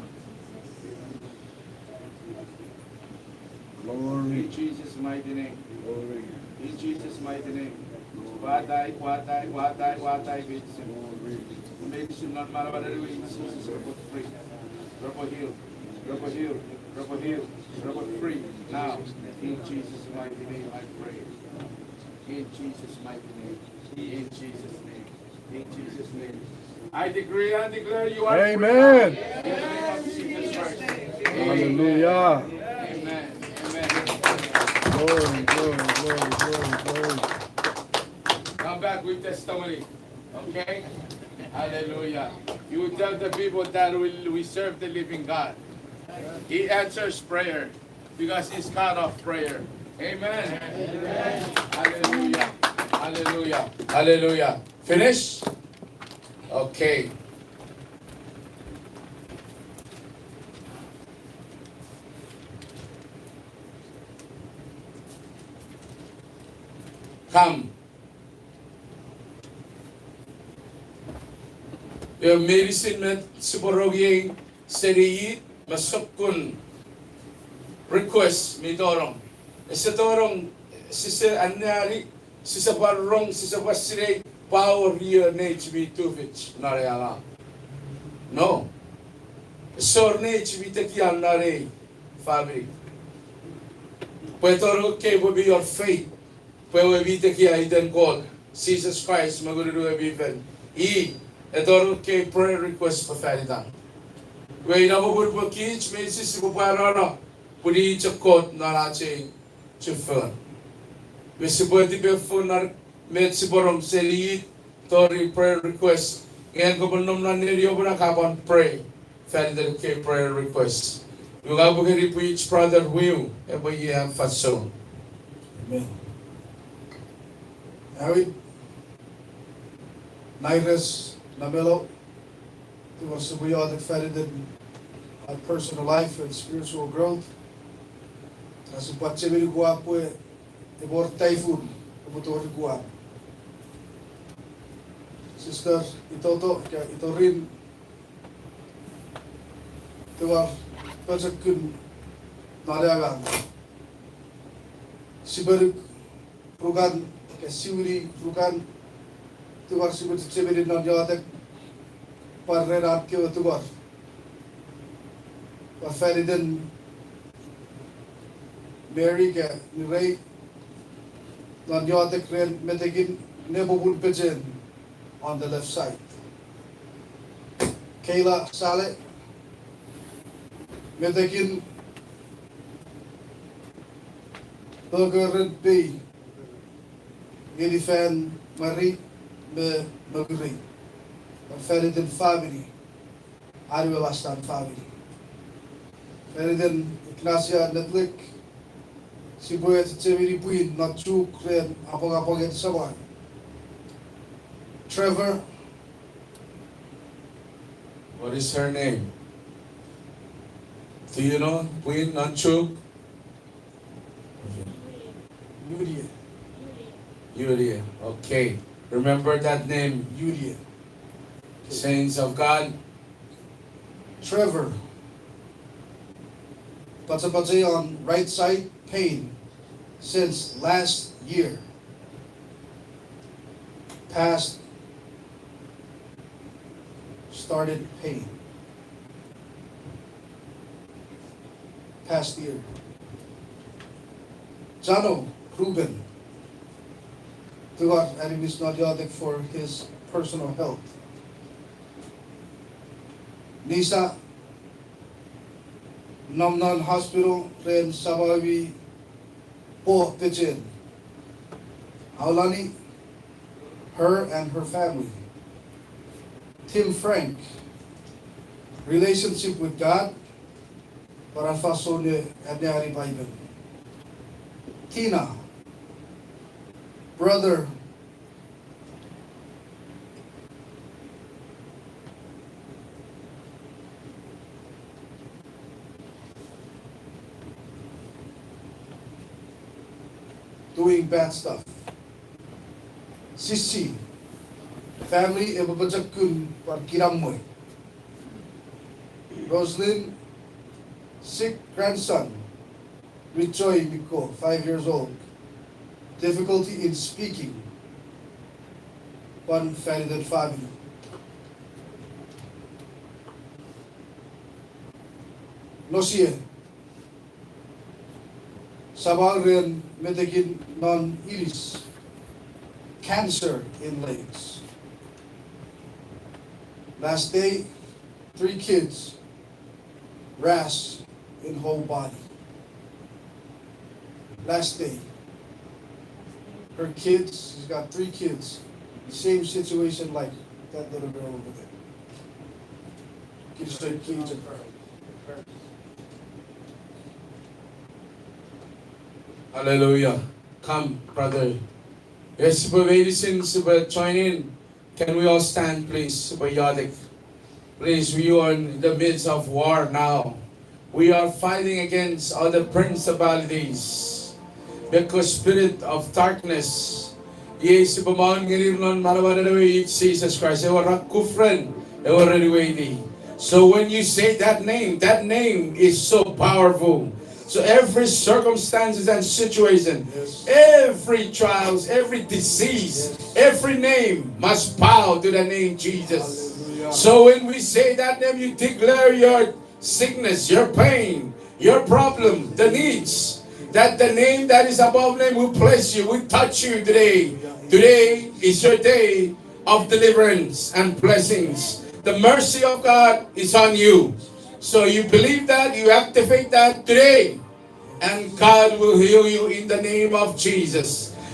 Glory. In Jesus' mighty name. Glory. In Jesus' mighty name. Glory. Watai, watai, watai, watai, bitsin. Glory. Medicine non manamanen ewe Jesus, repwe free. Repwe heal. Repwe heal. Repwe heal. Repwe free. Now, in Jesus' mighty name I pray. In Jesus' mighty name. In Jesus' name. In Jesus' name. I decree and declare you are free. Amen. In the name of Jesus Christ. Hallelujah. Amen. Amen. Glory, glory, glory, glory, glory. Come back with testimony. Okay? Hallelujah. You tell the people that we, we serve the living God. He answers prayer because he's God of prayer. Amen. Hallelujah. Hallelujah. Hallelujah. Finish? Okay. Come. Iwe meinisin met sipwe rong iei seni it me sokkun request mi tonong. Ese tonong, sise anneani, sise pwan rong, sise pwan sinei pwe a wor io neich mi tufich non ei angang. No. Ese wor neich mi tekia non ei famini. Pwe tonong ekkei pwe mi wor faith. Pwe ewe mi tekia iten Kot, Jesus Christ, me Ngunun we mi Fel. I, e tonong ekkei prayer request pwe fan itan. Iwe ina popun pwe kich meinisin sipwe pwarano, pun i chok Kot non ach ei chufengen. Iwe sipwe tipefou non met sipwe nom seni it tori prayer request. Nge en kopwe nom non neni opuna ka pwan pray fan iten ekkei prayer request. Iwe ka pwe ngeni pwich brother Wiu epwe iei am fansoun. Amen. Awit, Naires Namelo, tingor sipwe iotek fan iten our personal life and spiritual growth. Ika sipwe chechemeni Guam pwe epwe wor typhoon epwe tori Guam. Sister Itoto, ika Itorin, tingor pochokun non angang. Sipwe nuk rukan, ika siwini rukan, tingor sipwe chechemeni non iotek pwan ren ar kewe tingor. Pwan fan iten Mary ika Nirei, non iotek ren metekin nepopun pechen on the left side. Kayla Saleh, metekin pokeren pei ngeni fan Mary me Mercury. Pwan fan iten famini, an we lastan famini. Fan iten Ignacia Netlik, sipwe chechemeni pwin non Chuuk ren apwangapwangen samau. Trevor. What is her name? Do you know? Pwin non Chuuk? Yulie. Yulie. Okay. Remember that name, Yulie. Saints of God. Trevor. Pachapachai on right side, pain since last year. Past started pain. Past year. Jano Ruben. Tingor aninis non iotek for his personal health. Nisa, nom non hospital ren samau mi po pechen. Aulani, her and her family. Tim Frank, relationship with God, pwan an fansoun ne anneani Paipen. Tina, brother, doing bad stuff. Sisi, family epwe pochokun pwan kinamwe. Roslyn, sick grandson. Rejoy Miko, five years old. Difficulty in speaking. Pwan fan iten famini. Nosie. Samau ren metekin non inis. Cancer in legs. Last day, three kids. Rash in whole body. Last day. Her kids, she's got three kids. Same situation like that little girl over there. Kids are kids. Hallelujah. Come, brother. Yes, sipwe meinisin, sipwe join in. Can we all stand, please? Sipwe iotek. Please, we are in the midst of war now. We are fighting against all the principalities. Because spirit of darkness. Iei sipwe maun ngenir non manamanen ewe it Jesus Christ. Ewe ra kufren, ewe ra weweiti. So when you say that name, that name is so powerful. So every circumstances and situation, every trials, every disease, every name must bow to the name Jesus. So when we say that name, you declare your sickness, your pain, your problem, the needs, that the name that is above name will bless you, will touch you today. Today is your day of deliverance and blessings. The mercy of God is on you. So you believe that, you activate that today. And God will heal you in the name of Jesus.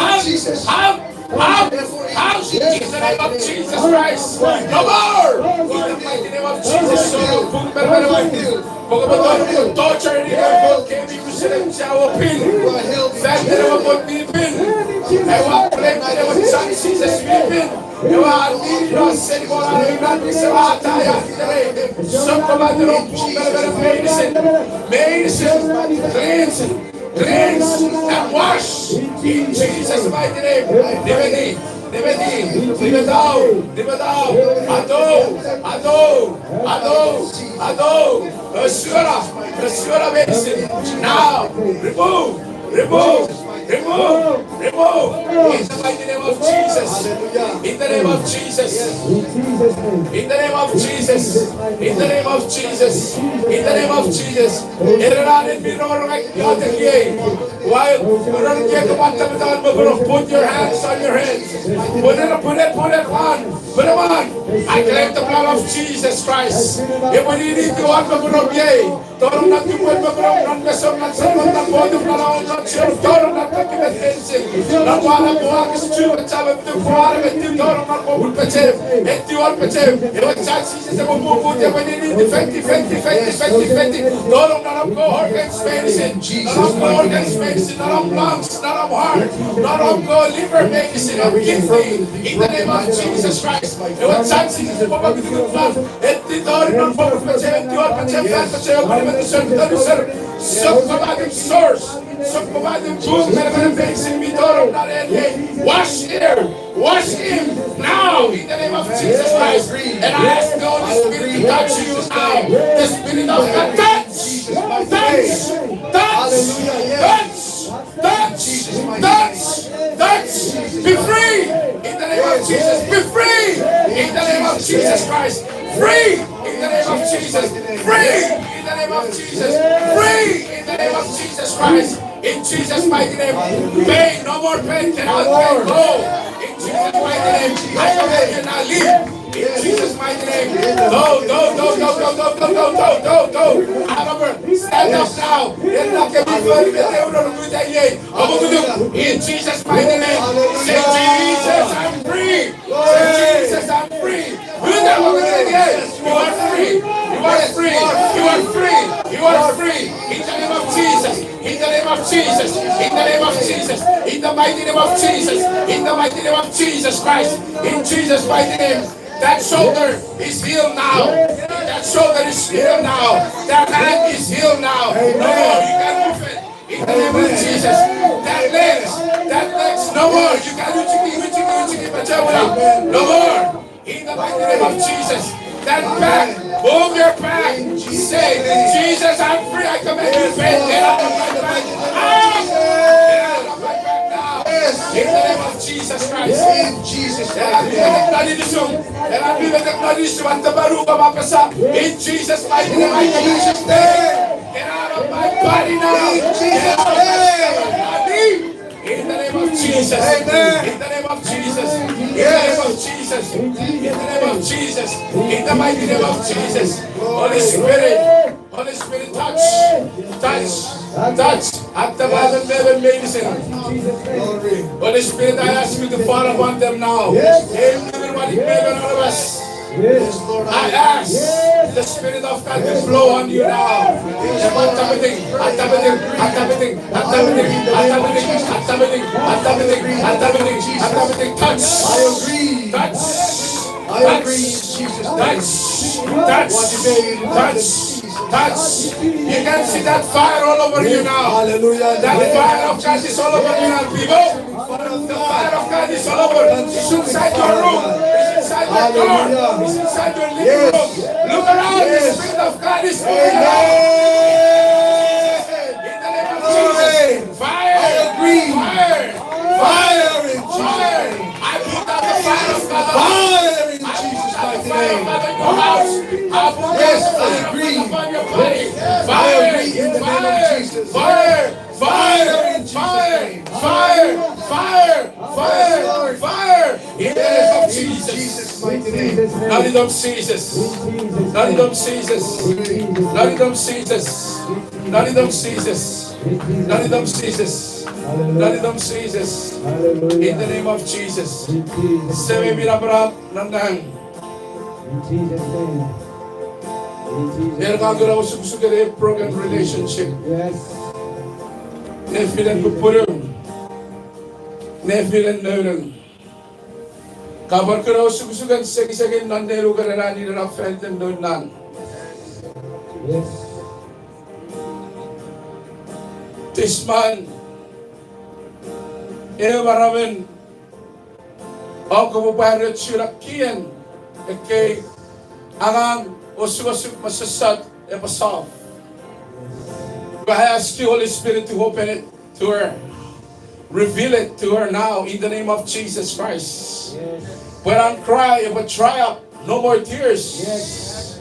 Out, out, out, out in the name of Jesus Christ. No more. In the mighty name of Jesus. So, pung, pung, pung, pung. Pokopoko torture, kemi usenem sa wopin. Fan ene wopon mi pin. Ewa claim ene wopon Jises mi pin. Ewa anini no seni wona inan mi se ataya. Sokkopaten pung, pung, pung, meinisin. Meinisin. Cleanse. Cleanse and wash in Jesus' mighty name. Nimeti, nimeti, nimetau, nimetau, atou, atou, atou, atou. Esuna, esuna meinisin. Now, remove, remove, remove, remove. In the mighty name of Jesus. In the name of Jesus. In the name of Jesus. In the name of Jesus. In the name of Jesus. Ena ran en mi rongorong ai iotek iei. Ua, ua rong iei, kapwan tametan me put your hands on your heads. Put it, put it, put it on. Put it on. I claim the blood of Jesus Christ. Epwe niniti won me pun iei. Tonong non tupwen me pun, non mesom, non semwen, non potum, non aon, non chon, tonong non document fencing. Non wana pwakis chu, chame tu pwara me tu tonong non popun pechem. Eti won pechem. Ewe chan Jises epwe mumuti, epwe niniti, feti, feti, feti, feti, feti. Tonong non om organs meinisin. Non om organs meinisin. Non om lungs, non om heart, non om liver meinisin, om kidney. In the name of Jesus Christ. Ewe chan Jises epwe mumuti non eti tori non popun pechem, eti won pechem, fan pechem, epwe mumuti non unusen. Sokkopaten source. Sokkopaten pung, menemenen meinisin mi tonong non eni. Wash here. Wash him now in the name of Jesus Christ. And I ask the Holy Spirit to touch you now. The Spirit of God, touch, touch, touch, touch, touch. Be free in the name of Jesus. Be free in the name of Jesus Christ. Free in the name of Jesus. Free in the name of Jesus. Free in the name of Jesus Christ. In Jesus' mighty name. Pain, no more pain. Cannot pain. Go. In Jesus' mighty name. I command you now leave. In Jesus' mighty name. Go, go, go. Out of her. Stand up now. Ena ke mi fori me te uno nukuta iei. Amukutu. In Jesus' mighty name. Say, "Jesus, I'm free." Say, "Jesus, I'm free." You are free. You are free. You are free. You are free. You are free. In the name of Jesus. In the name of Jesus. In the name of Jesus. In the mighty name of Jesus. In the mighty name of Jesus Christ. In Jesus' mighty name. That shoulder is healed now. That shoulder is healed now. That hand is healed now. No more. You can move it. In the name of Jesus. That legs, that legs, no more. You can, no more. In the mighty name of Jesus. That back, move your back. Say, "Jesus, I'm free. I command you, pain, get out of my back." Out! Get out of my back now. In the name of Jesus Christ. In Jesus' name. In Jesus' mighty name. In Jesus' name. Get out of my body now. In Jesus' name. In the name of Jesus. Amen. In the name of Jesus. In the name of Jesus. In the name of Jesus. In the mighty name of Jesus. Holy Spirit. Holy Spirit, touch. Touch. Touch. At the Bible, Bible medicine. Holy Spirit, I ask you to fall upon them now. Amen. Yes, Lord. I ask the Spirit of God to blow on you now. Touch. I agree. Touch. I agree in Jesus' name. Touch. Touch. Touch. Touch. You can see that fire all over you now. Hallelujah. That fire of God is all over you now, people. The fire of God is all over. It's inside your room. It's inside your car. It's inside your living room. Look around. The Spirit of God is moving around. In the name of Jesus. Fire. I agree. Fire. Fire in Jesus' name. I put out the fire of God. Fire in Jesus' mighty name. Yes, I agree. I agree in the name of Jesus. Fire. Fire. Fire. Fire. Fire. Fire. In the name of Jesus. Mighty name. Nonitom Jesus. Nonitom Jesus. Nonitom Jesus. Nonitom Jesus. Nonitom Jesus. Nonitom Jesus. Hallelujah. In the name of Jesus. Semei mi napanap non nang. In Jesus' name. In Jesus' name. Ena ka kuna osukosuken ei broken relationship. Yes. Nefinen pupunu. Nefinen nounun. Ka pwan kuna osukosuken sekisekin non nenuken ena ninen a fan iten noun nan. Yes. This month, ewe maramen, a kopwe pwarechuna kien ekkei angang, osukosuk me sossot epwe solve. But I ask you, Holy Spirit, to open it to her. Reveal it to her now in the name of Jesus Christ. Yes. Pwe an cry epwe dry up, no more tears. Yes.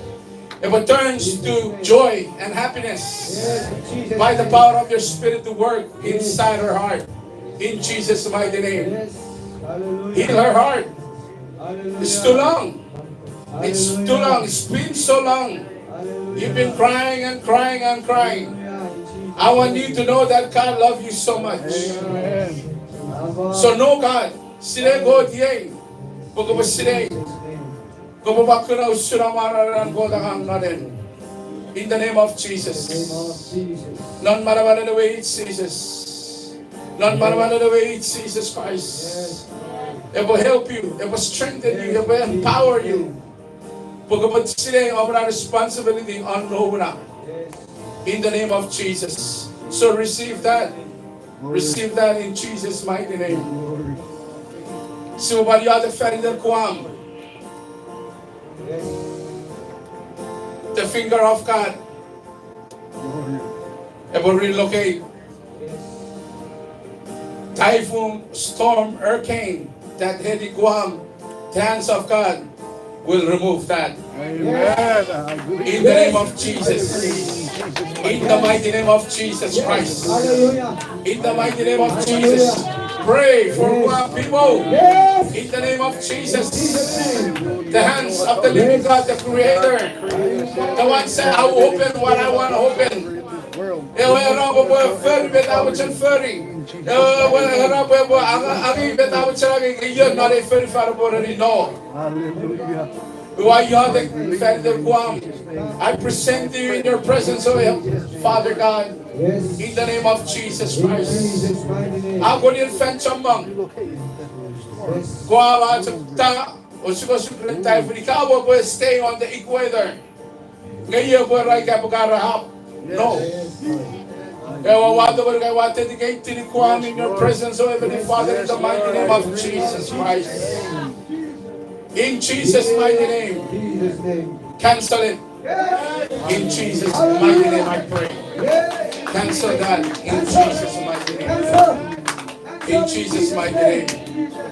Epwe turns to joy and happiness. Yes, in Jesus' name. By the power of your Spirit to work inside her heart. In Jesus' mighty name. Yes. Hallelujah. Heal her heart. Hallelujah. It's too long. It's too long. It's been so long. Hallelujah. You've been crying and crying and crying. Hallelujah. I want you to know that God loves you so much. Amen. So know God. Sinei Kot iei. Pwe kopwe sinei. Kopwe pwan kuna usun amwararen Kot angang non en. In the name of Jesus. Non manamanen ewe it Jesus. Non manamanen ewe it Jesus Christ. Epwe help you, epwe strengthen you, epwe empower you. Pwe kopwe sinei om na responsibility on noum na. In the name of Jesus. So receive that. Receive that in Jesus' mighty name. Sipwe pwan iotek fan iten Guam. The finger of God. Epwe relocate. Typhoon, storm, hurricane that headed Guam, the hands of God will remove that. Amen. I agree. In the name of Jesus. In the mighty name of Jesus Christ. Hallelujah. In the mighty name of Jesus. Pray for Guam people. Yes. In the name of Jesus. The hands of the living God, the Creator. The one said, "I will open what I want to open." Ewe era pwe epwe fori met a mochen fori. Ewe era pwe epwe angei met a mochen angei. Ion non ei fonufan epwe ereni no. Hallelujah. Ua iotek fan iten Guam. I present you in your presence, O Father God. Yes. In the name of Jesus Christ. In Jesus' mighty name. A kon ien fan chommong. Yes. Guam a chok ta Osukosuk ren typhoon, ika pwe stay on the equator. Nge iei pwe ra ika pwe ka ra up. No. Ewe wato pwe ka wa dedicate to the Guam in your presence, oh Heavenly Father, in the mighty name of Jesus Christ. In Jesus' mighty name. Cancel it. In Jesus' mighty name I pray. Cancel that. In Jesus' mighty name. In Jesus' mighty name.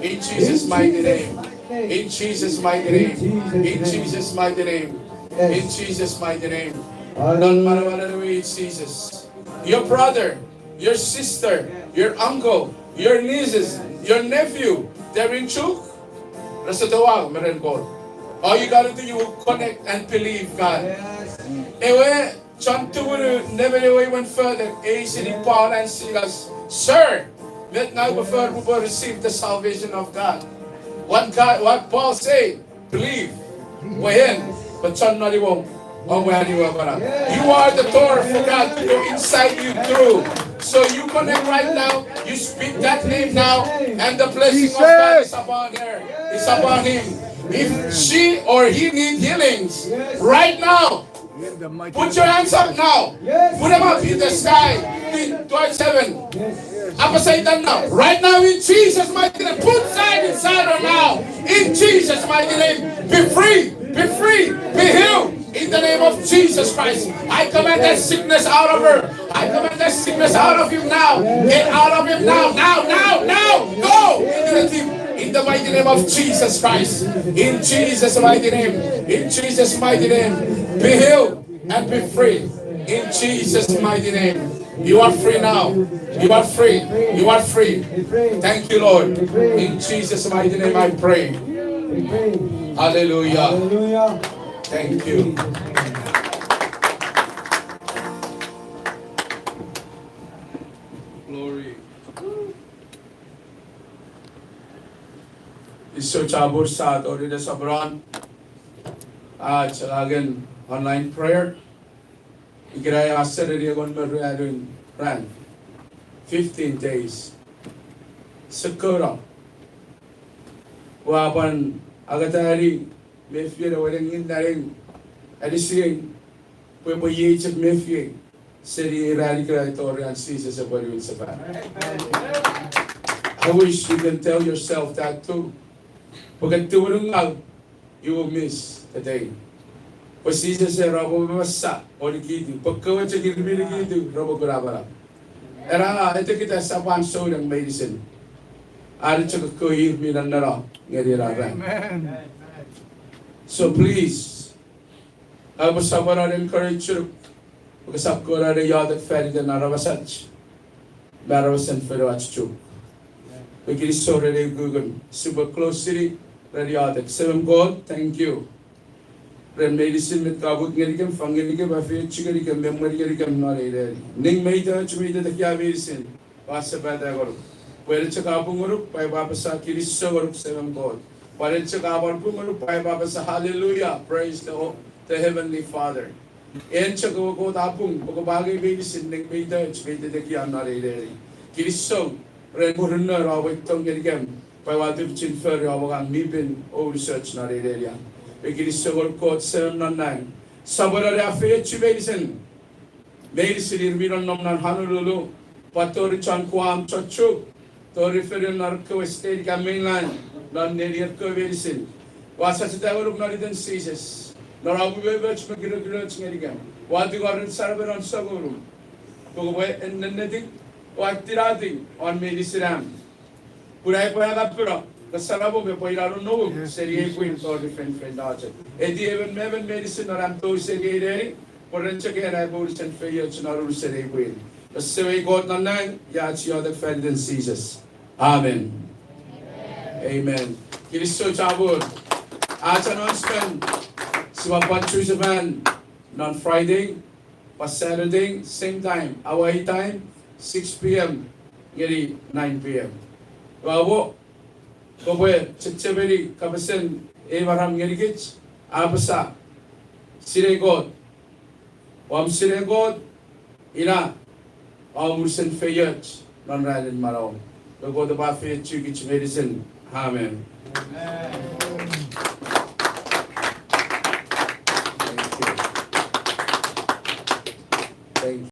In Jesus' mighty name. In Jesus' mighty name. In Jesus' mighty name. In Jesus' mighty name. Non manamanen ewe, Jesus. Your brother, your sister, your uncle, your nieces, your nephew, they're in Chuuk. Rese towau me ren Kot. All you gotta do, you will connect and believe God. Ewe chon tumunu nemenewe went further, eisini Paul and Silas, Sir, met ngang upwe fori upwe receive the salvation of God? What God, what Paul said, believe, pwe en, pwe chon noniwom, omw aniwomana. You are the door for God to go inside you through. So you connect right now, you speak that name now, and the blessing of God is upon her, is upon him. If she or he need healings right now, put your hands up now. Put them up in the sky, in, towards heaven. Apasa ita now. Right now, in Jesus' mighty name. Put side inside her now. In Jesus' mighty name. Be free. Be free. Be healed. In the name of Jesus Christ. I command that sickness out of her. I command that sickness out of him now. Get out of him now. Now, now, now. Go. In the name, in the mighty name of Jesus Christ. In Jesus' mighty name. In Jesus' mighty name. Be healed and be free. In Jesus' mighty name. You are free now. You are free. You are free. Thank you, Lord. In Jesus' mighty name I pray. Hallelujah. Thank you. Glory. Kinisou chapur sa tori ne soponon. Ach angangen online prayer. Ikenai a seneni engon me ruanun ran. Fifteen days. Sekono. Ua pwan angatani mefiei ne wenengin naning anisiei pwe epwe iei chok mefiei seni ei ran ikenai tori an Jises epwe niwin sefan. I wish you can tell yourself that too. Pwe ka tumunungau, you will miss the day. Pwe Jises era pwe masa o nikitu, pwe kewe chok ir mi nikitu repwe kuna manau. Era etekita sap an souneng meinisin. Are chok ekkewe ir mi nenneno ngeni ena ran. So please, aupwe sopweno ne encourage churuk, pwe kosap kona ne iotek faniten aramasach me aramasen fonuach Chuuk. Pwe kinisou ren ei ukukun sipwe close seni ren iotek. Semem Kot, thank you ren meinisin met ka put ngenikem, fang ngenikem, afeiochu ngenikem, me emweni ngenikem non ei neni. Ning me itoch me itetekia meinisin, ua sipata ngonuk. Pwe en chok a pung ngonuk, pwe ua apasa kinisou ngonuk Semem Kot. Pwe en chok a pung ngonuk, pwe ua apasa hallelujah, praise the, the Heavenly Father. En chok ewe Kot a pung, pwe kopwe angei meinisin ning me itoch me itetekia non ei neni. Kinisou ren murinno ra weitong ngenikem, pwe ua tufichin fori om angang mi pin o unusoch non ei neni. Pwe kinisou ngonuk Kot Semem non nang. Sopweno ne afeiochu meinisin, meinisin ir mi nonnom non Honolulu, pwan tori chon Guam, chon Chuuk, tori fengen non ekkewe state ika mainland, non nenier kewe meinisin. Ua sacheta ngonuk non iten Jises, non om umoumoch me kirekiroch ngenikem. Ua tingor ren saramen om souneng, pwe kopwe ennetin, ua tinatin won meinisin am. Pun ai pwe angang pun, nge saramom epwe ina nonnomum seni ei pwin tori feinfeino chok. Eti emon me emon meinisin non am tou seni ei neni, pwe ren chok en ai pwe unusen feioch non unusen ei pwin. Semei Kot non nang, ua iotek faniten Jises. Amen. Amen. Kinisou chapur. Ach announcement, sipwe pwan chusefan non Friday pwan Saturday, same time, Hawaii time, six p.m. ngeni nine p.m. Ua wor, kopwe chechemeni kapasen ei maram ngenikich, apasa, sinei Kot, om sinei Kot, ina om unusen feioch non ranin manauom. Pwe Kot epwe afeiochukich meinisin. Amen. ei